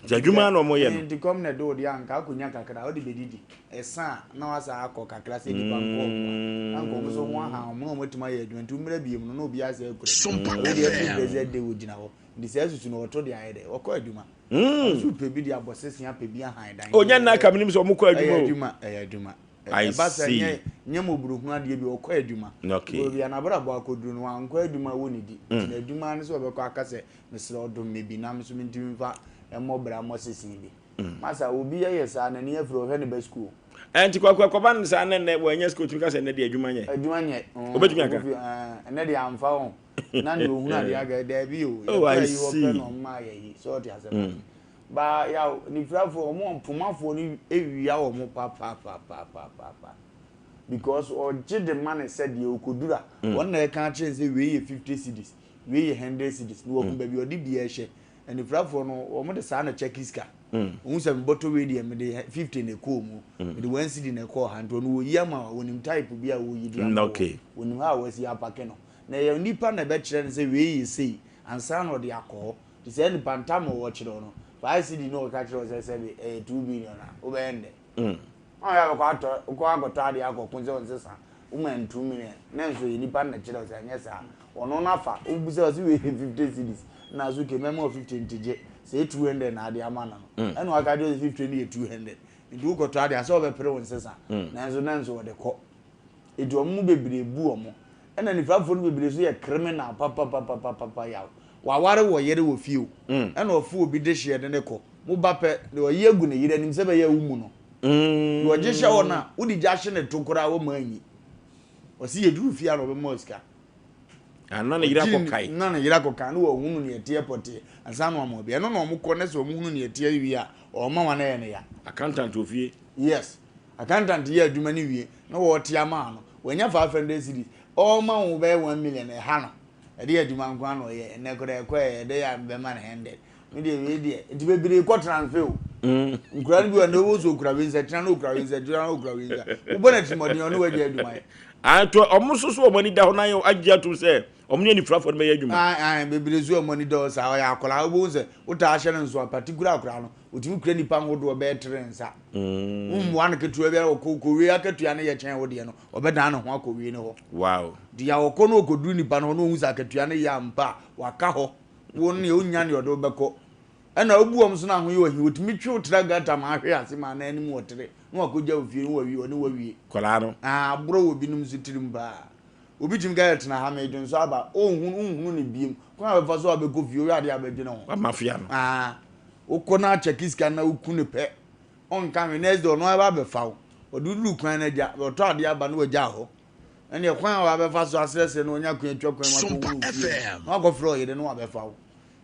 Nti adwuma na wɔyɛ no. Nti kɔm na ɛde wo deɛ anka akɔnya kakra wode bɛdidi. Ɛsa a na wasa akɔ kakra sɛ nnipa nkɔ ɔmo a. Na nka ɔmo nso ho aha ɔmo na ɔmo atumi ayɛ adwuma nti wommra biem no na obiara sɛ akura bi. Ɔno deɛ every blessed day ɔgyina hɔ. Nti saa susu no ɔto de ayɛ dɛ? Ɔkɔ adwuma. Ɔno nso pɛ bi de abɔ sese apɛ bi ahan dan. Ɔnya nna aka menim sɛ ɔmo kɔ adwuma o. Ɛyɛ adwuma, ɛyɛ adwuma. I Ɛba saa see. nyɛ nyɛ mmɔborɔhunu adeɛ bi, ɔkɔ adwuma. Okay. Baabi a n'abrabɔ akɔduru no, wankɔ adwuma a wɔnnidi. Nti n'adwuma ara ne sɛ ɔbɛkɔ aka sɛ, mesrɛ wo dom me bi na me nso mentumi mfa mmɔ bra mmɔ sese bi. Masa, obi yɛ saa, n'ani afiri, ɔhwɛ ne ba sukuu. Ɛnti Kwaku ɛkɔba no saa na nnɛ wannya sika ɔtumi ka sɛ nnɛ deɛ adwuma nyɛ? Adwuma nyɛ. Ɔbɛtumi aka? Ɔkɔ fie, ɛɛ, ɛnnɛ deɛ amfa ho. Na deɛ ɔhunu adeɛ aka, daabi o, Oh, yɛkɔ I ayi hɔ pɛ see. na ɔmmaa yɛ ayi. So ɔte asɛm ase? Ba yaw nifirafoɔ wɔn mpomafoɔ no wia wɔn papapapapaapa because ɔgye de ma ne sɛ deɛ ɔkɔduru a mm. wɔn na ɛka akyerɛ sɛ wei yɛ 50 cedis wei yɛ 100 cedis na wɔhu mm. baabi ɔde bi ɛhyɛ anifirafoɔ no wɔn de saa na kyɛki sika mm. wɔn sɛ mebɔtɔ wei deɛ mede 50 na ɛkɔɔ mu mede 1 cedi na ɛkɔɔ ha nti ɔno wɔyi ama wɔnim type bi a wɔyi de ama wɔ wɔnim ha a wɔasi apake no na ɛyɛ nipa na ɛbɛkyerɛ no sɛ wei yɛ sei ansa na ɔde akɔ hɔ Te sɛ nipa ntam a wɔkyerɛ wo no, 5 cedi na wɔka kyerɛ wo sɛ sɛbe ɛyɛ 2 billion a, wobɛyɛ no dɛn? Ɔn yɛ a bɛkɔ atɔ, wokɔ akɔtɔ adeɛ akɔko sɛ ɔnsesa, woma no 2 million, na nso ɛyɛ nipa no na ɛkyerɛ wo sɛ ɛnyɛ saa. Ɔno no afa, wobisa ɔse wei yɛ 50 cedis, na so okay mɛma wo 50 nti gye, sɛ ɛyɛ 200 na ade ama no no, ɛna waka kyerɛ wo sɛ 50 no yɛ 200, nti wokɔtɔ adeɛ a sɛ ɔbɛpere wo nsesa, nanso na nso ɔde kɔ. Enti wɔn mu bebree bu wɔn. Ɛna nifrafoɔ no bebree nso yɛ criminal papapapapapa yaw. Waware wɔ yere wɔ fie o. Ɛna ɔfo obi dehyeɛ de no kɔ. Mo ba pɛ, deɛ ɔyi agu ne yere anim sɛ ɛbɛyɛ a womu no. Deɛ ɔgye hyɛ hɔ no a, wode gya hye ne to koraa wɔma anyi. Ɔse yɛduru fie a na ɔbɛma wo sika. Ah, na ne yere akɔkae. Na ne yere akɔkae na wɔahunu nea ɛteɛ pɔtee ansa na wɔama obi. Ɛno na wɔkɔ na sɛ wɔhunu nea ɛteɛ wie a, wɔma wɔn ayɛ ne ya. Accountant wɔ fie. Yes. Accountant yɛ adwuma no wie na wɔte ama no, wanya 500 cedis, ɔrema wo bɛyɛ 1 million, ɛha no, ɛde adwuma nko ara na ɔyɛ, ɛnɛ koraa ɛkɔ ɛ, ɛdɛ yɛ a mebɛma no 100. Me deɛ wei deɛ, nti bebree kɔ transfer o. Nkura no bi wɔ na ɔwɔ so okura wei nsa, kyina na okura wei nsa, kyina na okura wei nsa. Wobɔ no atirimuɔden ɔne wagya adwuma yɛ. Ato ɔmo nso so wɔn ani da hɔ na ayɛ agye atom sɛ wɔn ne anifirafoɔ no bɛyɛ adwuma. Ae ae bebree nso wɔn ani da hɔ saa, ɔyɛ akwadaa wobɛhu sɛ wotaa hyɛ no nso a particular akwadaa no, ɔtumi kura nnipa ahodoɔ bɛyɛ tere nsa. Wommoa no ketewa biara ɔkɔ kɔwie akatua no yɛ kyɛn wo deɛ no, ɔbɛdan ne ho akɔwie ne hɔ. Wow. Deɛ ɔkɔ no ɔkɔduru nipa no hɔ na ɔhu sɛ akatua no yɛ ampa a, waka hɔ. Wo no deɛ wonnya deɛ ɔde wo bɛkɔ. Ɛna wobu wɔn so na ho yɛ ɔhi, ɔtumi twe wo tra gata ma ahwe ase ma anan anim ɔtere na wakɔgya wo fie na wawie, ɔne wawie. Kwadaa no. Ah, aborɔ wɔ binom nso tirim paa. Obi tumi ka sɛ tena ha meredwonsɔ aba, ɔnhunu, wonhunu no biom. Kwan a bɛfa so a bɛkɔ fie, wohwɛ adeɛ a bɛdwene ho. Wamafia no. Ah, wokɔ na akyɛke sika na woku no pɛ, ɔnka hwee, next day ɔno ara ba abɛfa wo. Ɔde wo duru kwan no agya, ɔtɔ adeɛ aba na wagyaa hɔ. Ɛnneɛ kwan a wabɛfa so asrɛsrɛ na wanya kwan atwa kwan mu akɔhunu wo fie no, na wakɔfrɛ ɔyere na wabɛfa wo.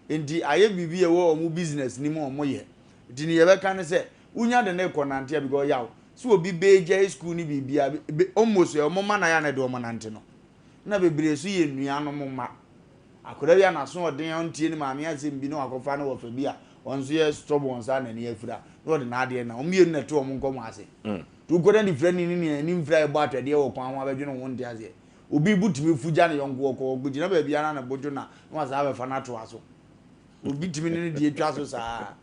Enti ayɛ biribi a ɛwɔ wɔn business no mu a wɔyɛ. Nti nea yɛbɛka ne sɛ, wonya de no rekɔnante a because yaw sɛ obi bɛgyae school ne biribiara, be, almost wɔn mma na ayɛ a na ɛde wɔn nante no. Na bebree nso yɛ nuanom mma. Akwadaa bi a n'aso ɔden a ɔntie ne maame asɛm bi na wakɔfa ne wɔfa bi a ɔno nso yɛ stubborn saa n'ani afira na ɔde n'adeɛ na wɔn mmienu na ɛto wɔn nkɔmmɔ ase. Nti wokɔ na nifirani ne nea ani mfira a ɛbɔ atwɛdeɛ wɔ kwan ho abɛdwene ho nte aseɛ. Obi bo tumi fu gya ne yɔnko ɔkɔ ɔkɔgyina baabi ara na ne bo dwo na na wasan abɛfa no atoa so. Obi tumi ne ne deɛ twa so saa.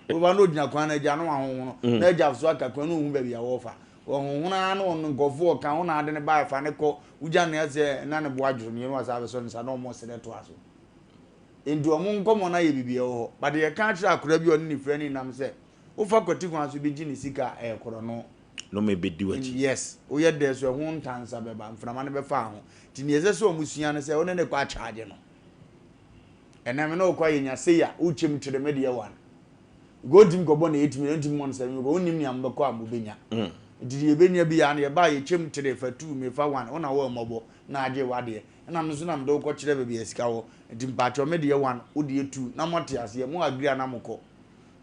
Woba na ogyina kwan no agya no ahohono. Mm. Na agya so aka kwan no ohu baabi a wɔfa. Wɔhohono ara na ɔno nkurɔfoɔ ɔka wo na ade ne ba fa ne kɔ. Wogya ne sɛ na ne bo adwo no yɛn wasa abɛsɔ ne nsa na wɔn srɛ toa so. Nti wɔn nkɔmɔ no ayɛ biribi ɛwɔ hɔ. But yɛka akyerɛ akora bi a ɔne ne fira ne nam sɛ wofa kwati kwan so bɛgye ne sika a ɛyɛ korɔno. Nome bɛdi w'akyi. Yes, woyɛ dɛ so ɛho ntansa bɛba, mframa no bɛfa ho. Nti nea ɛsɛ sɛ wɔn sua no sɛ wo ne ne kɔ akyagye no. Ɛnɛ me ne wo kɔ a yɛnya sei a, wokyɛm kyerɛ me deɛ one. Because wontumi kɔbɔ na ɛtumi na wontumi mmɔ no sɛ because wonnim nea mobɛkɔ a mobɛnya. Mm. Nti deɛ yɛbɛnya biara no yɛba a yɛkyɛm kyerɛ fa two mefa one, wo na wo mmɔbɔ na agye w'adeɛ. Ɛna me nso na mede wo kɔkyerɛ baabi a sika wɔ. Nti mpakyɛw me deɛ one, wo deɛ two na moate aseɛ, mo agree a na mokɔ.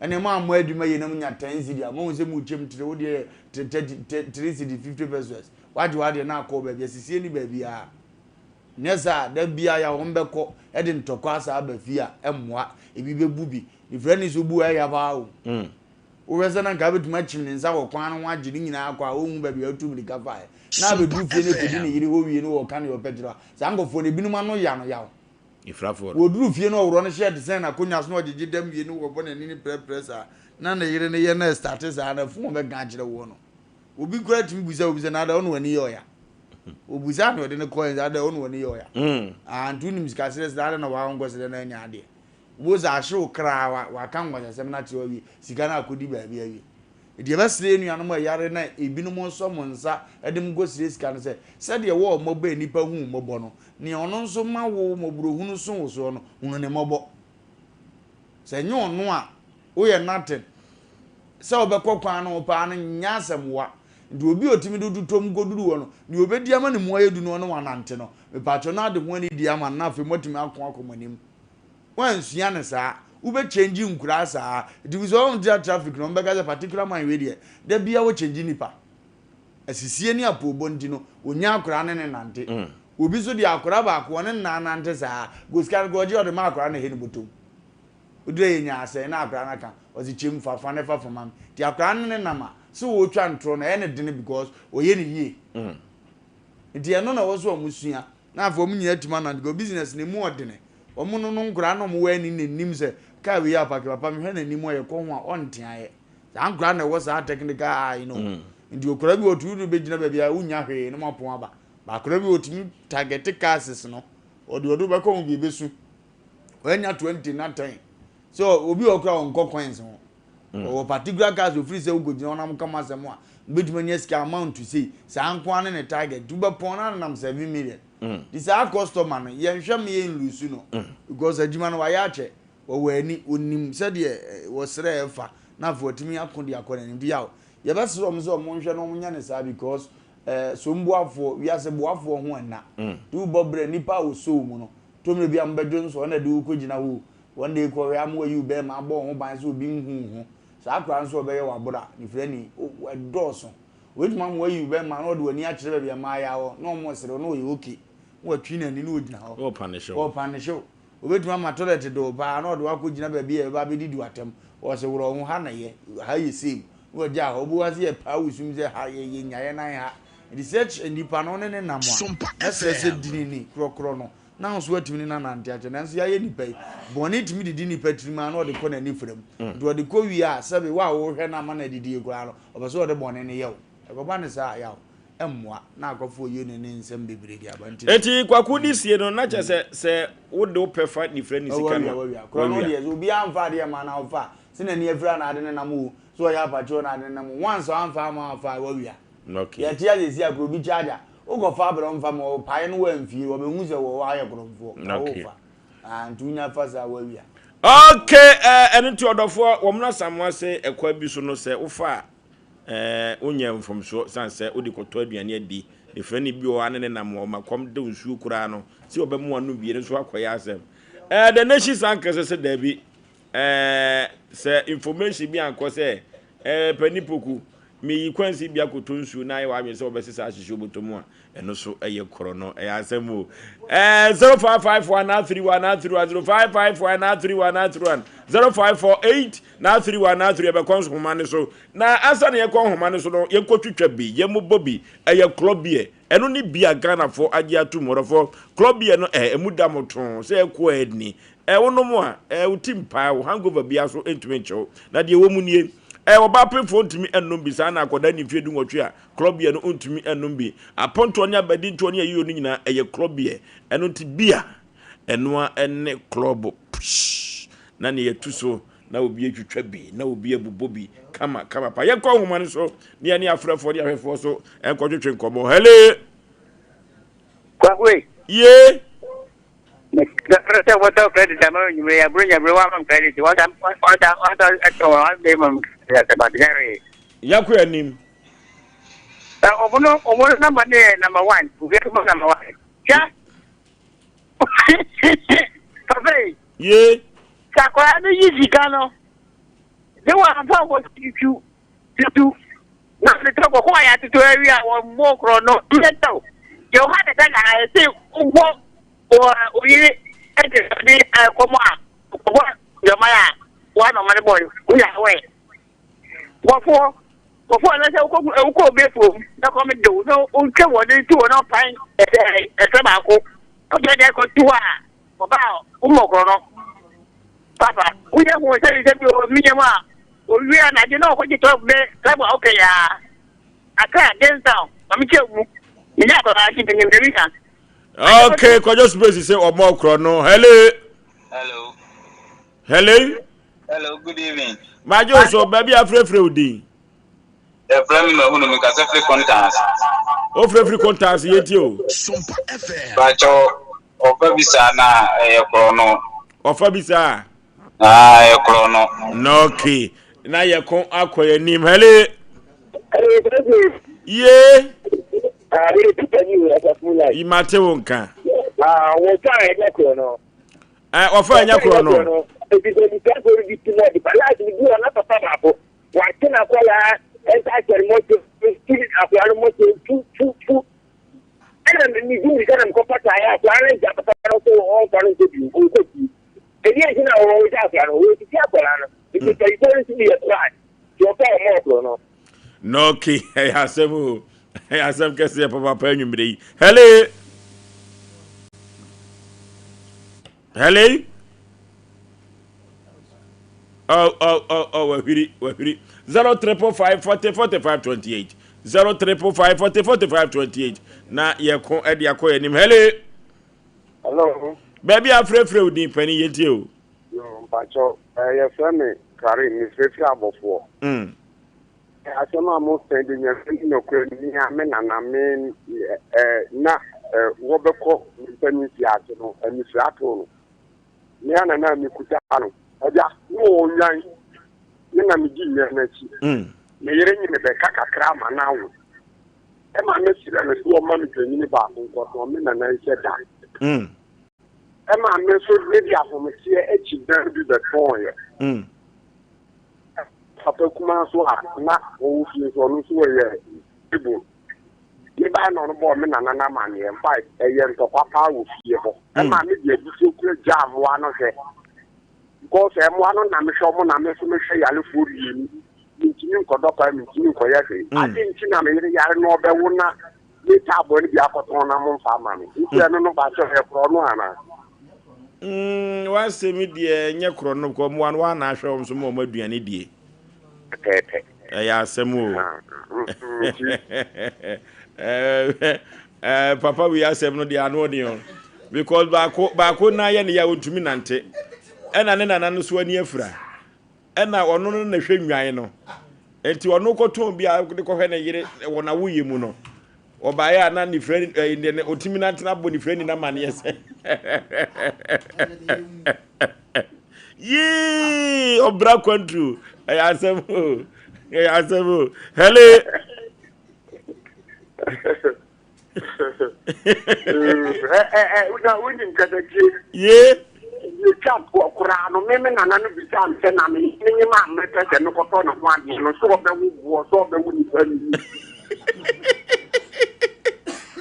Ɛnna mo ammɔ adwuma yie na monya ten cedi a, moahu sɛ morekyɛm tire, wo deɛ yɛ 30, 3 cedi 50 pesos. Wagye w'adeɛ na akɔ baabi, asisie ni baabiara. Nyɛ saa a, da biara yɛ a wɔbɛkɔ de ntɔkwa asan aba fie a, ɛmmoa. Ebi bɛbu bi. Nifirani nso bu a, ɛya paa o. Wohwɛ sɛ na nka wobɛtumi akyim ne nsa wɔ kwan no ho agye ne nyinaa akɔ a, ɔnhu baabi a ɔtu mmirika faeɛ. Na abɛduru fie no kɔdi ne yere hɔ wie no ɔka deɛ ɔpɛ kyerɛ wo a, saa nkurɔfoɔ no, ebinom ano ya no yaw. Nifirafoɔ no. Wɔduru fie no ɔworɔ no hyɛɛte sɛn n'akonnwa so na ɔgyegye dam wie no wɔbɔ n'ani no prɛprɛ saa na ne yere no yɛ no ɛstate saa na fon ɔbɛka akyerɛ woɔ no. Obi koraa tumi bisa obi sɛ na adɛn wo na w'ani yɛ ɔya? Obusa na ɔde no kɔɛ sɛ adɛn wo na w'ani yɛ ɔya? Mm. Ah, nti wonim sika serɛ sɛ adɛn na waa nkɔ serɛ na anya adeɛ? Wo sɛ ahye wo kraa wa waka nkwaseasɛm no akyerɛ awie sika no akɔdi baabi awie. Nti yɛbɛsrɛ yɛn nuanom a ɛyare na ebinom nsɔ mo nsa de mo kɔsrɛ sika no sɛ sɛdeɛ wɔ mmɔbɔ a nnipa hu mmɔbɔ no, nea ɔno nso ma wo mmɔborɔhunu so wo soɔ no, hunu ne mmɔbɔ. Sɛ ɛnyɛ ɔno a, woyɛ nothing. Sɛ wobɛkɔ kwan no ho paa no nyɛ asɛm wa. Nti obi a otumi de wo totɔ mu kɔduru hɔ no, nea obedi ama ne mu ayɛ du no ɔne wo anante no, mepaakyɛw na ade ho anidie ama no na afei moatumi ako akɔ mo anim. Woansua no saa, wobɛ change nkuraa saa. Nti sɛ wɔn tia traffic no, wɔn bɛka sɛ particular man wei deɛ, da biara wɔ change nipa. Asisie ne apoobɔ nti no, wɔnya akoraa ne ne nante. Obi nso deɛ akoraa baako ɔne ne nan nante saa, sika no koraa ɔgye ɔde ma akoraa na ɛhɛ ne bɔtɔm. Odurɛ yɛ nyaa asɛe na akwadaa no aka ɔse kyem fa fa ne fa fa ma me nti akwadaa no ne nam a sɛ ɔretwa ntorɔ no ɛyɛ ne dene because ɔyɛ ne yie mm. Nti ɛno na ɛwɔ so ɔmo sua na afei ɔmo nyinaa tumi anante because business no emu ɔdene ɔmo no no nkwadaa no ɔmo wɔ ani na nim sɛ kaa wei apake papa mehwɛ n'anim a yɛkɔ ho a ɔnte ayɛ saa nkwadaa na ɛwɔ saa technical eye no mm. Nti okwadaa bi wɔ tumi bɛgyina baabi a wonya hwee no mo apɔn aba baakwadaa bi wɔ tumi target cars no ɔde ɔde bɛkɔ ho bi ebesu wanya 20 na 10 sɛ obi wɔ kora ɔnkɔ coins ho mm. ɔwɔ particular cars ofiri sɛ wokɔgyina ɔnam kama asɛm a wobɛtumi anya sika amount sei saa nko ara ne ne target nti wobɛpɔn no anenam 7 million mm. nti saa customer no yɛnhwɛ me yɛn lusu no mm. because adwuma no wayɛ akyɛ wɔwɔ ani onim sɛdeɛ eh, wɔsrɛ ɛfa na afei watumi ako de akɔ n'anim nti yaw yɛbɛsrɛ wɔn sɛ wɔn nhwɛ na wɔn nyɛ ne saa because ɛɛ eh, somboafoɔ wiase boafoɔ ho ɛna nti wobɔ brɛ nipa a wɔsɔ mu no Tɔ mmerɛ bi a mobɛdwo nso wɔn na de wo kɔgyina hɔ o, wɔn de kɔhwɛ ama wɔayi wo bɛrima abɔ wo ho ban sɛ obi nhu wo ho. Saa koraa nso ɔbɛyɛ wo aboro a, nifirani, o, ɛdɔɔso. Wɔbɛtumi ama wɔayi wo bɛrima na wɔde w'ani akyerɛ baabi a mmaayaa wɔ na wɔresere wo na ɔyɛ okay na watwi n'ani na ɔgyina hɔ. Wɔrepanishe wo. Wɔrepanishe wo. Wɔbɛtumi ama toilet de wo paa na wɔde wo akɔgyina baabi a yɛbɛba abɛdidi wo atɛm. Wɔse worɔ wo ho, ha na ɛyɛ, ha yɛ same. Na wɔagyaa hɔ. Wobɛhu ase yɛ paa wo sum sɛ ha yɛ yɛnya yɛn nan ha. Nti sɛ nnipa no wo ne ne nam a, mɛsrɛ sɛ di ne ni korɔkorɔ no na wo nso woatumi ne no anante akyɛ. Nanso yɛayɛ nnipa yi, bɔne tumi didi nnipa tirim ara na ɔde kɔ n'anifira mu. Nti ɔde kɔ wie a, sɛbe wo a worehwɛ no ama no adidie koraa no, ɔpɛ sɛ ɔde bɔne no yɛ wo. Ɛkɔba no saa a, yaw, ɛmmoa na akɔfa oyi ne nsɛm bebree de aba. Nti no. Enti Kwaku de sie no, na kyerɛ sɛ, sɛ wode wo pɛ fa nifira ne sika no a, Wawia, wawia. Korɔ no wawia. deɛ, sɛ obiara amfa adeɛ mma na wofa a, sɛ n'ani afira na ade no nam o, sɛ ɔyɛ apakye o na ade no nam o, once a wamfa amma wo afa a, wawia. Okay. Yɛte ase si akoro bi charger. Wokɔ fa abrɛ ɔmfa ma ɔpae no wamfie wɔbɛhu sɛ wɔ ayɛ korɔmfoɔ. Okay. Wofa. Ah, nti wonya fa saa wawia. Okay, eh, ɛno nti ɔdɔfoɔ wɔn na Samoa se ɛkwan bi so no sɛ wofa a eh, wonyɛ mfomsoɔ sane sɛ wode kɔtɔ aduane adi. Ne frɛ bi wɔ hɔ a ne ne nam wɔ ma kɔm de nsuo koraa no sɛ ɔbɛmo ano bie no nso akɔyɛ asɛm. Eh, the nation ankasa sɛ daabi eh, sɛ information bi ankɔ sɛ eh, pani poku Meyi kwansin bi akɔtɔ nsuo na ayɛ w'adwene sɛ wobɛsesa ahyehyɛ wo bɔtɔ mu a, ɛno so ɛyɛ korɔ no. Ɛyɛ asɛm o. Ɛɛ 0554 931 931 0554 931 931 0548 931 93 yɛbɛkɔ nhoma no so. Na ansa na yɛkɔ nhoma no so no, yɛnkɔtwitwa bi, yɛmmobɔ bi. Ɛyɛ klɔ beer. Ɛno ne bi a Ghanafoɔ agye atom. Wɔdɔfoɔ, klɔ beer no ɛɛ, ɛmu da mo too sɛ ɛkɔ ani. Ɛɛ wonom a, ɛɛ wo ti mpae wo, hangover biara so ntumi nkye wo. Na deɛ ɛwɔ mu nie, ɛɛ ɔbaa pemfoɔ ntumi nnom bi, saa na akwadaa nni mfeɛ dunwɔtwe a, klɔ beer no ntumi nnom bi. Apontoɔ ne abadintoɔ ne ayiyɔ no nyinaa ɛyɛ klɔ beer. Ɛno nti beer, ɛno ara ne klɔbo psh, na nea yɛtu so na obi atwitwa bi, na obi abobɔ bi kama kama pa. Yɛnkɔ nhoma no so na yɛne afrɛfoɔ ne ahwɛfoɔ so nkɔtwetwe nkɔmmɔ. Hele! Kwakwe. Ye. Sɛ wɔtɔ credit ama enyimire yɛ aburo nyaburo wa ama credit wɔta wɔta wɔta ɛtɔ wɔn abɛn mu credit but nyɛ Yakɔ anim. Ɛ ɔmo no ɔmo no namba ne yɛ namba one obi ɛmo namba one. Hwɛ. Papa yi. Ye. Sɛ akwadaa no yi sika no ne wɔn afa wɔ tutu tutu na ne tɔ kɔkɔɔ a yɛatoto awie a wɔmmɔ korɔ no yɛ dɛw yɛ ɔha dada na ayɛ sɛ wobɔ wɔ oyere de de kɔmɔ a ɔbɔ dwaman a wɔn ɔma no bɔ woyɛ awɛ wɔfoɔ wɔfoɔ anasɛ wokɔ wokɔ obi afuom na kɔm de wo na wotwa wɔn de to wɔn ɔpan ɛsɛ ɛsɛ baako ɔbɛ de kɔ to hɔ a ɔba a womɔ korɔ no papa woyɛ ho sɛ sɛ bi wɔ mi yam a owie anadwo na ɔkɔgye tɔ bɛ lɛbɔ a wopɛ yaa akra dentown maame kyɛ mu menya akɔla ahye menim dɛbi ka. Okay, Kwadwo Space sɛ ɔmɔ korɔ no. Hello. Hello. Hello. Hello, good evening. Magye so baabi afrɛfrɛ wo din. Yɛfrɛ me mahunu me kasa firi Kontas. O frɛfiri Kontas yɛntie o. Sompa FM. Bakyɛ ɔfa bi saa na ɛyɛ korɔ no. Ɔfa bi saa. Ah, ɛyɛ korɔ no. Na okay. Na yɛko akɔ yɛn anim. Hello. Ye. Mate wo nka. Wɔfa ɛnyɛ korɔ no. Wɔfa ɛnyɛ korɔ no. Wate n'akwadaa nsa ahyɛ ne mɔto tu akwadaa no mɔto tu tu tu. Ɛna medi mirika na mekɔfa taeɛ akwadaa no gya papa no so ɔmfa no nkɔ bio ɔnkɔ fie. Ɛdeɛ nti na wɔgya akwadaa no wɔsisi akwadaa no nti mpanyinfoɔ no nso bi yɛ pride nti ɔfa ɔmɔ ɔkorɔ no. Na okay ɛyɛ asɛm o ɛyɛ asɛm kɛseɛ papaapa anwummerɛ yi. Hello. Hello. Oh, oh, oh, oh, wahwiri, wahwiri. 0 triple 5 40 45 28. 0 triple 5 40 45 28. Na yɛko ɛde akɔ yɛn anim. Hello. Hello. Baabi a afrɛfrɛ wo din panin yɛntie o. Yo, mpakyɛw, eh, yɛfrɛ me Karim, mefrɛfiri abɔfoɔ. Asɛm a moka de Nyame ne nɔkorɛ no, me a me nana me eh, na eh, wɔbɛkɔ me mpanin fie ase no, anifira too no. Me a na na mekuta no. Agya, na ɔwɔ nnwan, me na medi nnwan no akyi. Me yere nye me bɛka kakra ama no awo. Ɛma mesrɛ no sɛ ɔmma me dwennini baako nkɔtɔn, me nana nhyɛ da. Ɛma me nso mede ahometeɛ akyi dan bi bɛtɔɔeɛ. Papa kumaa nso a na ɔwɔ fie nso, ɔno nso ɔyɛ able. Me bae na ɔno bɔɔ me nana no amanneɛ. In fact, ɛyɛ ntɔkwa paa wɔ fie hɔ. Ɛma me de abufuo kura gyaa mmoa no hwɛ. Because mmoa no na mehwɛ wɔn na me nso mehwɛ yarefoɔ mmienu. Mentumi nkɔdɔ kwan, mentumi nkɔyɛ hwee. Ade nti na me yere yare na ɔbɛwo na meta aboa no bi akɔtɔn na momfa ama me. Nti ɛno no bakyɛ ɛyɛ korɔ no anaa? W'asɛm yi deɛ ɛnyɛ korɔ no kɔ mmoa no woana ahwɛ wɔn so ma wɔn aduane die. Pɛpɛɛpɛ. Ɛyɛ asɛm o. Papa wei asɛm no deɛ ano ɔden o. Because baako baako nan yɛ ne ya ontumi nante. Ɛna ne nana no so ani afira. Ɛna ɔno no na hwɛ nnwan no. Nti ɔno kɔtɔn bi a de kɔhwɛ ne yere wɔ n'awoyɛ mu no. Ɔbaeɛ a na ne fira ɛɛ ne ɔtumi nante na abɔ ne fira ni n'amaneɛ sɛ. Yee ɔbra kwantu ɛyɛ asɛm o ɛyɛ asɛm o hɛle. Na wonim katakye. Ye. Yɛtwa toɔ koraa no me me nana no bisaa me sɛ na me menye ma mepɛ sɛ mekɔtɔ ne ho adeɛ no sɛ ɔbɛwo boɔ sɛ ɔbɛwo nipa nni.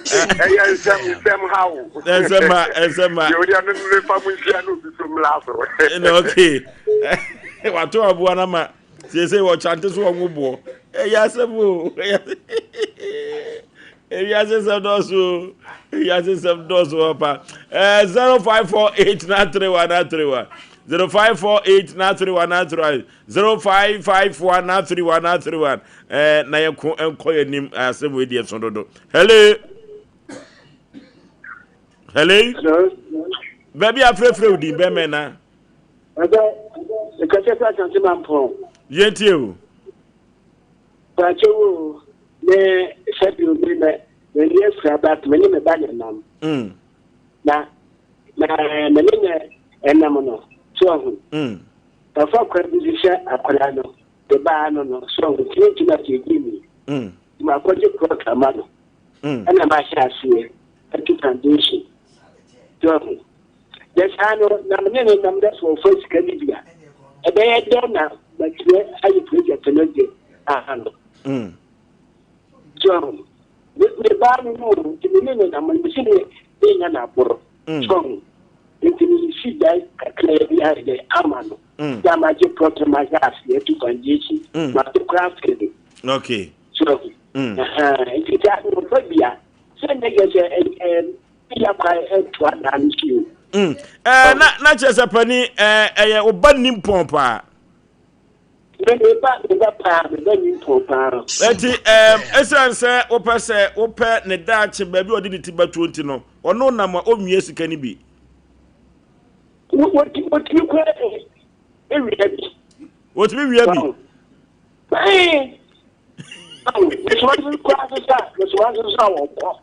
Ɛyɛ nsɛm nsɛm ha o. Nsɛm ha nsɛm ha. Yɛ o deɛ me mefa mu nhyia na obi so mmla so. Ɛna okay. Wato aboa no ma seesei wɔkyante so wɔn boɔ. Ɛyɛ asɛm o. Ewiase nsɛm dɔɔso o. Ewiase nsɛm dɔɔso papa. 0548 931 931 0548 931 931 0551 931 931 na yɛko nkɔ yɛn anim asɛm wei deɛ so dodo. Hello. Hello. Baabi afrɛfrɛ wo din bɛmɛ na. Ɛbɛ ɛkɛsɛ sɛ asante mampɔn. Yɛntie o. Pakyɛ wo me sɛbi obi mɛ m'ani afira but me ne me ba na ɛnam. Mm. Na na me ne na ɛnam no so ahu. Mm. Ɛfa kwan bi so sɛ akwadaa no de baa no no so ahu tumi ntumi ase edi mi. Mm. Ma akɔgye plɔt ama no. Mm. Ɛna ma ahyɛ aseɛ ɛto foundation so ahu. Dɛ saa no, na me ne no nam dɛ sɛ ɔfa sika no bi a, ɛbɛyɛ dɛn na matumi ayɛ project no de ama no. So ahu? Me me baa no no o, nti me ne no nam, mese me menya no aboro. So ahu? Nti mesi dan kakraa bi ayɛ dɛ ama no. Na magye plot no mahwɛ ase atu foundation, mato koraa afei. Okay. So ahu? Ɛhɛn, nti saa no ɔfa bi a, sɛ nyɛ yɛ sɛ ɛ ya kwan ntoa daa no so o. Mm. Eh, na na kyerɛ sɛ pani eh, ɛyɛ wo ba nim pɔn paa. Me me ba me ba paa me ba nim pɔn paa. Eti ɛm esiane sɛ wopɛ sɛ wopɛ ne daakye baabi a ɔde ne ti bɛtoɔ nti no ɔno nam a ɔnwia sika no bi. Wɔtumi kura ewia bi. Wɔtumi wia bi. Ɛɛ. Mesoma nso kura nso sa mesoma nso sa wɔn kɔ.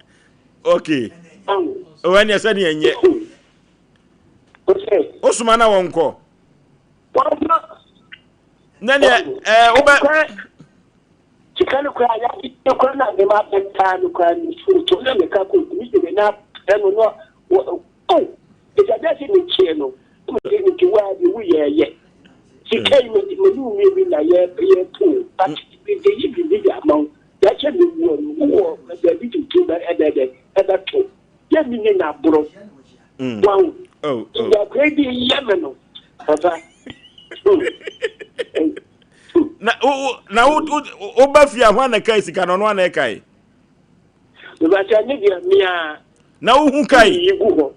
Okay. O ɛnneɛ sɛ deɛ nyɛ. Wosoma na wɔn kɔ. Na deɛ ɛɛ wobɛ. Sika no kura ya ne kura na ne ma bɛ taa no kura ne so na ne ka ko mi de na ɛno no o ɛsɛ dɛ sɛ ne kyerɛ no mo de ne ti wa de wo yɛ yɛ sika yi me me ne wo bi na yɛ yɛ to but me de yi bi bi ama wo. Yɛakyɛ me wuo no, wowɔ baabi tutu bɛ ɛdɛdɛ ɛbɛto. Yɛ mi ne na boro. Mm. Wahu. Oh, oh. Nti bi yɛ me no. Papa. Hmm. Na wo na wo wo ba fie a hwan na kae sika no ɔno ana ɛkae? Mebakyɛ ne deɛ mea. Na wohu kae? Yi gu hɔ.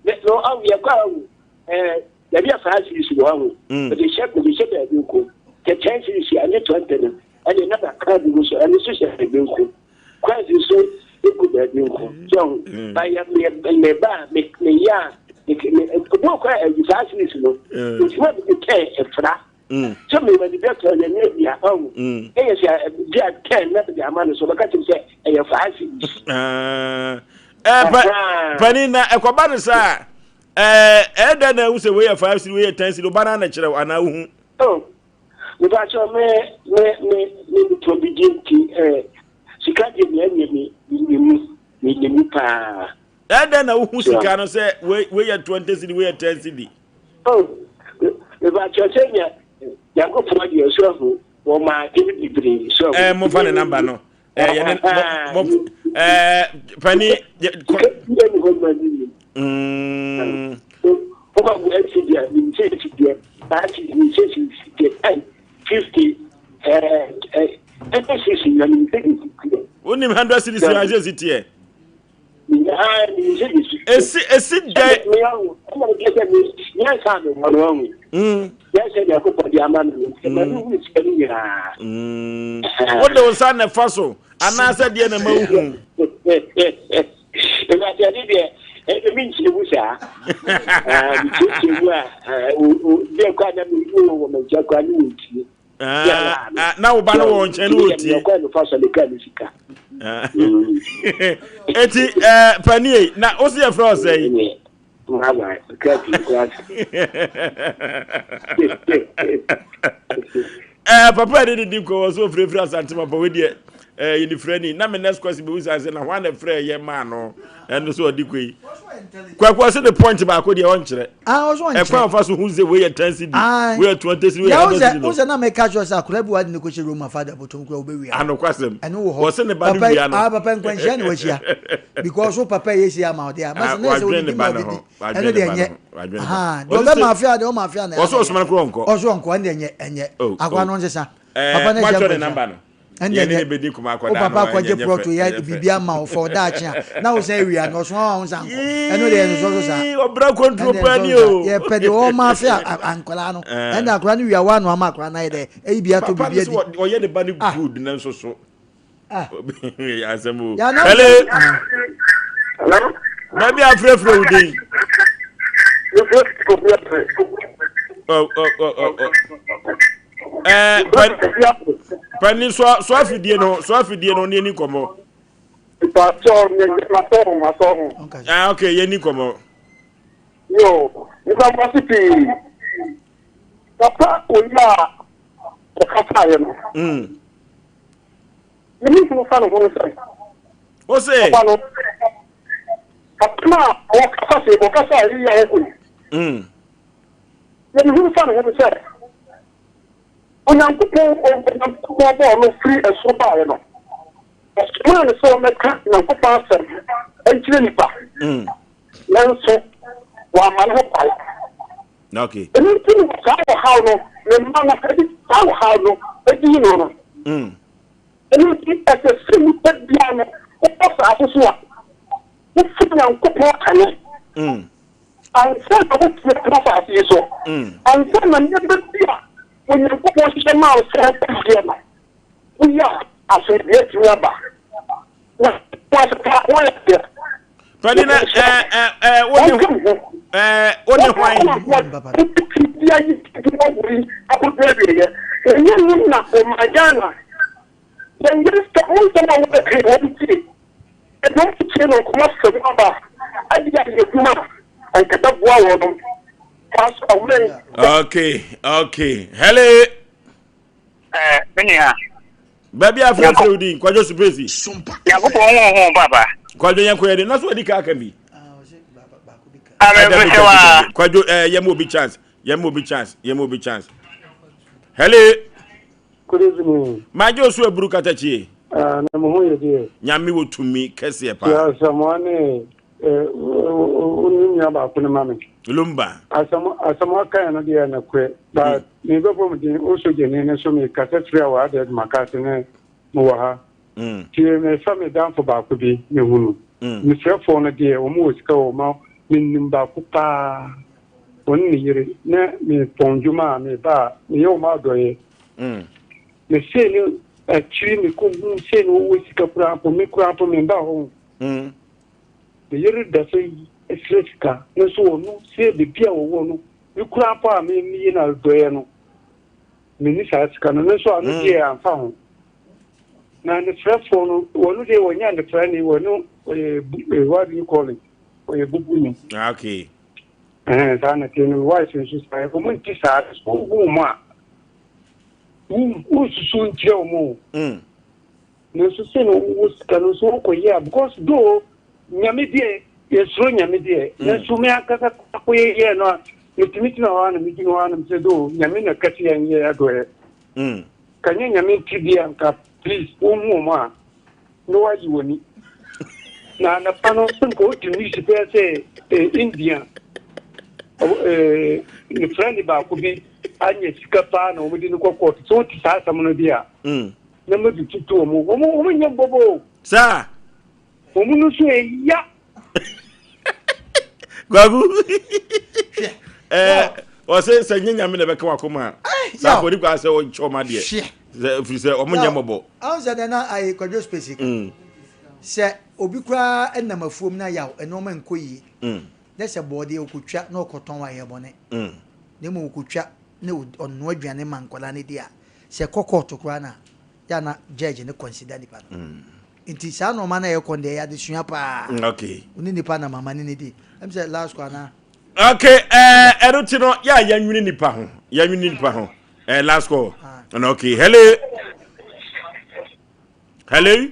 Ne no awo yɛ kɔ awo. Eh Baabi a saa series wɔ ho. Mede hyɛ mede hyɛ baabi nko. Sɛ 10 series a ne 20 no ɛne na baka bi nso ɛno nso hyɛ baabi nko. Coins nso egu baabi nko. So ho. Ba yɛ me me ba me me yɛ a me me obi okɔ ɛyi saa series no. Nti me tɛn ɛfra. Sɛ me ma de bi atɔ yɛ nyɛ bi a ɔho. Ɛyɛ sɛ bi a tɛn na de ama no so bɛka kyerɛ sɛ ɛyɛ five series. Ɛɛ panin na ɛkɔba no saa. Ɛɛ ɛyɛ dɛn na ehu sɛ wei yɛ five cedi wei yɛ ten cedi ɔba no na kyerɛ wo anaa wohu. Oh mepakyɛw me me me me metɔ bi die nti ɛɛ sika deɛ nea ɛnyɛ me me mu me ne mu paa. Ɛyɛ dɛn na wohu sika no sɛ wei wei yɛ 20 cedi wei yɛ 10 cedi. Oh mepakyɛw sɛ nea nyankopɔn deɛ so ahu wɔn maa ade bebree so ahu. Ɛɛ mo fa ne namba no. ɛɛ yɛne mo mo ɛɛ pani. Wonim 100 cedis na ɛsɛ si teɛ. Esi esi dɛ. Wode wo nsa na ɛfa so anaasɛ deɛ na ma wohu. Ɛwurade deɛ ɛmi nkyerɛ mu saa mekyerɛkyerɛ mu a deɛ kɔ a na mewɔ wɔ me nkyɛn koraa ne wɔntie. Ah, ah, na wo ba no wɔ nkyɛn no wɔtie ah. eti eh, panie na wo se yɛfrɛ wo sɛn eh, papa yɛde ne di nkɔmmɔ so ofirifiri asante mapa wei deɛ eh, yɛnifrɛ ni na me next question bɛwu sa sɛ na hwan na frɛ yɛ maa no ɛno so ɔde kɔ yi kwaku ɔsɛ de point baako deɛ ɔnkyerɛ ah, ɛkwan ɔfa so hu sɛ wei yɛ ten cedi wei yɛ 20 cedi wei yɛ hundred cedi no wosɛ na meka kyerɛ sɛ akora bi wade ne kɔhyɛ roma fada bɔtɔm kora wobɛwia anokwasɛm ɛno wɔ hɔ wɔsɛ ne ba no wia no ah, papa nkwanhyia ne wahyia because wo papa yɛ si ama ɔde a masa na ɛsɛ wodidi ma ɔdidi ɛno deɛ ɛnyɛ deɛ ɔbɛma afia deɛ ɔma afia na ɔsɛ ɔsoma no korɔ nkɔ ɔsɛ ɔnkɔ ɛno deɛ ɛnyɛ ɛnyɛ oh, akora oh. no nsesa eh, papa no hyia nkwanhyia. Ɛnna Yɛne deɛ ne bɛdi nkɔmmɔ wo akwadaa no papa ɛnyɛ akɔgye nyɛ prɔto fɛ yɛ ɛnyɛ fɛ. biribi ama wo fɔ daakye a na wo san awia no ɔsoma wa wo nsa nkɔ ɛno deɛ ɛnsosɔ so saa Yii, ɔbra kɔntro ɛnna paa ɛnsosɔ ni so saa o. yɛpɛ deɛ ɔma afe nkwadaa no ɛnna akwadaa no wia wa ano ama akwadaa no ayɛ dɛ ɛyi bi ato Papa biribi no sɛ adi ɔyɛ ne ba no ah good nanso so ah asɛm o. yàrá Hello. ah Hello? Baabi a frɛfrɛ wo din. Oh, oh, oh, oh, oh. Eh, pani so so afidie no so afidie no ne ni nkɔmmɔ. Ah, okay, yɛ ni nkɔmmɔ. Yo, nipa mo pii. Papa oyi a ɔkasaeɛ no. Ne me hunu fa ne ho no sɛ. O se. Papa no. Papa no a ɔkasa se ɔkasa a eyi a ɔkɔ yi. Ne me hunu fa ne ho no sɛ. Onyankopɔn Onyankopɔn bɔɔ no firi ɛsoro baeɛ no. Ɔsomaa no sɛ ɔmmɛka Nyankopɔn asɛm nkyerɛ nipa. Nanso wamma ne ho kwan. Okay. Ɛno nti na saa ɔhaw no, ne mma no de saa ɔhaw no dii no no. Ɛno nti ɛsɛ sɛ nipa biara no, wobɔ saase so a, wofa Nyankopɔn kane. Ansa na wotumi atena saase yi so, ansa na nneɛma bi a Onyankopɔn hyehyɛ maa wo sɛ wobɛyɛ no, woyɛ a, asomdwoeɛ atumi aba. Na wɔasetra wɔyɛ adeɛ. Pɛni na ɛɛ ɛɛ wo ne ɛɛ wo ne hwan. Ɛnyɛ nim na ɔman Ghana yɛn yɛn sɛ wɔn nsɛm a wɔbɛka wɔn tie ɛna wɔn tie no nkɔmɔ sɛm aba adi ayɛ adwuma a nka bɛboa wɔn pass away. Okay okay hello. Ɛɛ me nua. Baabi a frɛfrɛ wo din Kwadwo Supesi. Nyankopɔn hu ho papa. Kwadwo yɛn kɔyɛ de na so adi ka aka bi. Amen wa. Kwadwo eh yɛ mo obi chance yɛ mo obi chance yɛ mo obi chance. Hello. Good evening. Magye osu aburu katakyie. Ah, na mo ho yɛ deɛ. Nyame wɔ tumi kɛseɛ paa. Yɛ Asamoah ne eh, wo ne nua baako no ma me. Lumba. Asɛm asɛm aka no deɛ nokorɛ but me bɛbɔ me din o sogyani no so me kasa firi a wɔ adɛ adwuma ase ne me wɔ ha. Tie me fa me danfo baako bi me hunu. Me frɛfoɔ no deɛ wɔn wɔ sika wɔ ma me nim baako paa wɔne ne yere ne me pɔn dwuma a me ba a me yɛ wɔn adɔyɛ. Me sei ne akyiri me kɔ hu sei ne wɔwɔ sika koraa mpo me koraa mpo me mba hɔ. Me yere da so srɛ sika, nanso ɔno sɛ baabi a ɔwɔ no, me koraa mpo a me meyɛ no adɔeɛ no, menni saa sika no, nanso ɔno deɛ amfa ho. Na ne frɛfoɔ no, ɔno deɛ ɔnyɛ anifrani, ɔno ɔyɛ, what do you call it, ɔyɛ bubuni. Ah, okay. Ɛhɛn, saa na ɛteɛ no, me wife nso saa, wɔn nti saa, so wohu wɔn a, wonsusu nkyerɛ wɔn o. Nanso sɛ na ɔwɔ sika no nso ɔkɔ yɛ a because though nyame deɛ yɛsuro nyame deɛ nanso me ankasa akɔyɛ yɛ no a metumi tena hɔ a na medwene hɔ a na mesɛ though nyame na kɛse yɛn yɛ adɔeɛ ka nyɛ nyame nti deɛ anka please wohu wɔn a na wayi w'ani na anapa no sɛ nka wote news pɛɛ sɛ eh, India eh, ne friend baako bi anya sika paa na wɔde no kɔ court sɛ wote saa asɛm no bi a na ma bi tutu wɔn wɔn wɔn nyɛ mbɔbɔ o. saa. wɔn no nso ɛya. Kwaku ɛɛ ɔsɛ sɛ nye nyame na ɛbɛka wakoma a saa afɔ nipa sɛ ɔnkyɛ ɔma deɛ sɛ firi sɛ ɔmo nyɛ mɔbɔ. Ahun sɛ nana ayi kwadwo space ka sɛ obi koraa ɛnam afuom na yaw nneɛma nkɔ yie na sɛ bɔɔdeɛ okotwa na ɔkɔtɔn a ɛyɛ bɔne na mmom okotwa na ɔnoa aduane ma nkwadaa no di a Sɛ ɛkɔ kɔɔto koraa no a, yɛ a na judge no consider nipa no. Nti saa nnoɔma no a ɛkɔ no deɛ ɛyɛ adesua paa. Okay. Wo ne nipa nam ama ne ne di. Ɛm sɛ last call anaa? Okay, ɛɛ ɛno ti no yɛ a yɛnwene nipa ho. Yɛnwene nipa ho. Ɛɛ last call. Ɛna okay. Hello. Hello.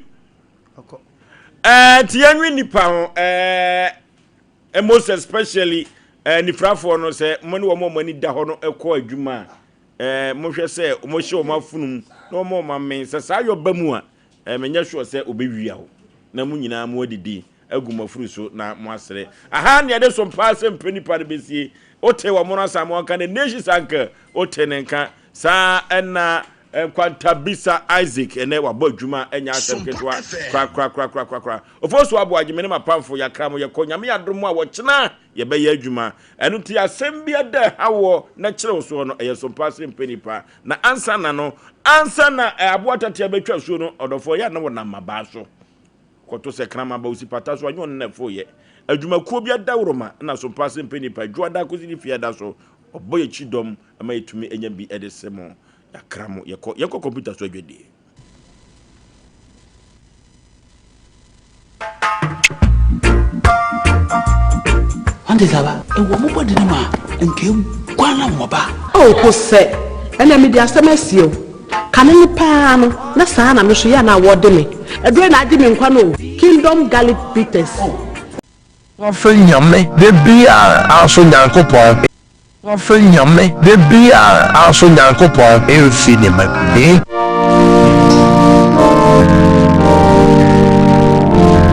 Ɛɛ ti yɛnwene nipa ho. Ɛɛ most especially ɛɛ nifrafoɔ no sɛ mo ne wɔn a wɔn ani da hɔ no ɛkɔ adwuma a. Eh, monhwɛ sɛ wɔhyɛ wɔn afono mu na wɔma wɔn amen. Sɛ saa yɔ ba mu a, eh, menyɛ sure sɛ obewia wo na mo nyinaa mo adidi agu mo afuru so na mo asere. Aha ne yɛde som paa sɛ mpɛ nipa no besie. Wote wɔn no asan ma wɔnka ne nations uncle, wote ne nka. Saa ɛna. Nkwantabisa Isaac ɛnɛ wabɔ adwuma ɛnyɛ asɛm ketewa korakorakorakorakora. Ofosu Aboagye me ne m'apamfo yɛakra mo yɛkɔ Nyame adom a wɔkyena yɛbɛyɛ adwuma. Ɛno nti asɛm bi ɛda ɛha woɔ na kyerɛ wo soɔ no ɛyɛ sompa ase mpɛ nipa. Na ansa na no ansa na aboa tatea bɛtwa suo no ɔdɔfoɔ yɛ a na wɔnam mmabaa so. Kɔto sɛ kraman ba osi pata so a, ɛnyɛ ɔno na ɛfoo yɛ. Adwumakuo bi adaworoma na sompa ase mpɛ nipa, dwoada kɔsi ne fiada so, ɔbɔ yɛ kyidɔm ma yɛtumi nya bi de se mo. Yɛakra mo, yɛkɔ, yɛnkɔ kɔmputa so adwadie. Wante saa ba? Ewɔ mo bɔde no mu a, nka eguan na wɔba. Oh Hosɛ, ɛnɛ mede asɛm asie wo. Kane no paa no, na saa na me nso yɛ a na wɔde me. Ɛdurɛ na agye me nkwa no o, Kingdom Garlic Bitters. Wɔfrɛ Nyame da biara nso Nyankopɔn. Wɔfrɛ Nyame da biara nso Nyankopɔn mfi ne mma bi.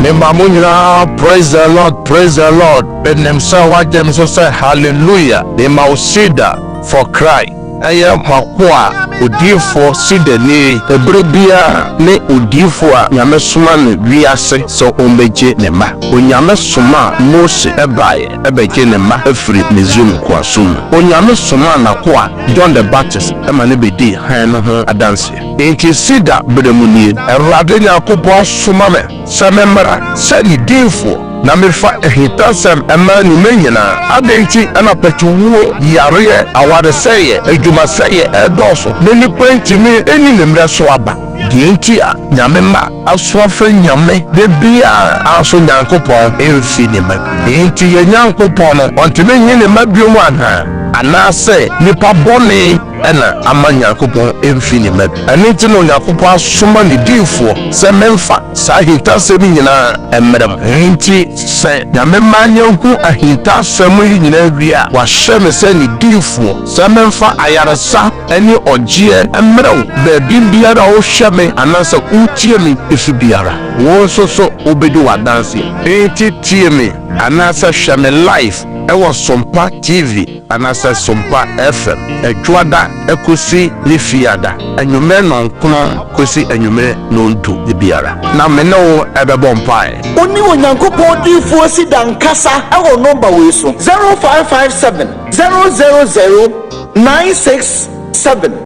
Mema mo nyinaa praise the Lord, praise the Lord. Menim sɛ woagye me so sɛ hallelujah. Mema wo cedar for Christ. Ɛyɛ m'akoa odiyifoɔ Sidani ɛberɛ biara ne odiyifoɔ a Nyame soma no wiase sɛ ɔmmɛgye ne mma. Onyame somaa Mose baeɛ bɛgye ne mma firi Misrim nkoasom mu. Onyame somaa n'akoa John the Baptist ma no bɛdii hann no ho adanseɛ. Enti Sida berɛ mu nie, Awurade Nyankopɔn asoma me sɛ memmra sɛ ne diyifoɔ na mefa ahintasɛm mma nnwuma nyinaa. Adɛn nti na patuwuo, yareɛ, awaresɛeɛ, adwumasɛeɛ redɔɔso na nnipa ntumi nni ne mmerɛ so aba? Deɛ nti a Nyame mma aso afrɛ Nyame da biara nso Nyankopɔn mfi ne mma bi. Enti yɛn Nyankopɔn no ɔntumi nnye ne mma biom anaa? Anaasɛ nnipa bɔne na ama Nyankopɔn mfi ne mma bi? Ɛno nti na Onyankopɔn asoma ne diyifoɔ sɛ memfa saa ahintasɛm yi nyinaa mmrɛ mo. Enti sɛ Nyame ma yɛhu ahintasɛm yi nyinaa wie a, wahyɛ me sɛ ne diyifoɔ sɛ memfa ayaresa ne ɔgyeɛ mmrɛ wo baabi biara a wohwɛ me anaasɛ wotie me fi biara. Wo nso so wobɛdi w'adanseɛ. Enti tie me anaasɛ hwɛ me live wɔ Sompa TV anaasɛ Sompa FM, Ɛdwoada kosi ne Fiada, anwummerɛ nnɔnkron kosi anwummerɛ nnɔndu biara, na me ne wo bɛbɔ mpaeɛ. Wo ne Onyankopɔn diyifoɔ Sida nkasa wɔ nɔmba wei so, 0557 000 967.